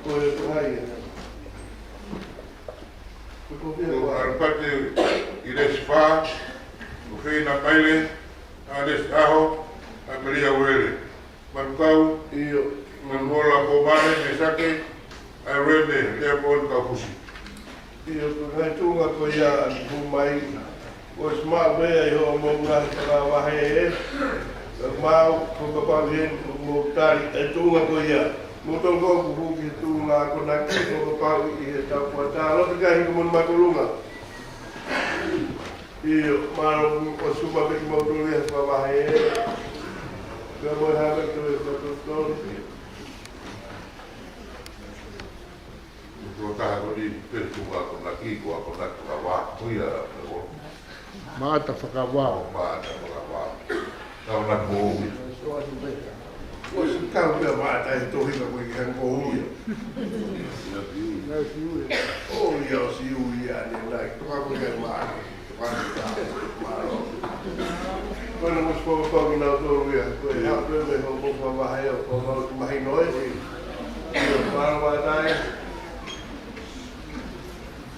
Ko e hā ia? Ko e hā ia? Ko Manupate ʻIlesi Fā, ko Feina Maile, ʻAnesi ʻAho, ʻAmelia Uele. Manukau, ʻio. Manuola Pomale, Mesake, ʻAirene, Leaponi Kaufusi. ʻIo, ko e ngaahi tuʻunga ko ia ʻoku mou mai. ʻOsi maʻu pē ʻi hoʻomou ngaahi fakavahe ē. Ka mau, ko e kapau ʻe ʻi ai hoʻomou tali e tuʻunga ko ia. Mo tau kau kuhu ki he tuʻunga akonaki, ko ka pau ʻi he tau kuata. Loto ka hiko mon makulunga. ʻIo, mālō ʻoku ʻosi uma pē kimoutolu ia fakavahe. Ka mo e hame to e fakatotolo. Ko taha ko ni pe tuʻunga akonaki, ko akonaki fakavā. Ko ia, ko Maʻata fakavā. Maʻata fakavā. Tau na ko ia. ʻOsi kau pē Maʻata e tohi ka ko ia ko ia. ʻO ia ʻosi ui ia ne nai. Ko ka ko ia Maʻata. Ko ka ko ia Maʻata. Ko na mo spo ko ni na to ia. Ko e hape me ho ko fa ma hai o ko ma mahino e. Ia, mālō Maʻata e.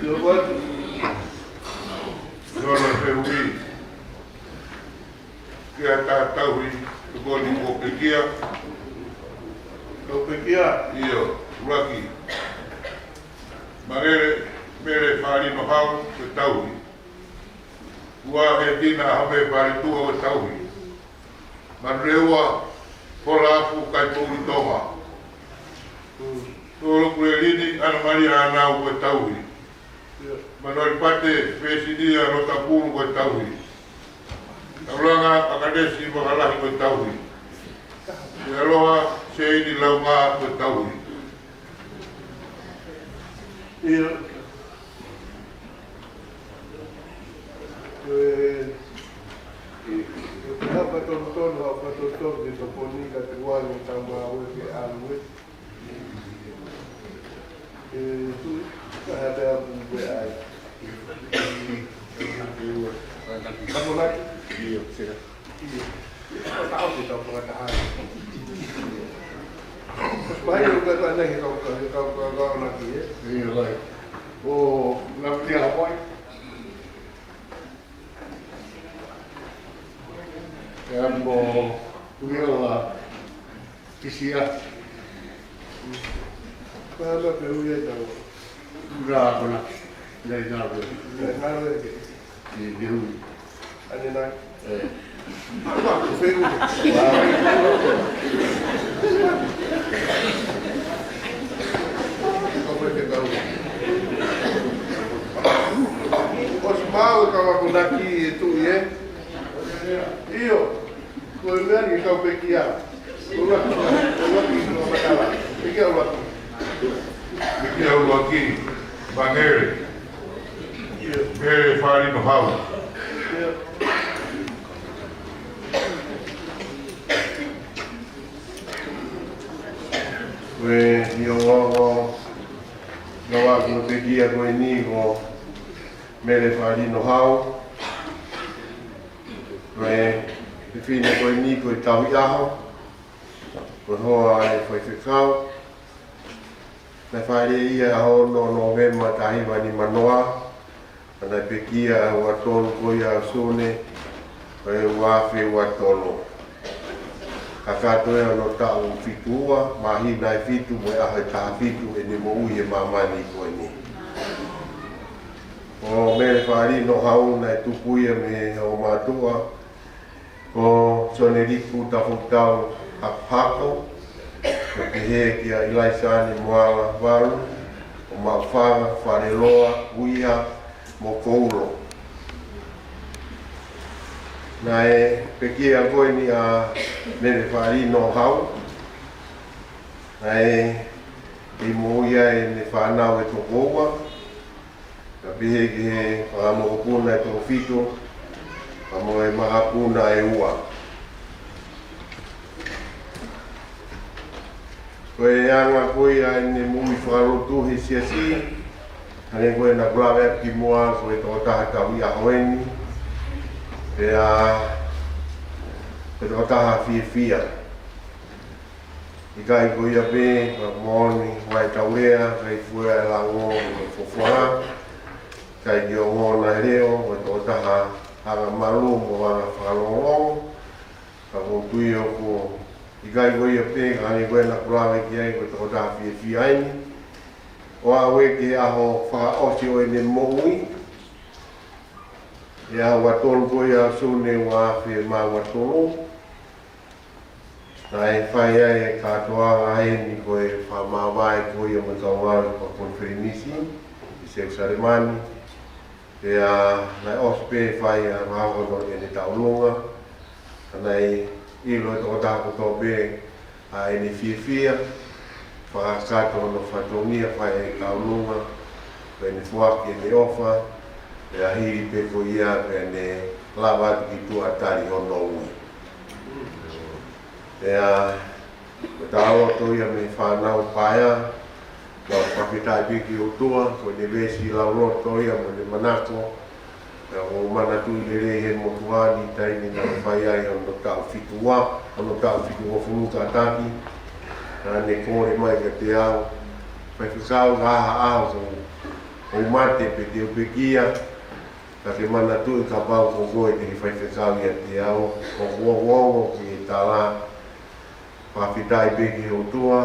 Ia, ko atu. Ia, na pe ui. Kia ta tauhi, ko ni ko pekia. Ko pekia. ʻIo, ʻuluaki. Mele, Mele Fālino Hau, ko e tauhi. Ua he tina ha me fale tua ko e tauhi. Manurewa, Folafu, Kaipoulitonga. Tolo Kulelini, Ana Malia Anau, ko e tauhi. Manuali Pate, Fesinia Lotapulu, ko e tauhi. Taulanga Pakanesi Makalahi, ko e tauhi. Ia Loa Seini Launga, ko e tauhi. Ia. Ko e, ko e hapa tonu tonu, hapa tonu tonu, ke tokoni ka te wani tau mawe ke alue. E, tu, ka hata apu ke ai. Akonaki? ʻIo, sera. ʻIo. Ko tau ke tau fakataha. Ko spahai o ka ka nei he kau ka, he kau ka, ka akonaki, e? ʻIo, lai. ʻO, na pia hapai. Ia mo, ui o la. Kisia. Pea la pe ui e tau. Ura kona. Ia i nā ue. Ia i nā ue. I, i ui. Ane nā. E. Ua, ko feu. Ua. Ko feu ke tau. ʻOsi mau e kau akonaki e tuʻi e. ʻIo. Ko e meʻa ni ke kau pekia. ʻUluaki, ʻuluaki, ʻuluaki, ʻuluaki. Pekia ʻuluaki. Pekia ʻuluaki. Mangere. Mele Fālino Hau. Ko e ʻio ngoko. Ngoko ko e pekia ko eni ko Mele Fālino Hau. Ko e fefine ko eni ko e tauhi ʻaho, ko e hoa ʻa e faifekau. Naʻe fāʻeleʻi ia ʻaho ono Nōvema taha hiva nima noa, pea naʻe pekia ʻi he ua tolu ko ia ʻo Sune, ʻo e ua afe ua tolu. Kakato ia hono taʻu fitu ua, māhina ʻe fitu mo e ʻaho ʻe taha fitu ʻene moʻui he māmani ko eni. Ko Mele Fālino Hau naʻe tupu ia mei he ongo mātuʻa, ko Sione Lipu Tafoutau Hakohako, pea pehē kia ʻIlaisa ʻAne Moala Valu, ʻo Maʻufanga, Faleloa, Uiha, mo Koulo. Naʻe pekia ko eni ʻa Mele Fālino Hau, naʻe ʻi moʻui ai ʻene fānau ʻe toko ua, ka pehē ki he fanga mokopuna ʻe toko fitu, pea mo e makapuna ʻe ua. Ko e anga ko ia ʻene moʻui fakalotu he siasi, hangē ko e naʻa ku lave atu kimuʻa, ko e tokotaha tauhi ʻaho eni, pea ko e tokotaha fiefia. ʻIkai ko ia pē, ka moʻoni, ʻoku ʻikai tau lea, ʻikai fuea e lango mo e fofonga, ʻikai ke ongona e leʻo, ko e tokotaha anga malu mo anga fakalongolongo, ka ʻoku ou tui ʻoku ʻikai ko ia pē, ka hangē ko e naʻa ku lave ki ai, ko e tokotaha fiefia eni. ʻO aʻu ki he ʻaho fakaʻosi ʻo ʻene moʻui, ʻi he ua tolu ko ia ʻo Sune ua afe mā ua tolu. Naʻe fai ai e kātoanga heni ko e fakamāvae ko ia mo e kau ngāue fakakonifelenisi ʻi Selusalema ni. Pea naʻe ʻosi pē fai ʻa e ngāue hono ʻene tauʻolunga. Ka naʻe ʻilo ʻe he tokotaha kotoa pē ʻa ʻene fiefia, fakakakato hono fatongia fai e tauʻolunga, pea ne foaki ʻene ʻofa, pea hili pē ko ia pea ne lava atu ki tuʻa tali hono ui. Pea ko e tauloto ia mei he fānau paea, ʻoku fakafetaʻi pē ki he ʻOtua, ko ʻene veesi lauloto ia mo ʻene manako, pea ʻoku ou manatuʻi lelei he motuʻa ni taimi naʻe fai ai hono taʻu fitu ua, hono taʻu fitungofulu kātaki, naʻa ne kole mai kiate au, Faifekau, ka ʻi ha ʻaho ʻoku ou mate pe te u pekia, ka ke manatuʻi kapau ko koe te ke faifekau ʻiate au, ʻoku ou ongoongo ki he tala, fakafetaʻi pē ki he ʻOtua,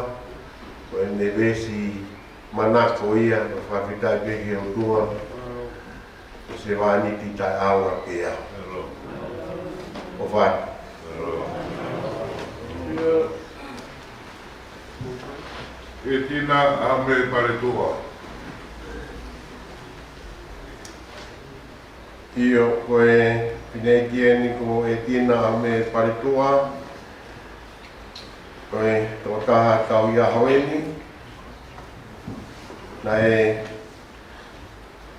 ko ʻene veesi manako ia, fakafetaʻi pē ki he ʻOtua, ko e sevāniti taʻeʻaonga pē ia. ʻOfa atu. ʻEtina ʻAme Paletua. ʻIo, ko e fineʻeiki eni ko ʻEtina ʻAme Paletua, ko e tokotaha tauhi ʻaho eni. Naʻe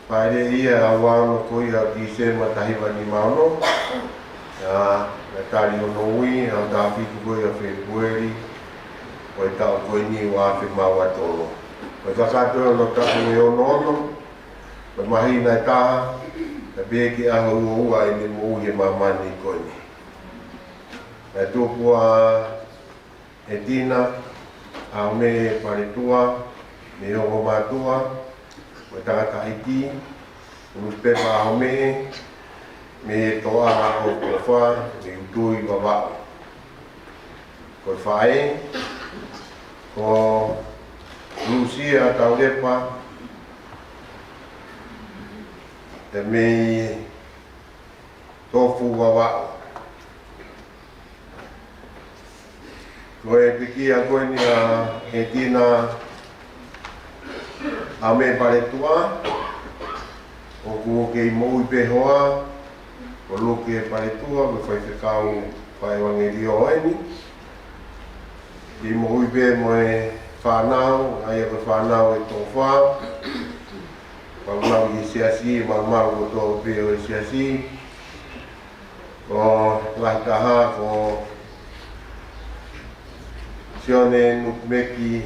fāʻeleʻi ia ʻi he ʻaho ono ko ia ʻo Tīsema taha hiva nima ono. Pea naʻe tali hono ui he ʻaho taha fitu ko ia ʻo Fēpueli, ko e taʻu ko eni ua afe mā ua tolu. Ko e kakato ia hono taʻu ʻe ono ono, ko e māhina ʻe taha, pea pehē ki he ʻaho ua ua ʻene moʻui he māmani ko eni. Naʻe tupu ʻa ʻEtina ʻAme Paletua mei he ongo mātuʻa, ko e tangataʻeiki, ʻulusi pepa ʻAhomeʻe, mei he toʻa ʻo Kofa, mei Utui, Vavaʻu. Ko e faʻē, ko Lusia Taulepa, ʻa ia mei Tofu, Vavaʻu. Ko e pekia ko eni ʻa ʻEtina ʻAme Paletua, ʻoku kei moʻui pē hoa, ko Luke Paletua, ko e faifekau fakaʻevangeliō eni. Kei moʻui pē mo e fānau, ʻa ia ko e fānau ʻe toko fā, malumalu ʻi he siasi, malumalu kotoa pē ʻo e siasi. Ko e lahi taha ko Sione Nukumeki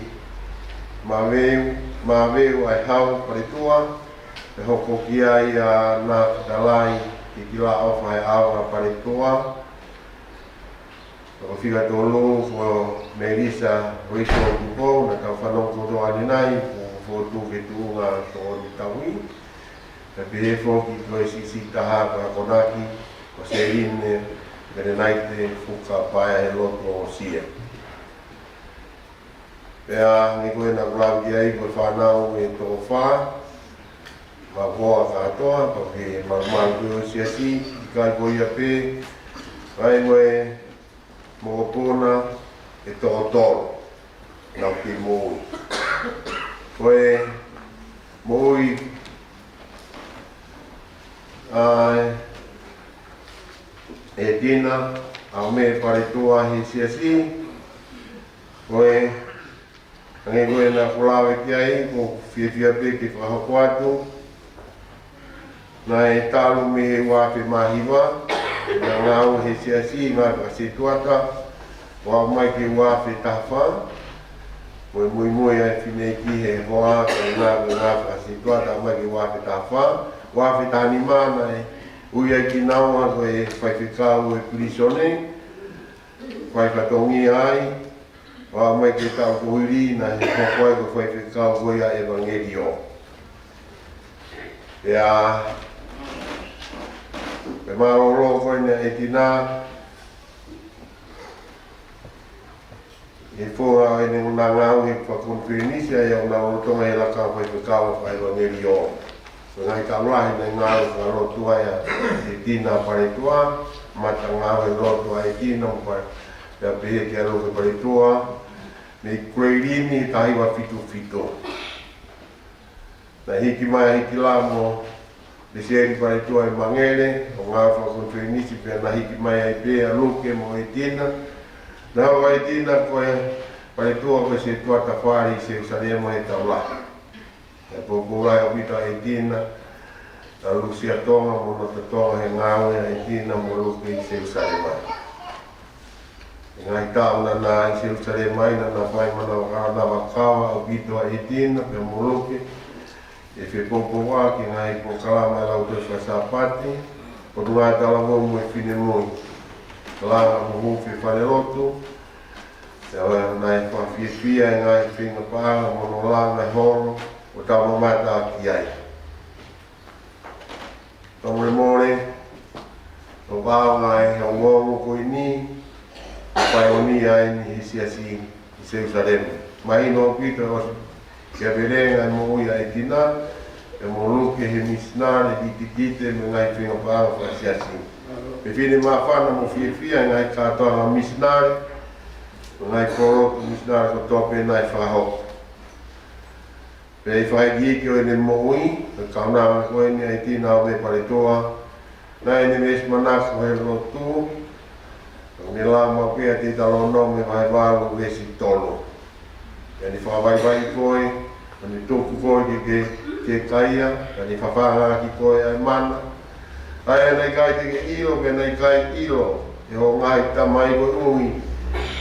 Maveu, Maveu ʻa e Hau Paletua, ʻe hoko ki ai ʻa Nā Fetalai Kikilāʻofa he ʻAva Paletua. Ko e fika tolu ko Melissa Rachel Tupou, naʻa tau fanongo kotoa ʻanenai, ko Fotu ke tuʻunga tō ni taui. Pea pehē foki ko e siʻisiʻi taha ko e akonaki, ko Seline Menenaite Fuka Paea he lotu ʻo Sia. Pea hangē ko ē naʻa ku lave ki ai ko e fānau ʻe toko fā, maʻu hoa kātoa, pea ke malumalu pē ʻo e siasi, ʻikai ko ia pē, ʻa ia mo e mokopuna ʻe toko tolu naʻa nau kei moʻui. Ko e moʻui ʻa ʻEtina ʻAme Paletua he siasi, ko e hangē ko ē naʻa ku lave ki ai, ʻoku ou fiefia pē ke fakahoko atu. Naʻe talu mei he ua afe mā hiva, naʻa ngāue he siasi, ngāue fakasetuata, ʻo aʻu mai ki he ua afe taha fā, ko e muimui ʻa e fineʻeiki he hoa, ko e ngāue, ngāue fakasetuata, aʻu mai ki he ua afe taha fā, ua afe taha nima naʻe ui ai kinaua ko e faifekau ʻo e pilīsone, fai fatongia ai, ʻo aʻu mai ki he taʻu kuo hili naʻe hoko ai ko e faifekau ko ia ʻevangeliō. Pea, ko e mālōlō ko eni ʻa ʻEtina, he founga ʻene ngāue he fakakonifelenisi, ʻa ia ʻoku na lolotonga he lakanga faifekau fakaʻevangeliō. Ko e ngaahi taʻu lahi naʻe ngāue fakalotu ai ʻa ʻEtina Paletua, mata ngāue lotu ʻa ʻEtina mo Pale-, Pea pehē kia Luke Paletua, mei Kuleilini, taha hiva fitu fitu. Naʻe hiki mai ʻa Hitilamo Lesieli Paletua ʻi Mangele, ʻo ngāue fakakonifelenisi, pea naʻe hiki mai ai pē ʻa Luke mo ʻEtina. Naʻe ʻohovale ʻa ʻEtina ko e Paletua ko e sētuata fale ʻi Selusalema he taʻu lahi. He poupou lahi ʻaupito ʻa ʻEtina, naʻe lūsia Tonga mo Nōta Tonga he ngāue ʻa ʻEtina mo Luke ʻi Selusalema. ʻI he ngaahi taʻu naʻa na ʻi Selusalema ai, naʻa na fai manava-, manavakava ʻaupito ʻa ʻEtina pea mo Luke, ʻi he fepoupouaki e ngaahi polokalama ʻa e lautohi faka-Sāpate, ʻo tuʻunga talavou mo e finemui. Langa mo e falelotu, pea naʻe fakafiefia e ngaahi feinga paʻanga mo hono langa e holo ʻo taumamata ki ai. Fakamolemole, ʻoku ʻaonga e ongoongo ko eni, paionia eni he siasi ʻi Selusalema. Mahino ʻaupito ʻosi kiʻi velenga e moʻui ʻa ʻEtina, pea mo Luke he misinale, kitekite mo e ngaahi feinga paʻanga fakasiasi. Pea fefine māfana mo fiefia e ngaahi kātoanga misinale, mo e ngaahi polotu misinale kotoa pē naʻe fakahoko. Pea ʻi he fakaikiiki ʻo ʻene moʻui, ʻi he kaunanga ko eni ʻa ʻEtina ʻo mei Paletua, naʻe ʻi ai ʻene veesi manako he lotu, ʻo ne lau maʻu pē ʻa Teutalōnome vahe valu veesi tolu. Pea ne fakavaivaiʻi koe, pea ne tuku koe ke, ke, ke kaia, pea ne fafangaʻaki koe ʻa e mana, ʻa ia naʻe ʻikai te ke ʻilo, pea naʻe ʻikai ʻilo ʻe hoʻo ngaahi tamai koeʻuhi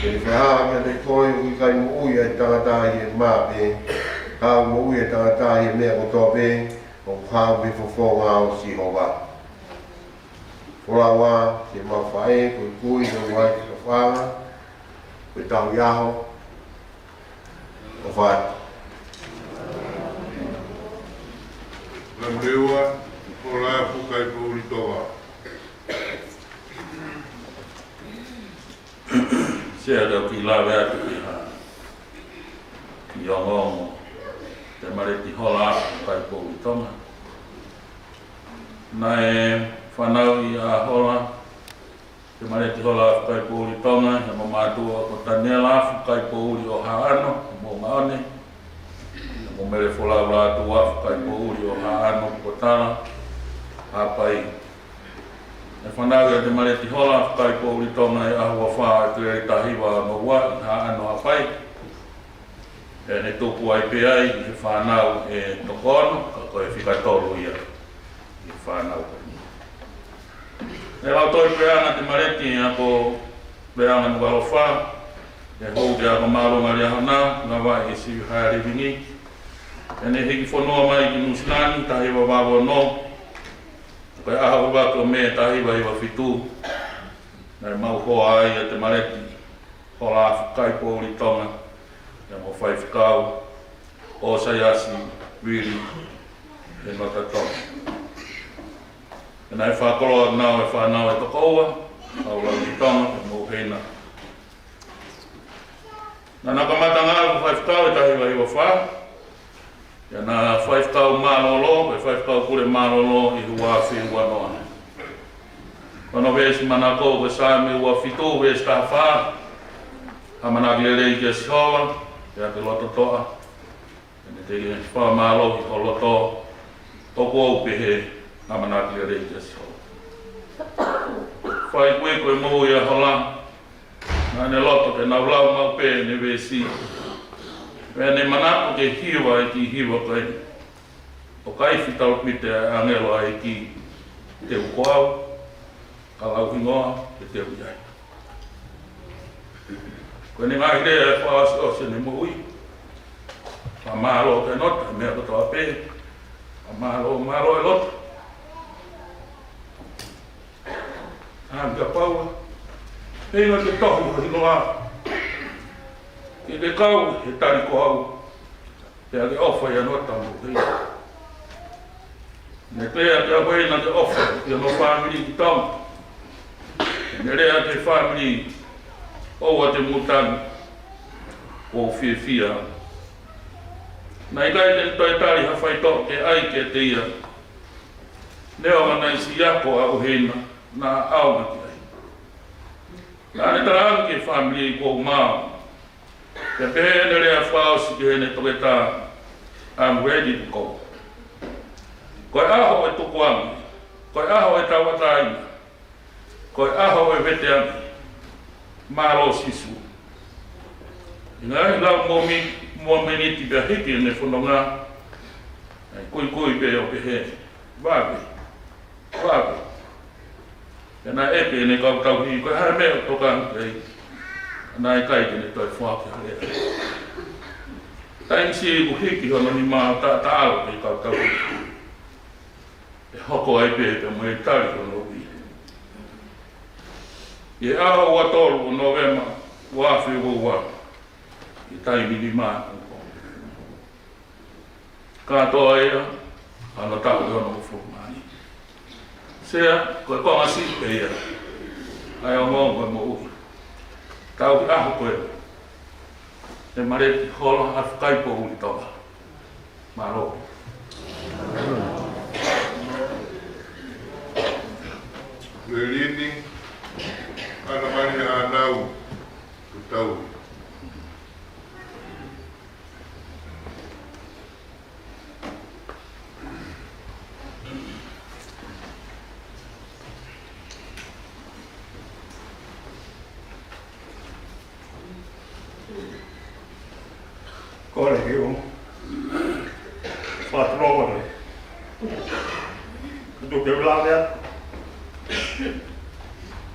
ke ne fakahā kiate koe ʻoku ʻikai moʻui ʻa e tangata ʻi he mā pē, ka ʻoku moʻui ʻa e tangata ʻi he meʻa kotoa pē ʻoku haʻu mei he fofonga ʻo Sihova. Folau ā, siʻemau faʻē, ko e kui, ko e uaifi, ko e fanga, ko e tauhi ʻaho, ʻofa atu. Lamleua, Hola ʻAfu Kaipoʻuli Tonga. Sea, te u kiʻi lave atu ki ha kiʻi ongoongo Temaleti Hola ʻAfu Kaipoʻuli Tonga. Naʻe fanauʻi ʻa Hola, Temaleti Hola ʻAfu Kaipoʻuli Tonga, ʻe he mama mātuʻa ko Taniela ʻAfu Kaipoʻuli ʻo Haʻano, mo Maone, mo Mele Folau Lātū ʻAfu Kaipoʻuli ʻo Haʻano, Potala, Haʻapai. Naʻe fanauʻi ʻa Temaleti Hola ʻAfu Kaipoʻuli Tonga ʻi he ʻaho ua fā ʻo ʻEpeleli taha hiva ono ua ʻi Haʻano, Haʻapai. Pea ne tupu ai pē ai ʻi he fānau ʻe toko ono, ka ko e fika tolu ia ʻi he fānau ko eni. Naʻe lau tohi puleʻanga ʻa Temaleti ʻi he ako puleʻanga Nukuʻalofa, ʻi he houʻeiki ako māʻolunga Liahona, Ngavaʻe Sivi Haea Livingi. Pea ne hiki fonua mai ki Nuʻusila ni, taha hiva valu ono, ko e ʻaho ʻuluaki ʻo Mē taha hiva hiva fitu, naʻe maʻu hoa ai ʻa Temaleti Hola ʻAfu Kaipoʻuli Tonga, pea mo Faifekau ʻOsaiasi Vili ʻi he Nōta Tonga. Pea naʻe fakakoloa ʻa e fānau ʻe toko ua, ʻa Lauri Tonga, pea mo ʻUhena. Naʻa na kamata ngāue ko e faifekau ʻi he taha hiva hiva fā, pea na faifekau mālōlō, pea faifekau pule mālōlō ʻi he ua afe ua noa. Ko hono veesi manako ko e Saame ua fitu, veesi taha fā: ʻAmanaki lelei kia Sihova, pea ke loto toʻa, pea te ne fakamālohi ho loto. ʻOku ou pehē, ʻamanaki lelei kia Sihova. Fai ko ē ko e moʻui ʻa Hola, naʻa ne loto ke nau lau maʻu pē ʻene veesi. Pea ne manako ke hiva e kiʻi hiva ko eni: ʻOka ifi talupite ʻa e ʻāngelo ʻa e ʻEiki, teu ko au, ka lau hingoa, te u ʻi ai. Ko ʻene ngaahi lea ʻe fakaʻosiʻosi ʻene moʻui. Fakamālō ki he Nōta he meʻa kotoa pē. Fakamālō, mālō e loto. Hangē ko Paula, feinga ke tohi ho hingoa, ke ke kau he tali ko au, pea ke ʻofa ʻia Nōta mo ʻUhena. Ne lea ki he ʻUhena ke ʻofa ʻi hono fāmili ki Tonga. Ne lea ki he fāmili, ʻoua te mou tangi, ʻoku ou fiefia. Naʻe ʻikai te ne toe tali ha faitoʻo ke ʻai kiate ia. Neongo naʻe siʻi ako ʻa ʻUhena, naʻa ʻaonga ki ai. Naʻa ne talaange ki he fāmili kuo u mao, pea pehē ʻene lea fakaʻosi ki heʻene toketā, "I'm ready to go." Ko e ʻaho ʻo e tukuange, ko e ʻaho ʻo e tauʻatāina, ko e ʻaho ʻo e veteange. Mālō Sīsū. ʻI he ngaahi lau momi-, momeniti pea hiki ʻene fononga, naʻe kuikui pē ʻo pehē, "Vave, vave." Pea naʻe ʻeke ʻe heʻene kau tauhi, "Ko e hā e meʻa ʻoku tokanga ki ai?" Naʻe ʻikai ke ne toe foaki ha lea. Taimi siʻi kuo hiki hono nima ʻo taʻataʻalo ki he kau tauhi. ʻE hoko ai pē pea mo e tali hono ui. ʻI he ʻaho ua tolu ʻo Nōvema, ua afe ua ua, ʻi he taimi nima ʻaupito. Kātoa ia, ʻa hono taʻu ʻe ono fulu mā nima. Sea, ko e konga siʻi pē ia ʻa e ongoongo ʻo e moʻui. Tau ki he ʻaho ko ē, ʻe Maleti Hola ʻa Fakaipoʻuli Tonga. Mālō. Lelini ʻAna Malia ʻĀnau, Tuʻitauhi. Kole ke u fakatulou atu ke u lave atu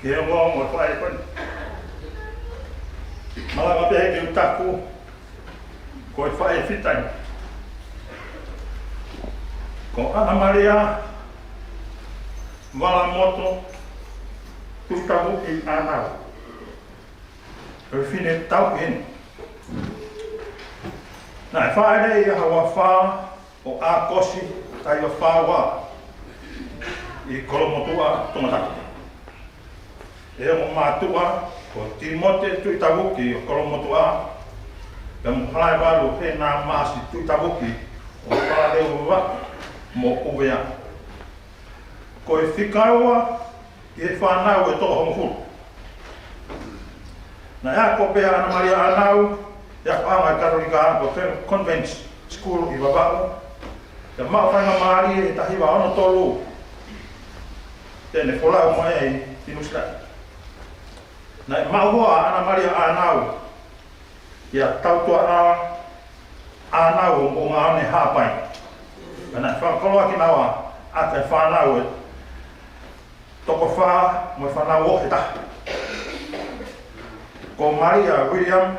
ki he ongoongo ʻo e faʻē ko eni. Malava pē ke u taku ko e faʻē fita eni. Ko ʻAna Malia Valamoto Tuʻitauhi ʻĀnau. Ko e fefine tauhi eni. Naʻe fāʻeleʻi ʻi he ʻaho ua fā ʻo ʻAokosi, taʻu ua fā ua, ʻi Kolomotuʻa, Tongatapu, ʻe hono mātuʻa ko Timote Tuʻitauhi ʻo Kolomotuʻa, pea mo Halaevalu Hēnamasi Tuʻitauhi ʻo Falaleuvavake mo ʻUvea. Ko e fika ua ʻi he fānau ʻe toko hongofulu. Naʻe ako pē ʻa ʻAna Malia ʻĀnau ʻi he akoʻanga Katolika ko Fenua Convent School ʻi Vavaʻu, pea maʻu faingamālie ʻi he taha hiva ono tolu, te ne folau mo ia ʻi Nuʻu Sila. Naʻe maʻu hoa ʻa ʻAna Malia ʻĀnau ʻia Tautuaʻā ʻĀnau ʻo Moʻungaʻone Haʻapai. Pea naʻe fakakoloa kinaua ʻaki e fānau ʻe toko fā mo e fānau ʻe taha. Ko Malia William,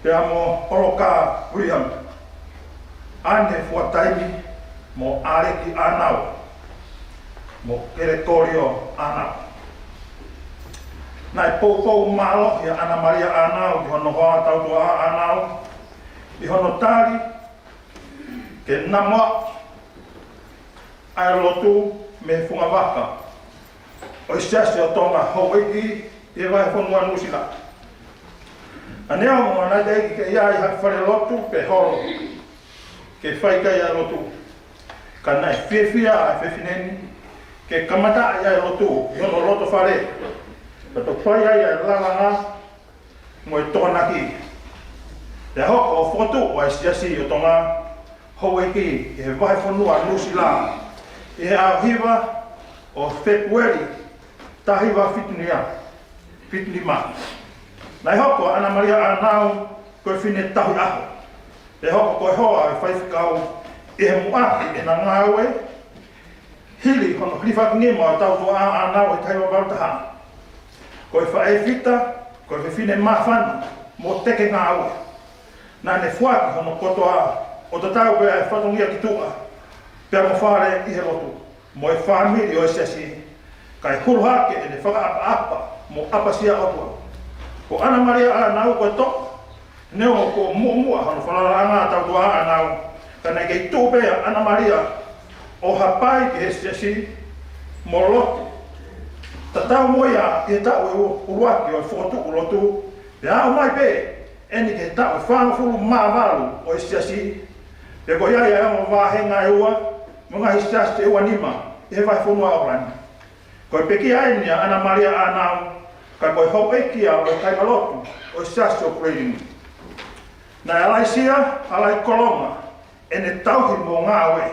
pea mo ʻOloka William, ʻAne Fuataimi, mo ʻAleki ʻĀnau, mo Kelekolio ʻĀnau. Naʻe poupou mālohi ʻa ʻAna Malia ʻĀnau ki hono hoa Tautuaʻā ʻĀnau ʻi hono tali ke namu ʻa e lotu mei he funga vaka ʻo e Siasi ʻo Tonga Houʻeiki ʻi he vahefonua Nuʻu Sila. Neongo naʻe teʻeki ke ʻi ai ha fale lotu pe holo ke fai ki ai ʻa e lotu, ka naʻe fiefia ʻa e fefine ni ke kamataʻi ʻa e lotu ʻi hono loto fale, pea toki fai ai ʻa e lalanga mo e tokonaki. Pea hoko ʻo fokotuʻu ʻa e Siasi ʻo Tonga Houʻeiki ʻi he vahefonua Nuʻu Sila ʻi he ʻaho hiva ʻo Fēpueli, taha hiva fitu nima, fitu nima. Naʻe hoko ʻa ʻAna Malia ʻĀnau ko e fefine tauhi ʻaho, pea hoko ko e hoa ʻo e faifekau ʻi he muʻaki ʻena ngāue, hili hono hilifaki nima ʻo Tautuaʻā ʻĀnau ʻi he taha hiva valu taha. Ko e faʻē fita, ko e fefine māfana mo teke ngāue. Naʻa ne foaki hono kotoa ʻo tatau pē ʻa e fatongia ki tuʻa, pea mo fale ʻi he lotu mo e fāmili ʻo e Siasi, kae hulu hake ʻene fakaʻapaʻapa mo ʻapasia ʻOtua. Ko ʻAna Malia ʻĀnau ko e toʻa, neongo kuo muʻomuʻa hono falalaʻanga ʻa Tautuaʻā ʻĀnau, ka naʻe kei tuʻu pē ʻa ʻAna Malia ʻo hapai ki he Siasi mo lotu. Tatau mo ia ʻi he taʻu ʻe ua, ʻuluaki ʻo e fokotuʻu lotu, pea aʻu mai pē eni ki he taʻu ʻe fāngofulu mā valu ʻo e Siasi, pea ko ia ia ʻa e ongo vāhenga ʻe ua mo e ngaahi Siasi ʻe ua nima ʻi he vahefonua ʻAokalani. Ko e pekia eni ʻa ʻAna Malia ʻĀnau, Ka ko e houʻeiki ia ʻo e kāingalotu ʻo e Siasi ʻo Kuleilini. Naʻe ʻalaiʻia, ʻalaikolonga ʻene tauhi mo ngāue.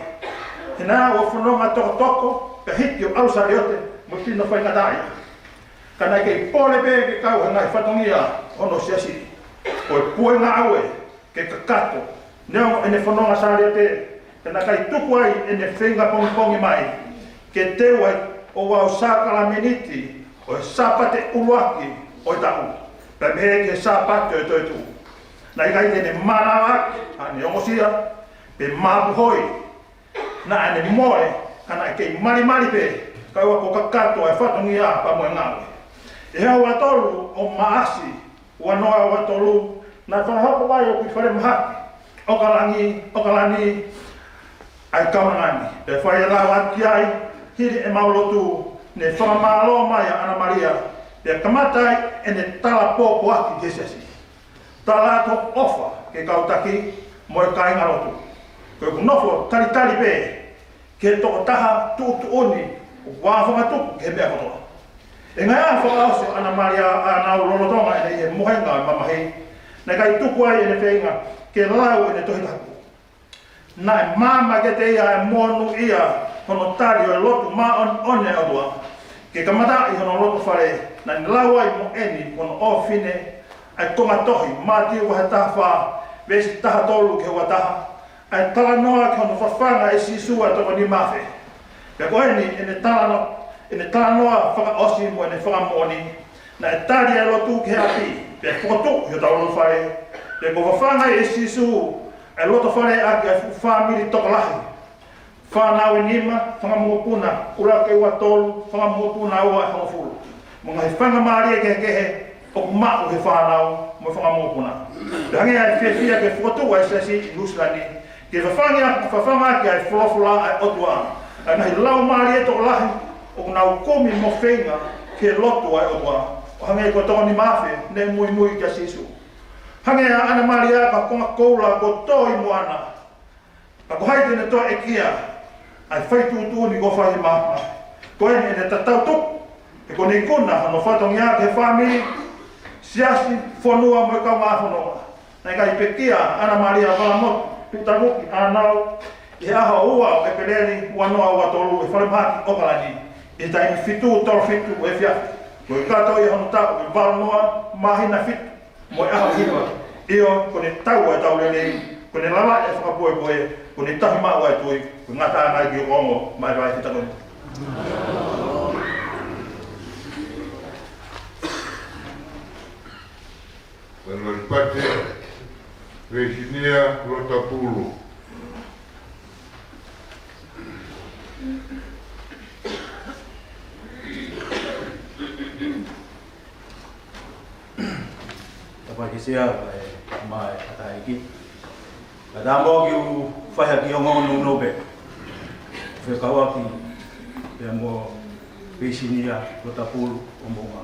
He naʻe ʻi ai e fononga tokotoko, pea hiki ʻo ʻalu saliote mo e tino faingataʻaʻia. Ka naʻe kei pole pē ke kau he ngaahi fatongia ʻo hono siasi. Ko e puʻe ngāue, ke kakato. Neongo ʻene fononga saliote, ka naʻe ʻikai tuku ai ʻene feinga pongipongi mai ke teu ai ʻa e sākalameniti ʻo e Sāpate ʻuluaki ʻo e taʻu, pea mei he Sāpate ʻo e toetuʻu. Naʻe ʻikai te ne mānava ʻaki haʻane ongosia pe mapuhoi. Naʻa ne mole, ka naʻe kei malimali pē, kae ʻoua kuo kakato ʻa e fatongia pea mo e ngāue. ʻI he ʻaho ua tolu ʻo Maʻasi, ua noa ua tolu, naʻe fakahoko mai ʻoku ʻi falemahaki ʻOkalani, ʻOkalani ʻa e kaunanga ni. Pea fai e lau atu ki ai, hili ʻemau lotu, ne fakamālō mai ʻa ʻAna Malia, pea kamata ai ʻene tala pōpoaki ki he siasi. Tala atu ʻofa ki he kau taki mo e kāingalotu. Ko ʻeku nofo talitali pē ki he tokotaha tuʻutuʻuni ʻoku fangatuku ki he meʻa kotoa. ʻI he ngaahi ʻaho fakaʻosi ʻo ʻAna Malia ʻa ʻenau lolotonga ʻene ʻi he mohenga ʻo e mamahi, naʻe ʻikai tuku ai ʻene feinga ke lau ʻene Tohi Tapu. Naʻe maama kiate ia ʻa e monūʻia hono tali ʻo e lotu māʻoniʻoni ʻa e ʻOtua. Ke kamataʻi hono loto fale, naʻa ne lau ai mo ʻeni hono ʻofefine ʻa e konga tohi, Mātiu vahe taha fā, veesi taha tolu ki he ua taha, ʻa e talanoa ki hono fafanga ʻe Sīsū ʻa e toko nima afe. Pea ko ʻeni ʻene talano-, ʻene talanoa fakaʻosi mo ʻene fakamoʻoni, naʻe tali ʻa e lotu ki he ʻapi, pea fokotuʻu ʻi hotau loto fale, pea kuo fafanga ʻe Sīsū ʻa e loto fale ʻaki ʻa e fuʻu fāmili tokolahi. Fānau ʻe nima, fanga mokopuna ʻuluaki ʻe ua tolu, fanga mokopuna ua ʻe hongofulu. Mo e ngaahi faingamālie kehekehe ʻoku maʻu ʻe he fānau mo e fanga mokopuna. Pea hangē ʻa e fiefia ke fokotuʻu ʻa e siasi ʻi Nuʻusila ni, ke fafanga, fafanga ʻaki ʻa e folofola ʻa e ʻOtua, ʻa e ngaahi laumālie tokolahi ʻoku nau kumi mo feinga ki he lotu ʻa e ʻOtua. ʻO hangē ko e toko nima afe ne muimui kia Sīsū. Hangē ʻa ʻAna Malia ko e konga koula kuo tō ʻi moana. Ka ko hai te ne toe ʻekia ʻa e fai tuʻutuʻuni kuo fai ʻe he māfimafi? Ko ʻeni ʻene tatau tupu, he ko ʻene ikuna hono fatongia ki he fāmili, siasi, fonua mo e kaungā fononga. Naʻe ʻikai pekia ʻa ʻAna Malia Valamotu Tutanuki Hānau ʻi he ʻaho ua ʻo ʻEpeleli ua noa ua tolu ʻi he falemahaki ʻOkalani, ʻi he taimi fitu tolu fitu ʻo e efiafi. Ko e kātoa ia hono taʻu ʻe valu noa, māhina fitu mo e ʻaho hiva. ʻIo, kuo ne tau ʻa e tau lelei, kuo ne lava ʻa e fakapoʻupoʻu, kuo ne tauhi maʻu ʻa e tui, kuo ngata ʻa e ngaahi kiʻi ongo mai vai ki he taʻu ni. Ko e lori pate, Vesinia Lotapulu. Tapuaki Sea, ʻa e mai ʻa e taʻahine. Ka tā mo ke u fai ha kiʻi ongoongo nounou pē. Fekauʻaki pea mo Vesinia Lotapulu ʻo Moʻunga.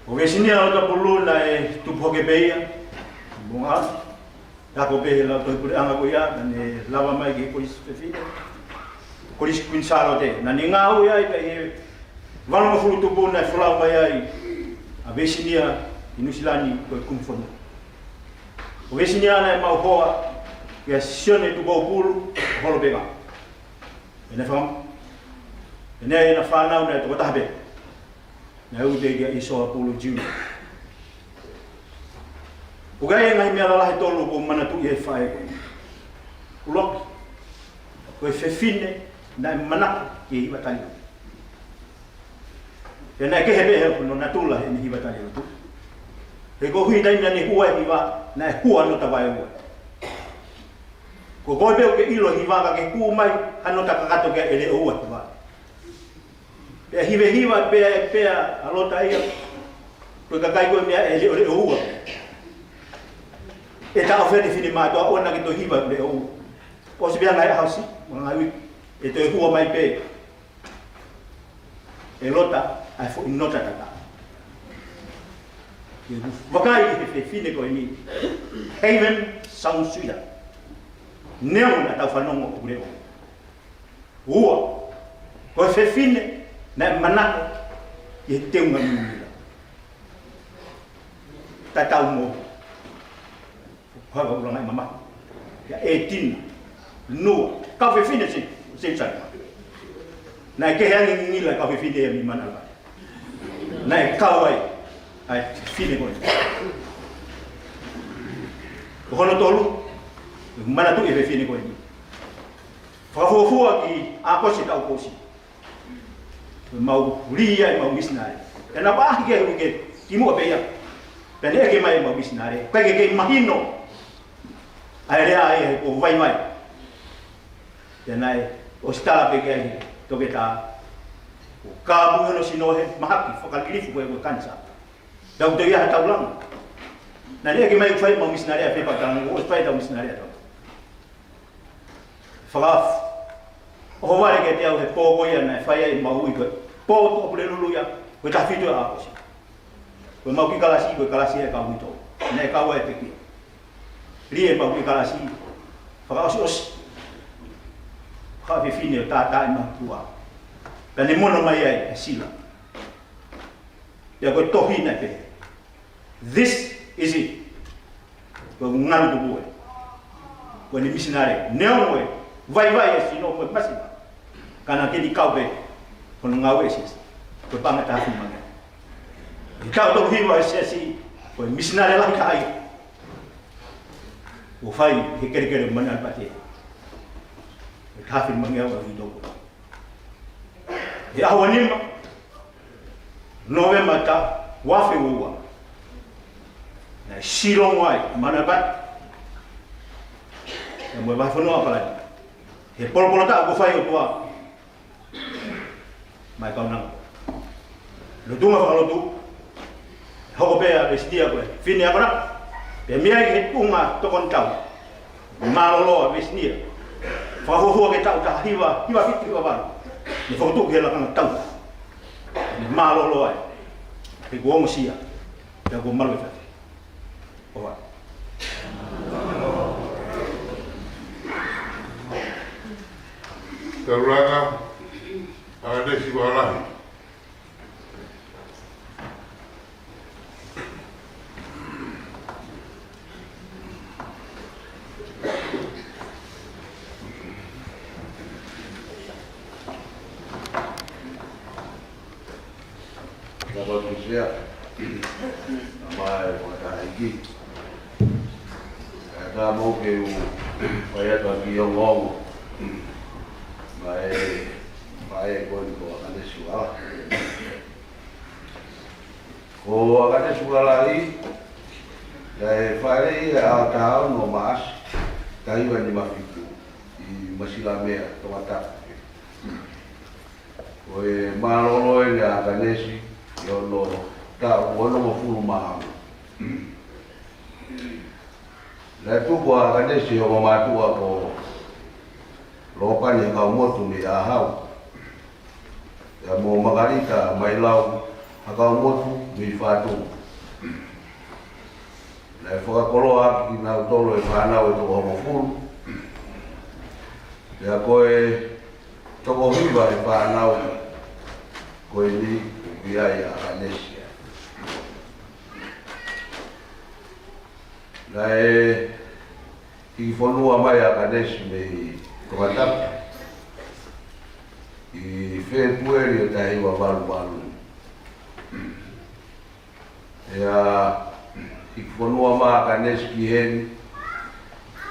Ko Vesinia Lotapulu naʻe tupu hake pē ia ʻi Moʻunga. Ako pē he Lautohi Puleʻanga ko ia, naʻa ne lava mai ki he Kolisi Fefine, Kolisi Kuini Sālote. Naʻa ne ngāue ai pē he valungofulu tupu naʻe folau mai ai ʻa Vesinia ʻi Nuʻusila ni ko e Kumi Fonua. Ko Vesinia naʻe maʻu hoa kia Sione Tupoupulu Holopenga. Pea naʻe fam-, pea naʻe ʻi ai ʻena fānau naʻe toko taha pē. Naʻe ui pē kia ʻIsoa Pulu Junior. ʻOku ʻi ai e ngaahi meʻa lalahi ʻe tolu ʻoku ou manatuʻi he faʻē ko eni. ʻUluaki, ko e fefine naʻe manako ki he hiva tali lotu. Pea naʻe kehe pē hono natula ʻene hiva tali lotu. He koeʻuhi taimi naʻa ne hua e hiva, naʻe hua nota vaeua. Ko koe pē ʻoku ke ʻilo e hiva ka ke kū mai ha nota kakato ke ʻe leʻo ua e hiva. Pea hivehiva pē ʻe pehē ʻa Lota ia, ko e kakai ko ē meʻa ʻe leʻoleʻo ua. ʻE taʻofi ʻe he finemātuʻa ʻoua naʻa ke toe hiva leʻo ua. ʻOsi pē ngaahi ʻaho siʻi, mo e ngaahi uike, ʻe toe hua mai pē ʻe Lota ʻa e foʻi nota tata. Ke vakai ki he fefine ko eni, Haven Saunsuia. Neongo naʻa tau fanongo ʻoku leʻo. Ua, ko e fefine naʻe manako ʻi he teunga ngingila. Tatau mo ha kau ʻulungaanga mamahi. ʻIa ʻEtina, Nua, kau fefine Sen-, Senitale. Naʻe kehe ange e ngingila e kau fefine ia mei Manu ʻAlapate. Naʻe kau ai ʻa e fefine ko ē. Ko hono tolu, manatuʻi e fefine ko ē. Fakafuofua ki ʻAokosi taʻu kuo ʻosi, ʻemau lī ai ʻemau misinale. Pea naʻe vaʻahi ke ʻuluaki kimuʻa pē ia. Pea ne ʻeke mai ʻemau misinale, ʻikai ke kei mahino ʻa e lea ia he kuo vaivai. Pea naʻe ʻosi tala pē ki ai ʻe he toketā, kuo kāpui hono sino he mahaki fakalilifu ko e, ko e kanisā. Pea ʻoku toe ʻi ai ha taulanga. Naʻa ne ʻeke mai ʻoku fai ʻemau misinale ʻa e pepa, talange kuo ʻosi fai ʻetau misinale ʻa tautolu. Fakaʻohovale kiate au he pō ko ia naʻe fai ai ʻemau ui ko e pō Tuʻapulelulu ia, ko e taha fitu ʻo ʻAokosi. Ko ʻemau kiʻi kalasi, ko e kalasi ia ʻa e kau uitou. Naʻe kau ai e pekia. Lī ʻemau kiʻi kalasi, fakaʻosiʻosi, fakaʻofefine ʻo tātā ʻi mahutua. Pea ne mono mai ai e sila. Pea ko e tohi naʻe pehē, "This is it." Ko e ngalu tuku ē. Ko ʻene misinale. Neongo e vaivai e sino ko e masiva, ka naʻe kei kau pē hono ngāue ʻi he siasi. Ko e paʻanga ʻe taha fitu mangeau. ʻI he taʻu tolu hiva ʻo e siasi, ko e misinale lahi taha ia kuo fai he kelekele Manu ʻAlapate. Ko e taha fitu mangeau ʻa e uitou. ʻI he ʻaho ua nima Nōvema taʻu ua afe ua ua, naʻe silongo ai Manu ʻAlapate pea mo e vahefonua ʻAokalani he polopolo taʻu kuo fai ʻe he ʻOtua maʻa e kaunanga. Lotunga fakalotu, hoko pē ʻa Vesinia ko e fefine akonaki. Pea mei ai ki he tuʻunga tokoni tau, mālōlō ʻa Vesinia. Fakafuofua ki he taʻu taha hiva, hiva fitu, hiva valu, ne fokotuʻu ki he lakanga tau. Ne mālōlō ai. He kuo ongosia, pea kuo malu e fatu. ʻOfa. Taulanga, ʻAkanesi Vakalahi. Tau atu Sea, ʻa mai ʻo e kahaiki. Ka mau ke u fai atu ʻa e kiʻi ongoongo maʻa e, maʻa e ko eni ko ʻAkanesi Vakalahi. Ko ʻAkanesi Vakalahi, naʻe fāʻeleʻi ia ʻaho taha ono ʻo Maʻasi, taha hiva nima fitu, ʻi Masilamea, Tongatapu. Ko e mālōlō eni ʻa ʻAkanesi ʻi hono taʻu onongofulu mā ono. Naʻe tuku ʻa ʻAkanesi ʻe he ongo mātuʻa ko Lopani Hakaumotu mei ʻAhau, pea mo Makalita Mailau Hakaumotu mei Fatu. Naʻe fakakoloa ʻaki kinautolu ʻe he fānau ʻe toko hongofulu. Pea ko e toko hiva ʻo e fānau ko eni ʻoku ʻi ai ʻa ʻAkanesi. Naʻe hiki fonua mai ʻa ʻAkanesi mei Tongatapu ʻi Fēpueli ʻo e taha hiva valu valu. Pea hiki fonua mai ʻa ʻAkanesi ki heni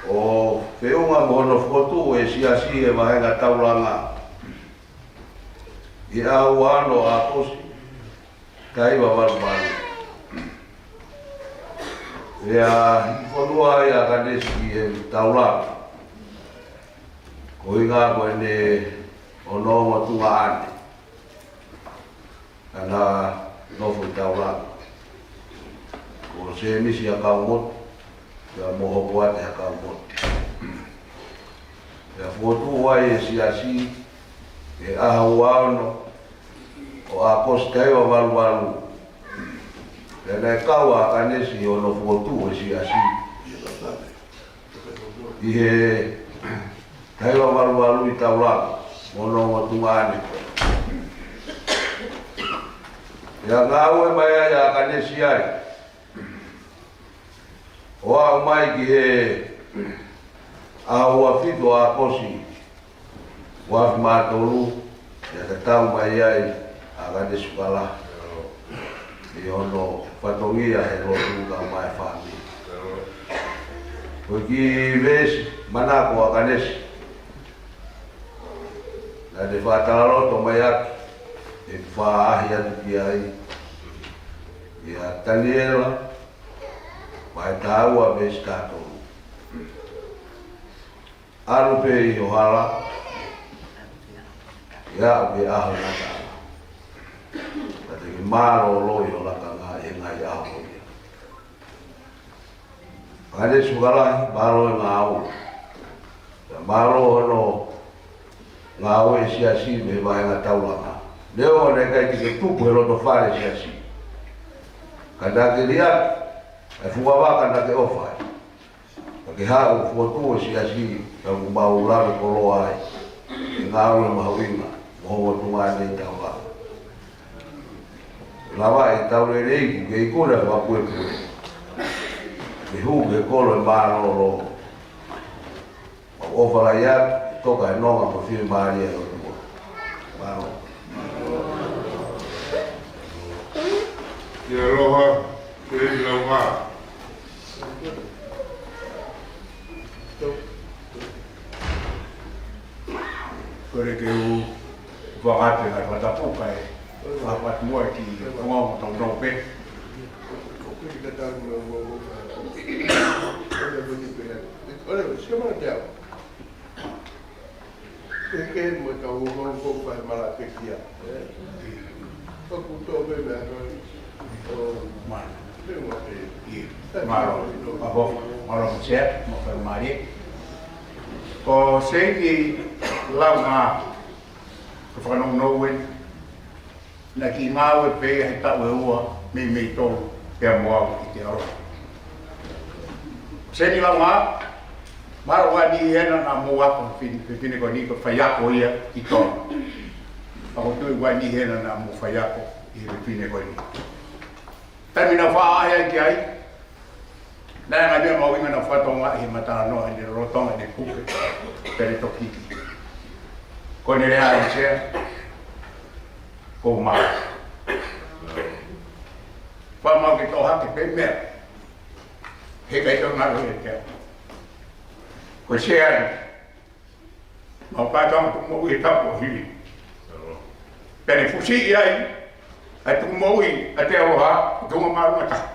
ʻo feʻunga mo hono fokotuʻu e siasi he vahenga taulanga ʻi he ʻaho ua ono ʻo ʻAokosi, taha hiva valu valu. Pea hiki fonua ai ʻa ʻAkanesi ki he taulanga, ko e ʻuhinga ko ʻene ongoongo tuongaʻane naʻá na nofo ʻi taulanga, ko Sēmisi Hakaumotu pea mo Hopoate Hakaumotu. Pea fokotuʻu ai e siasi he ʻaho ua ono ʻo ʻAokosi, taha hiva valu valu. Pea naʻe kau ʻa ʻAkanesi ʻi hono fokotuʻu e siasi ʻi he taha hiva valu valu ʻi taulanga mo hono ongo tuongaʻane. Pea ngāue mai ai ʻa ʻAkanesi ai, ʻo aʻu mai ki he ʻaho ua fitu ʻo ʻAokosi, ua afe mā tolu, pea tatau mai ai ʻa ʻAkanesi Fukalahi ʻi hono fatongia he lotu kae ʻumaʻā e fāmili. Ko e kiʻi veesi manako ʻa ʻAkanesi naʻa ne fakatalaloto mai ʻaki, ʻeku fakaʻahi atu ki ai, ʻia Taniela, vahe taha ua, veesi taha tolu. ʻAlu pē ʻi ho hala, ʻi he ʻaho ʻo e ʻaho ʻo e lakanga. Ka te ke mālōlō ʻi ho lakanga ʻi he ngaahi ʻaho ko ia. ʻAkanesi Fukalahi, mālō e ngāue. Pea mālō hono ngāue he siasi mei he vāhenga taulanga. Neongo naʻe ʻikai te ke tupu he loto fale siasi, ka naʻa ke liʻaki ʻa e fuʻu vaka naʻa ke ʻofa ai. Ka ke haʻu ʻo fokotuʻu e siasi, ka ʻoku mau lave koloa ai e ngāue mahuʻinga mo hoʻo tuongaʻane taulanga. Lava e tau lelei ʻoku ke ikuna fakapuepue. Ke hū ki he kolo ʻo e mālōlō. Mau ʻofa lahi atu, toka e nonga mo e fiemālie ʻo e ʻOtua. Mālō. Kia aloha, Seini Laungā. Kole ke u fakatapu, ngaahi fakatapu kae fakatapu muʻa ki he ongoongo tau nau pē. Ke ke mo e kau ongoongo ko e fai mala pekia. ʻOku tō pē meʻa ko ē. ʻO, mālō. Pē mo pē. ʻIo. Mālō. Mālō. Mālō mo Sea, mo e faingamālie. Ko Seini Laungā, ko e fakanounou eni. Naʻe kiʻi ngāue pē he taʻu ʻe ua, meimei tolu, pea mo au ʻi te ʻalu. Seini Laungā, mālō ʻa e niʻihi ena naʻa mou ako he fefine ko eni, ko e faiako ia ʻi Tonga. Pea ʻoku ou tui ʻa e niʻihi ena naʻa mou faiako ʻi he fefine ko eni. Taimi naʻa ku faʻa ʻaʻahi ai ki ai, naʻe ngaahi meʻa mahuʻinga naʻa ku fakatokangaʻi he mata noa ʻene lolotonga ʻene puke, pea ne toki hiki. Ko ʻene lea ʻaʻana, Sea, ko e mālō. Fakamau ke toʻo hake pē meʻa. He ʻikai toe ngalo ia kiate au. Ko e Sea eni. Mau kātaki tuku moʻui he tapu ʻo hili. Pea ne fusiʻi ai ʻa e tuku moʻui ʻa Te Aloha, tuku māʻolunga taha.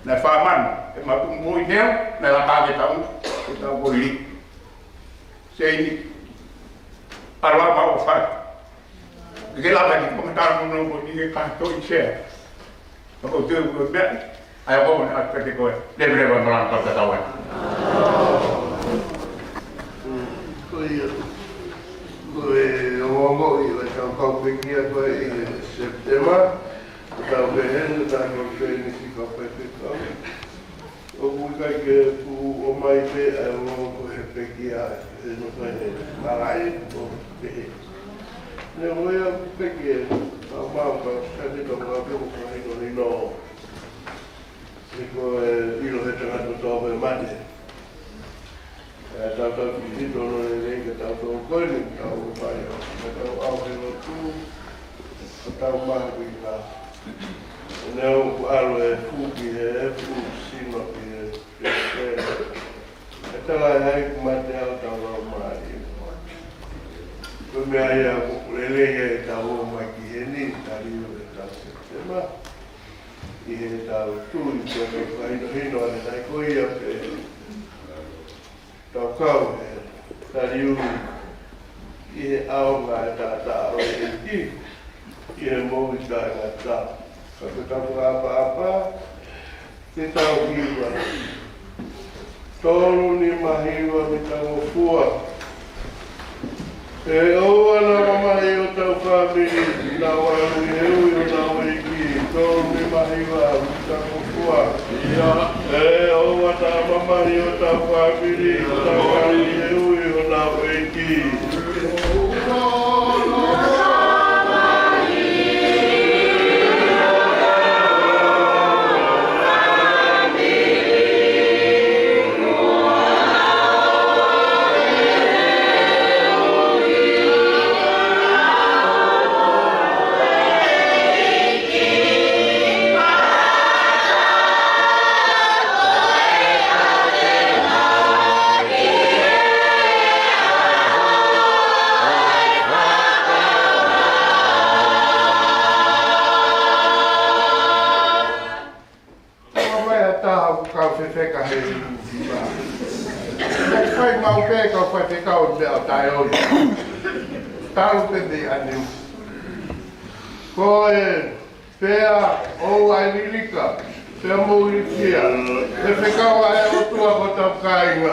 Naʻe fā mano ʻemau tuku moʻui, neo naʻe laka ke tau, ke tau ko hili. Seini, ʻalu ā, mau ʻofa atu. Ke lava ni ko e matala mo nau ko ni ke ka toʻi, Sea. Ka ko te u ko meʻa, ʻa ia ko na ʻa pete ko e leveleva malanga ka ka tau ai. Ko ia, ko e ongoongo ʻi he kau pekia ko ē ʻi he Sepitema, ko e tau pehē ni, ko e tau pehē ni si kau pekia. ʻOku ʻikai ke fuʻu ʻomai pē ʻa e ongoongo ko e pekia, ʻe no kai he malaʻe ko pehē. Neongo ia pekia, ʻa mau ka sani ka mau pē ko ka hino hino. Ni ko e ʻilo he tangata tō pē mate. ʻE tau tau ki hito no lelei ke tau tō ko eni, tau pai, ke tau ʻalu he lotu, ke tau mahuʻinga. Neongo ʻoku ʻalu e fuʻu ki he, e fuʻu sino ki he, ki he, ʻe tala ʻe hai ʻoku mate ʻa hotau laumālie. Ko e meʻa ia ʻoku lelei ai ʻetau ō mai ki heni, tali ʻo e tau Sepitema. ʻI heʻetau tui, ko e fakahinohino ʻa e ʻaho ko ia pē. Tau kau he tali ui ʻi he ʻaonga ʻo e taʻataʻa ʻo e ʻEiki ʻi he moʻui taʻengata. Ka ko ʻetau fakaʻapaʻapa, ke tau hiva. Tolu nima hiva mita mo fua. ʻE ʻoua naʻa mamahi hotau fāmili, naʻa ʻalu ʻi he ui ʻo honau ʻEiki. Tolu nima hiva mita mo fua. ʻE ʻoua naʻa mamahi hotau fāmili, naʻa ʻalu ʻi he ui ʻo honau ʻEiki. Fai maʻu pē kau faifekau meʻa ʻo taʻeʻoua. Talu pē mei ʻaneuhu. Ko e pea ʻoua ʻe lilika, pea mou ilifia. He fekau ʻa e ʻOtua ko hotau kāinga.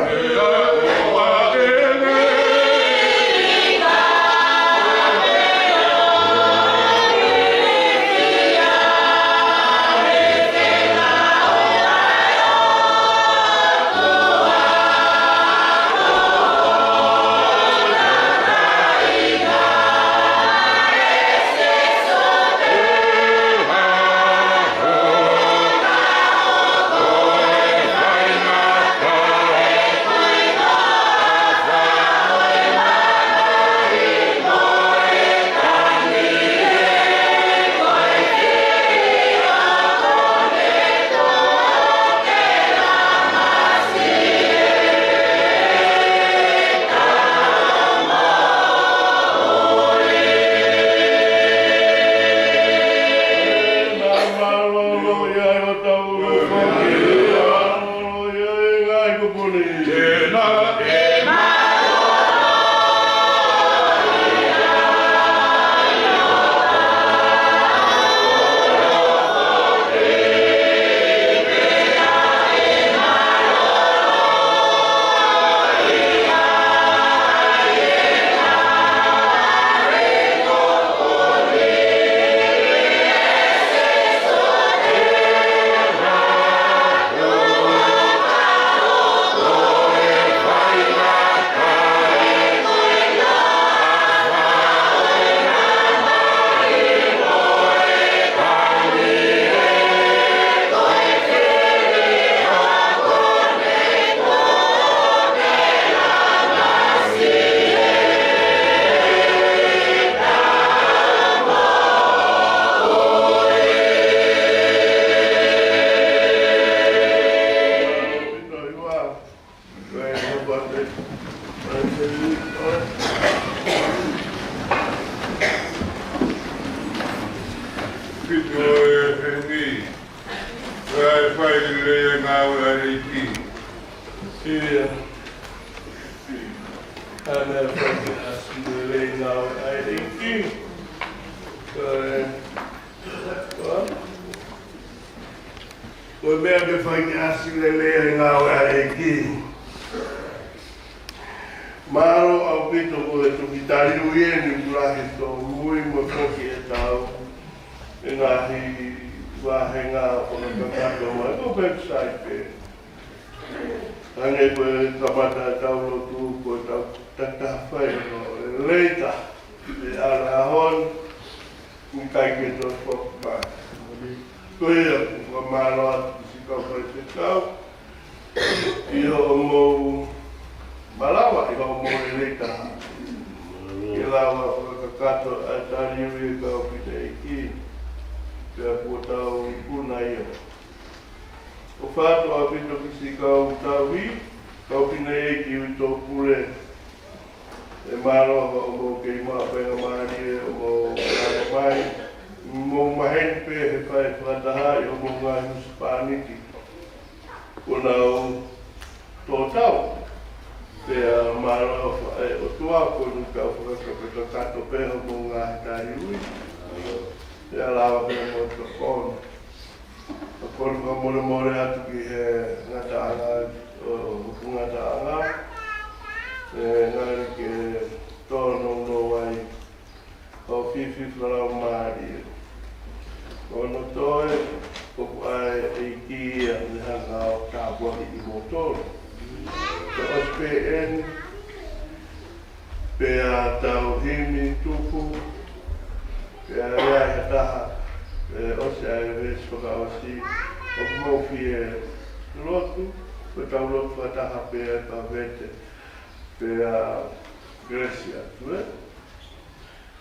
Pito e fengi, ʻa e fai lelei e ngāue ʻa e ʻEiki. Ia. ʻA e meʻa ke fai ke ʻasi lelei e ngāue ʻa e ʻEiki. Ko e, ko e meʻa ke fai ke ʻasi lelei e ngāue ʻa e ʻEiki. Mālō ʻaupito ko e toki taliui eni ʻoku lahi e tōmui mo e foki ʻetau ngaahi vāhenga fakakakato mai ko e website pē. Hangē ko e kamata ʻetau lotu ko ʻetau takitaha fai no e leita e ala hon ni kai ke to fok pa. Ko ia ʻoku fakamālō atu ki siʻi kau faifekau ʻi hoʻomou malava ʻi hoʻomou lelei taha ke lava fakakakato ʻa e taliui e kau fineʻeiki. Pea kuo tau ikuna ia. ʻOfa atu ʻaupito ki siʻi kau tauhi, kau fineʻeiki uitou pule. ʻE mālō hoʻomou kei maʻu faingamālie ʻo mou ʻalu mai, mou maheni pē he fai fakataha ʻi hoʻomou ngaahi husepāniti. Kuo nau tō tau. Pea mālō ʻa e ʻOtua ko eni tau fakakakato pē hoʻomou ngaahi taliui. Pea lava pē mo tokoni. ʻOku ou fakamolemole atu ki he ngataʻanga ʻo, ʻo hoku ngataʻanga. ʻE ngali ke tōnounou ai ʻo fiefia fakalaumālie. ʻO no toe ʻoku ʻa e ʻEiki ia ne hanga ʻo tāpuakiʻi kimoutolu. Ko e ʻosi pē eni, pea tau himi tupu, pea ʻi ai ha taha, ʻe ʻosi ʻa e veesi fakaʻosi, ʻoku mou fie lotu, ko ʻetau lotu fakataha pea ʻe pavete, pea kelesi atu, ē?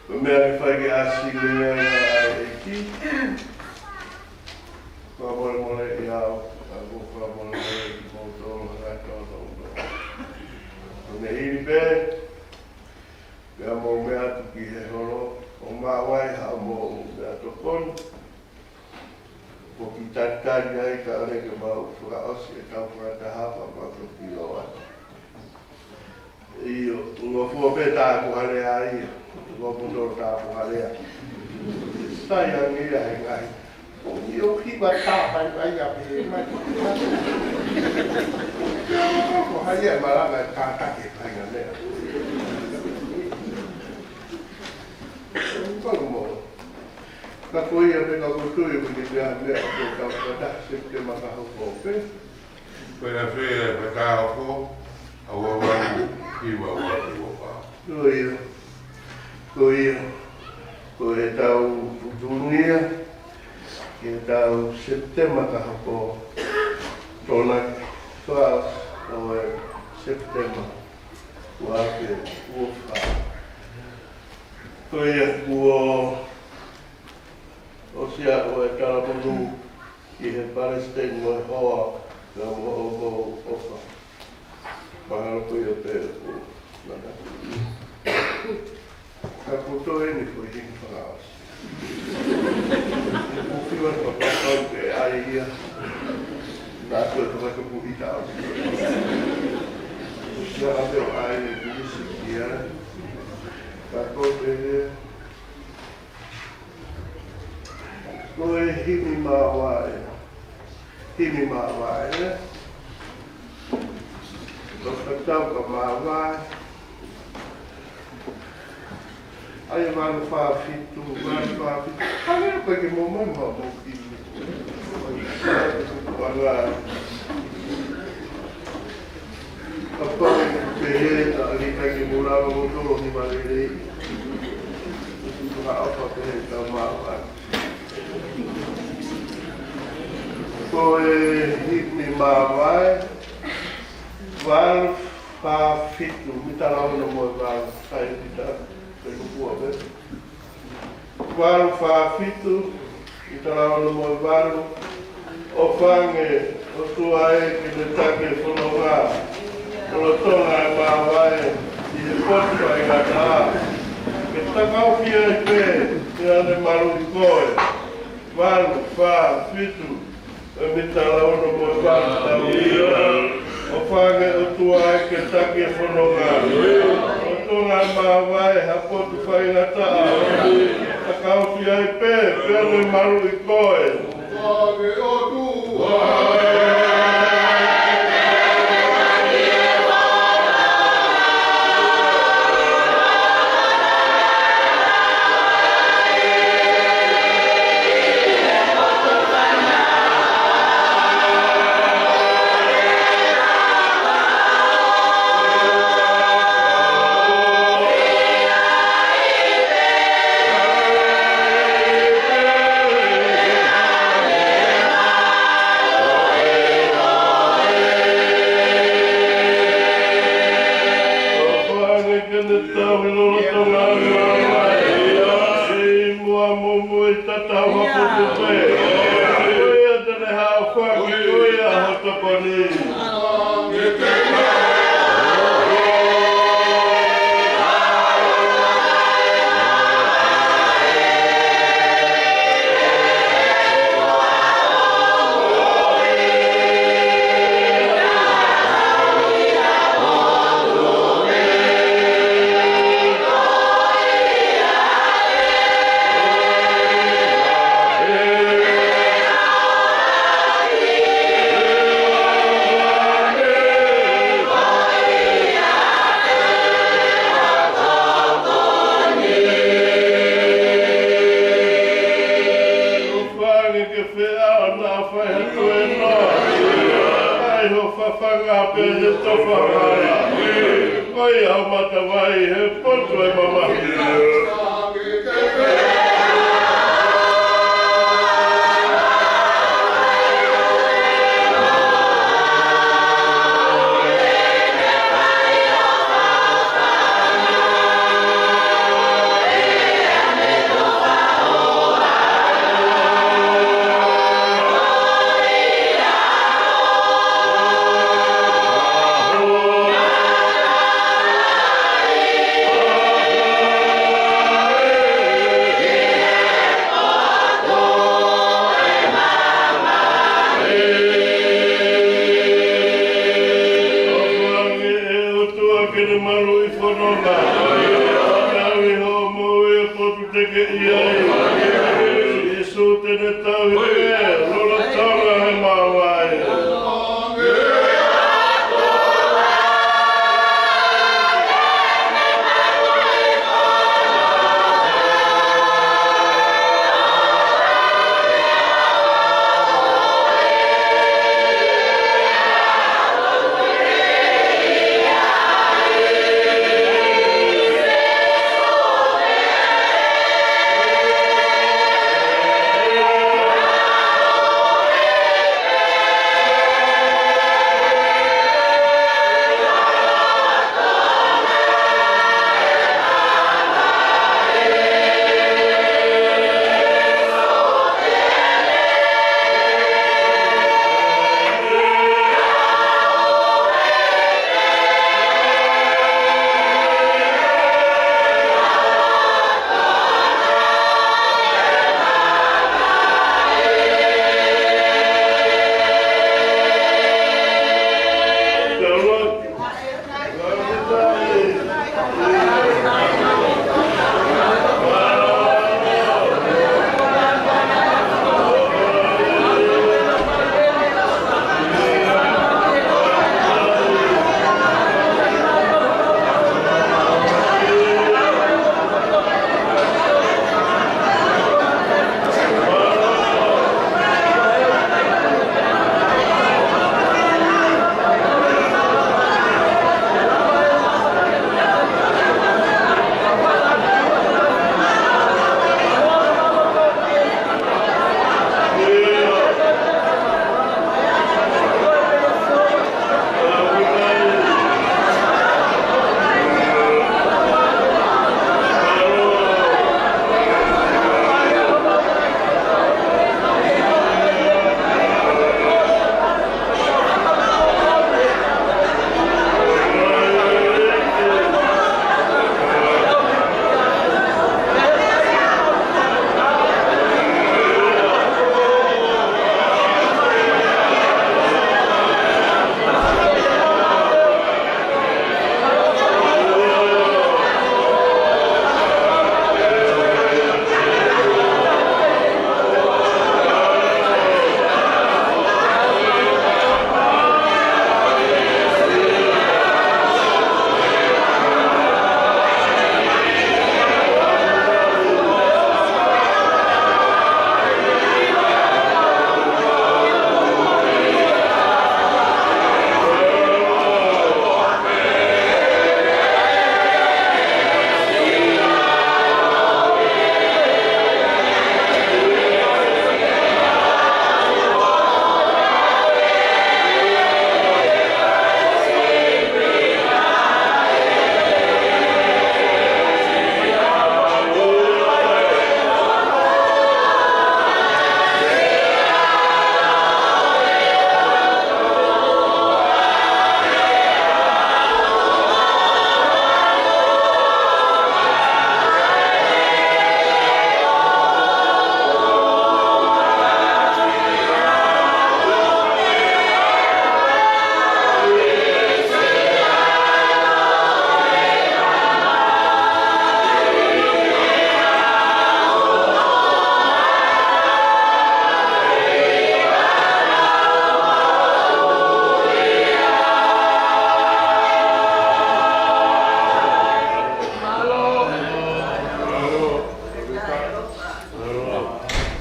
Ko e meʻa ke fai ke ʻasi lelei e ngāue ʻa e ʻEiki. Fakamolemoleʻi au, ka ʻoku ou fakamolemoleʻi kimoutolu, hanga ʻe he tōnounou. Ko e meʻa ʻi heni pē, pea mou meʻa atu ki he holo, ʻo maʻu ai haʻamou meʻatokoni. Foki Tatali ai kae ʻoua ke mau fakaʻosi ʻetau fakataha pea mau toki ʻilo atu. ʻIo, ngofua pē ʻetau puhalea ia. Ngofua ʻetau puhalea. Sai ange ia he ngaahi. ʻIo, kiʻi vata paipai ia pē mai. Ko hai ia malanga e kātaki e painga meʻa. Kau mo. Ka ko ia pē ka ko tui ʻoku ke pea meʻa ʻo kau fakataha Sepitema ka hoko pē. Pea fē e fakahoko, ʻa ua valu hiva ua hiva ua fā. Ko ia, ko ia, ko ʻetau putungia, ke tau Sepitema ka hoko, Tokonaki twelve ʻo e Sepitema, ua afe ua fā. Ko ia kuo ʻosi ʻa e talamonū ki he Palesiteni mo e hoa, pea mo hoʻomou ʻofa. Mahalo ko ia pē ʻoku nana. Ka poto eni ko e hini fakaʻosi. Ko fiwa ka pakau pē ai ia. Na ko e toka ko ita ʻosi. Sia ʻa pē ʻo ai e kulisi kia. Ka ko pē Ko e himi māvae. Himi māvae. Ko e tau ka māvae. ʻAi e valu fā fitu, valu fā fitu. Hangē ko e ke momoi mo mo ki. Anga. Kapau pehē, ʻa e lika ke mulava mo tolo ni malelei. Ka ʻofa pehē ka māvae. Ko e himi māvae, valu fā fitu, mita lau na mo e valu, sai pita, pe lukua pe. Valu fā fitu, mita lau na mo e valu, ʻOfa ange, ʻOtua ē, ke ne taki e fononga lolotonga e māvae ʻi he potu faingataʻa. Ke takaofi ai pē, pea ne maluʻi koe. Valu fā fitu, e mita lau na mo e valu tau ia. ʻOfa ange, ʻOtua ē, ke taki e fononga lolotonga e māvae ha potu faingataʻa. Takaofi ai pē, pea ne maluʻi koe. Ke ne tau ʻi lolotonga e māvae. Kei muʻa mo muʻa ʻi tatau ha potu pē. Ko ia te ne haofaki, ko ia ho tokoni. Fanga ke feʻao naʻa fai ha toe noa. Kai ho fafanga pē he tofa hala. Ko ia ho matavai he potu e mamahi. Ke malu ʻi fononga. Tauhi hoʻo moʻui ʻo potu teke ʻi ai. Sīsū te ne tauhi pē, lolotonga he māvae.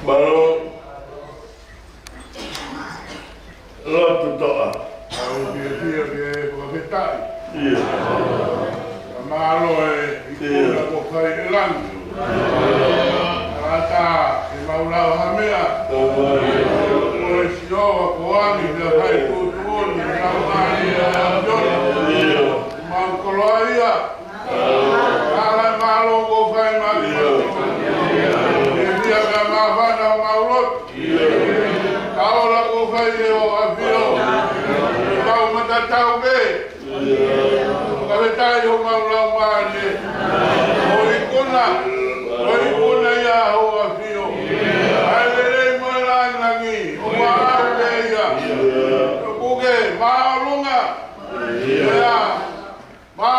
Mālō. Lotu toʻa. Au fiefia ke fakafetaʻi. ʻIo. Ka mālō e ikuna kuo fai ʻe langi. Kātaki ke mau lau ha meʻa. Ko e Sihova ko e ʻAlo pea fai tuʻutuʻuni, ʻa e Laumālie ʻo e ʻAfiona. ʻIo. Mau koloa ia. Kātaki mālō kuo fai mai. ʻIo. Ke fai pē ʻa e māfana ʻo mau lotu. Ka ola kuo fai ʻe ho ʻAfio, ke mau matatau pē. Fakafetaʻi homau laumālie. Ko e ikuna, ko e ikuna ia ho ʻAfio. ʻA e lelei mo e lāngilangi, ʻoku ʻaʻau pē ia. Kuo ke māʻolunga. Ia. Mā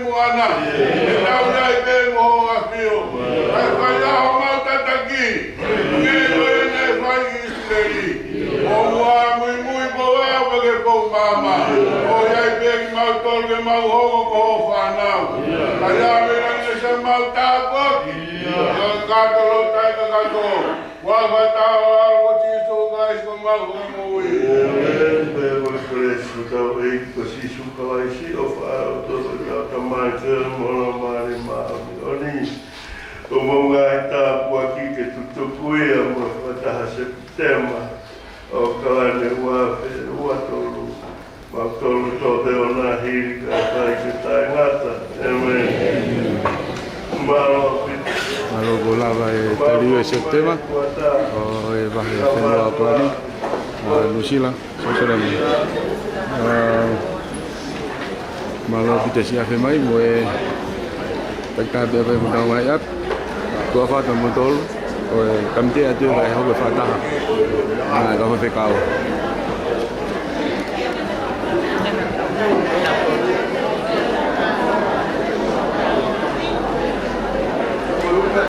Moana, ʻe tau ʻi ai pē mo hoʻo ʻAfio. Kae fai ʻa homau tataki, hangē ko ia naʻe fai ʻi ʻIsileli. ʻO muimui pē ʻo aʻu pē ki he pou māmani. ʻO ʻi ai pē kimautolu ke mau hoko ko hoʻo fānau. Kae ʻave ʻa e ngaahi siʻemau tāpuaki. Ka kātaki ʻo taʻe kakato. Kuo fakatau ʻa e ʻAlo ko Sīsū Kalaisi ko homau Fakamoʻui. ʻĒmeni. Pea ko e kelesi ʻa hotau ʻEiki ko Sīsū Kalaisi, ʻofa ʻa e ʻOtua, ko e ʻOtua Tamai, feohi mo e Laumālie Māʻoniʻoni. Ko homau ngaahi tāpuaki ke tutuku ia mo e fakataha Sepitema ʻo e kalani ua afe ua tolu. Mau tolu tō te ona hili ka fai ke taʻengata. ʻĒmeni. Mālō ʻaupito. Mālō kuo lava e tali ʻo e Sepitema ʻo e vahe fenua ʻo Kalani, ʻa Nuʻusila, Sōsalemi. ʻA, mālō ʻaupito siʻi ʻafe mai mo e takitaha pē ʻa e fai mo tau mai ap. Kuo fata mo tolu ʻo e kamite atu ʻa e hoko e fakataha. ʻA, ka fai fekau.